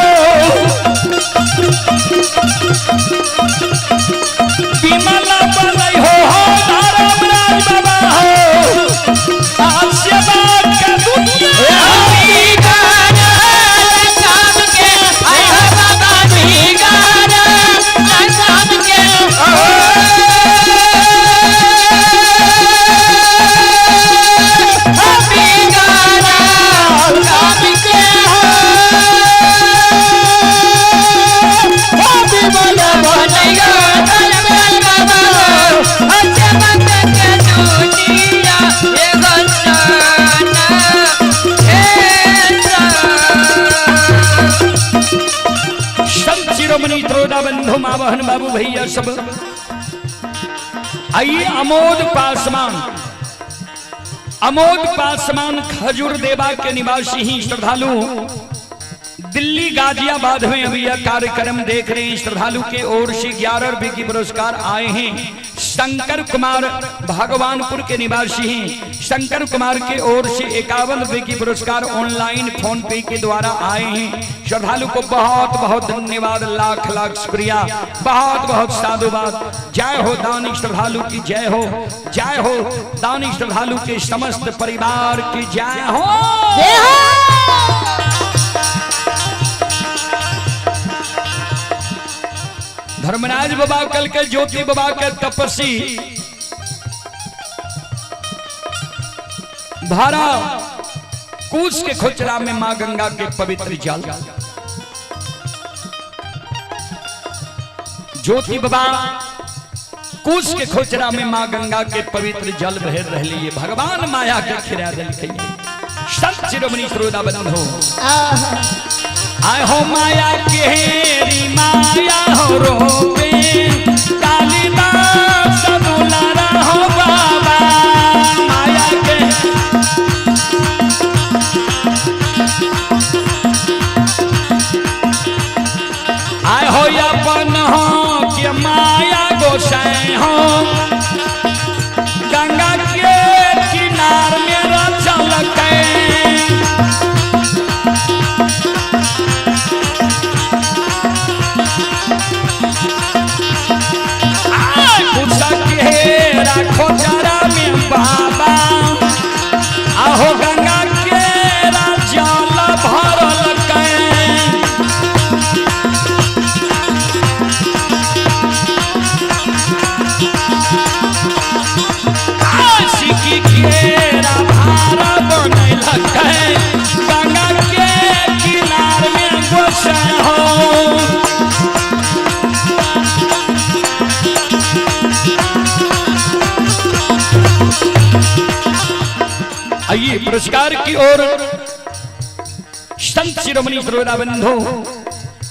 Speaker 2: बिमला बनई हो धर्मराज बाबा हो, आशीर्वाद का दुनिया। संत शिरोमणि त्रोदा बंधु माँ बहन बाबू भैया सब आइए। अमोद पासवान, अमोद पासवान खजूर देवा के निवासी ही श्रद्धालु दिल्ली गाजियाबाद में अभी यह कार्यक्रम देख रहे हैं। श्रद्धालु के ओर से 11 रुपए की पुरस्कार आए हैं। शंकर कुमार भगवानपुर के निवासी हैं। शंकर कुमार के ओर से 51 रुपए की पुरस्कार ऑनलाइन फोन पे के द्वारा आए हैं। श्रद्धालु को बहुत बहुत धन्यवाद, लाख लाख शुक्रिया, बहुत बहुत साधुवाद। जय हो दानी श्रद्धालु की जय हो, जय हो दानी श्रद्धालु के समस्त परिवार की जय हो।
Speaker 1: जय हो।
Speaker 2: धर्मराज बाबा कल के ज्योति बाबा के तपस्वी भारा कूच के खोचरा में मां गंगा के पवित्र जल, ज्योति बाबा कूच के खोचरा में मां गंगा के पवित्र जल भर रही है। भगवान माया के खिरा दिल। संत शिरोमणि श्रोता बंधो, आय हो माया केरी माया हो रोपे कालिदास दुलारा हो बाबा माया के। आय हो अपन हो के माया गोसाई हो गंगा के किनार में रचल के। खोचरा में बाबा आहो गंगा के जल भरल के। सिक्की केरा भार बनैलकै गंगा के किनार में गोसाई हो। आइए पुरस्कार की ओर संत शिरोमणि श्रोता बंधु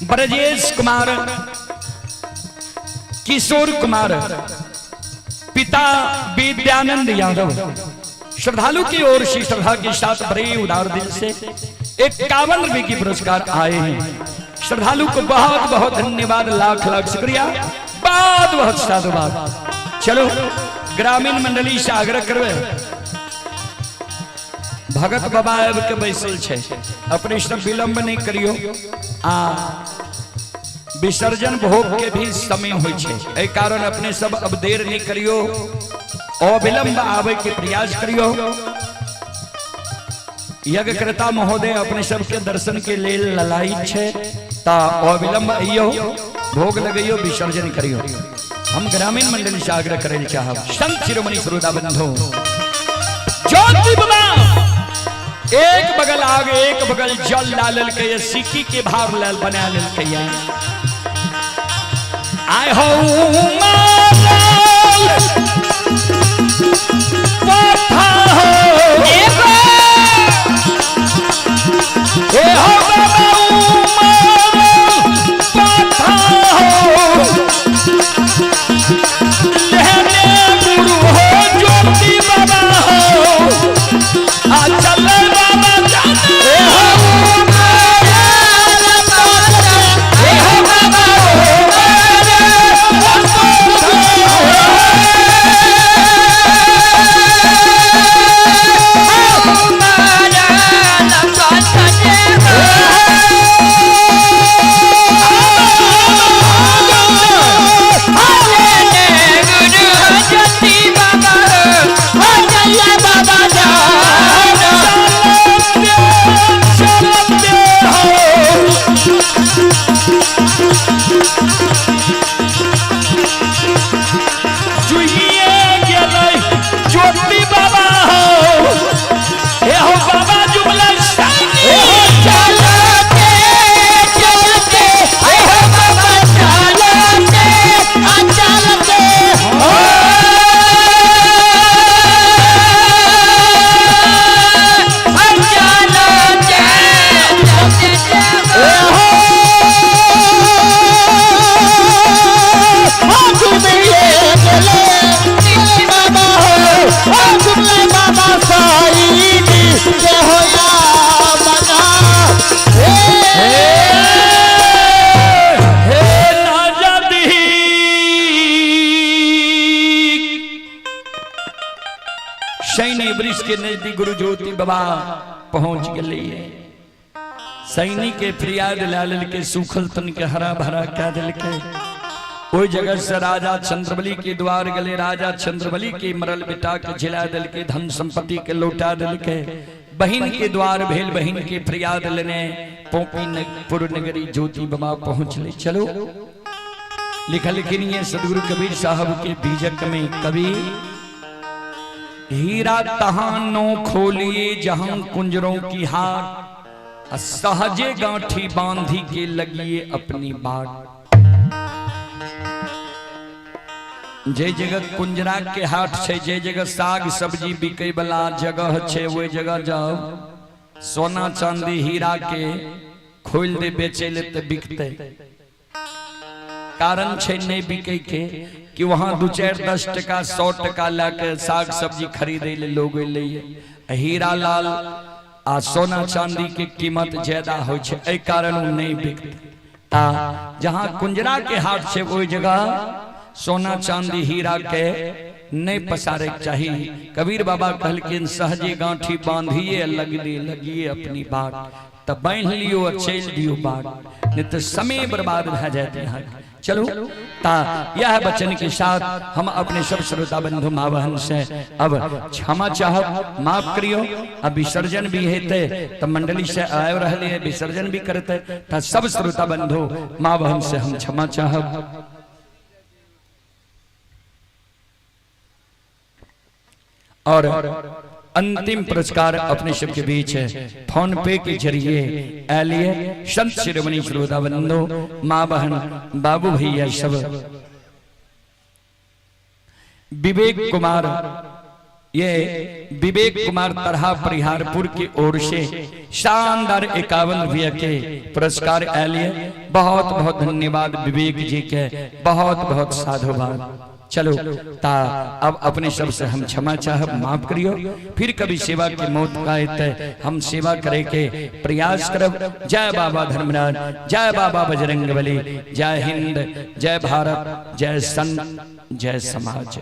Speaker 2: ब्रजेश कुमार, किशोर कुमार, पिता विद्यानंद यादव, श्रद्धालु की ओर से श्रद्धा के साथ बड़े उदार दिल से 51 रुपए की पुरस्कार आए हैं। श्रद्धालु को बहुत बहुत धन्यवाद, लाख लाख शुक्रिया, बहुत बहुत साधुवाद। चलो ग्रामीण मंडली से आग्रह करवे, भगत बाबा आबि के बैसल छै, अपने सब विलंब नहीं करियो। आ विसर्जन भोग के भी समय होइ छै, एहि कारण अपने सब अब देर नहीं करियो, अविलंब आवे के प्रयास करियो। यज्ञकर्ता महोदय अपने सबके दर्शन के लेल ललायित छै, ता अविलंब अइयो, भोग लगइयो, विसर्जन करियो। हम ग्रामीण मंडली से आग्रह करे चाहब। संत शिरोमणि श्रोता बंधु ज्योति बाबा एक बगल आग एक बगल जल डालल के सिक्की के भार लाल बना लेल के आय हो मारल पथा हो ए हो बाबा मारल पथा हो ले सैनी वृक्ष के नजदीक गुरु ज्योति बाबा पहुंच गए। सैनी के फरियाद ला लेलके, सूखल तन के हरा भरा कह दिलके। ओहि जगह से राजा चंद्रबली के द्वार गले, राजा चंद्रबली के मरल बेटा के झिला दिलके, धन संपत्ति के लौटा दिलके। बहिन के द्वार भेल, बहिन के फरियाद लेने पोपीपुर नगरी ज्योति बाबा पहुंचले। चलो लिखल है सदगुरु कबीर साहब के बीजक में कवि हीरा तहां नो खोलिए जहां कुंजरों की हाट, सहजे गांठी बांधी के लगिए अपनी बाट। जे जगह कुंजरा के हाट छे, जे जगह साग सब्जी बिके वाला जगह छे, वही जगह जाओ सोना चांदी हीरा के खोल दे बेचे ले तो बिकते। कारण छे नहीं बिके के कि वहां 2 4 10 टका 100 टका लाके साग सब्जी खरीदे ले लोग ले। हीरा लाल आ सोना चांदी के कीमत ज्यादा हो छे, एहि कारण उ नहीं बिकते। ता जहां कुंजरा के हाट छे वही जगह सोना चांदी हीरा के नहीं पसारे के चाहिए। कबीर बाबा कहलखिन सहजे गांठी बांधिए लगदे लगिए अपनी बाट, तब बांध लियो और चल दियो बाट, नहीं तो समय बर्बाद भा जाते हैं। चलो ता यह वचन के साथ हम अपने सब श्रोता बंधु माँ बहन से अब क्षमा चाहब, माफ करियो। अब विसर्जन भी हेते तब मंडली से आए रहले है, विसर्जन भी करते, ता सब श्रोता बंधु माँ बहन से हम क्षमा चाहब। और अंतिम पुरस्कार अपने सबके बीच है फोन पे के जरिए आलिए संत शिरोमणि श्रोता बंधु माँ बहन बाबू भैया सब विवेक कुमार, ये विवेक कुमार तरहा परिहारपुर की ओर से शानदार 51 रुपया के पुरस्कार आलिए। बहुत बहुत धन्यवाद विवेक जी के, बहुत बहुत साधुवाद। चलो ता अब अपने सब से हम क्षमा चाहब, माफ करियो। फिर कभी सेवा के मौत का आयत हम सेवा करे के प्रयास करब। जय बाबा धर्मराज, जय बाबा बजरंगबली, जय हिंद, जय भारत, जय संत, जय समाज।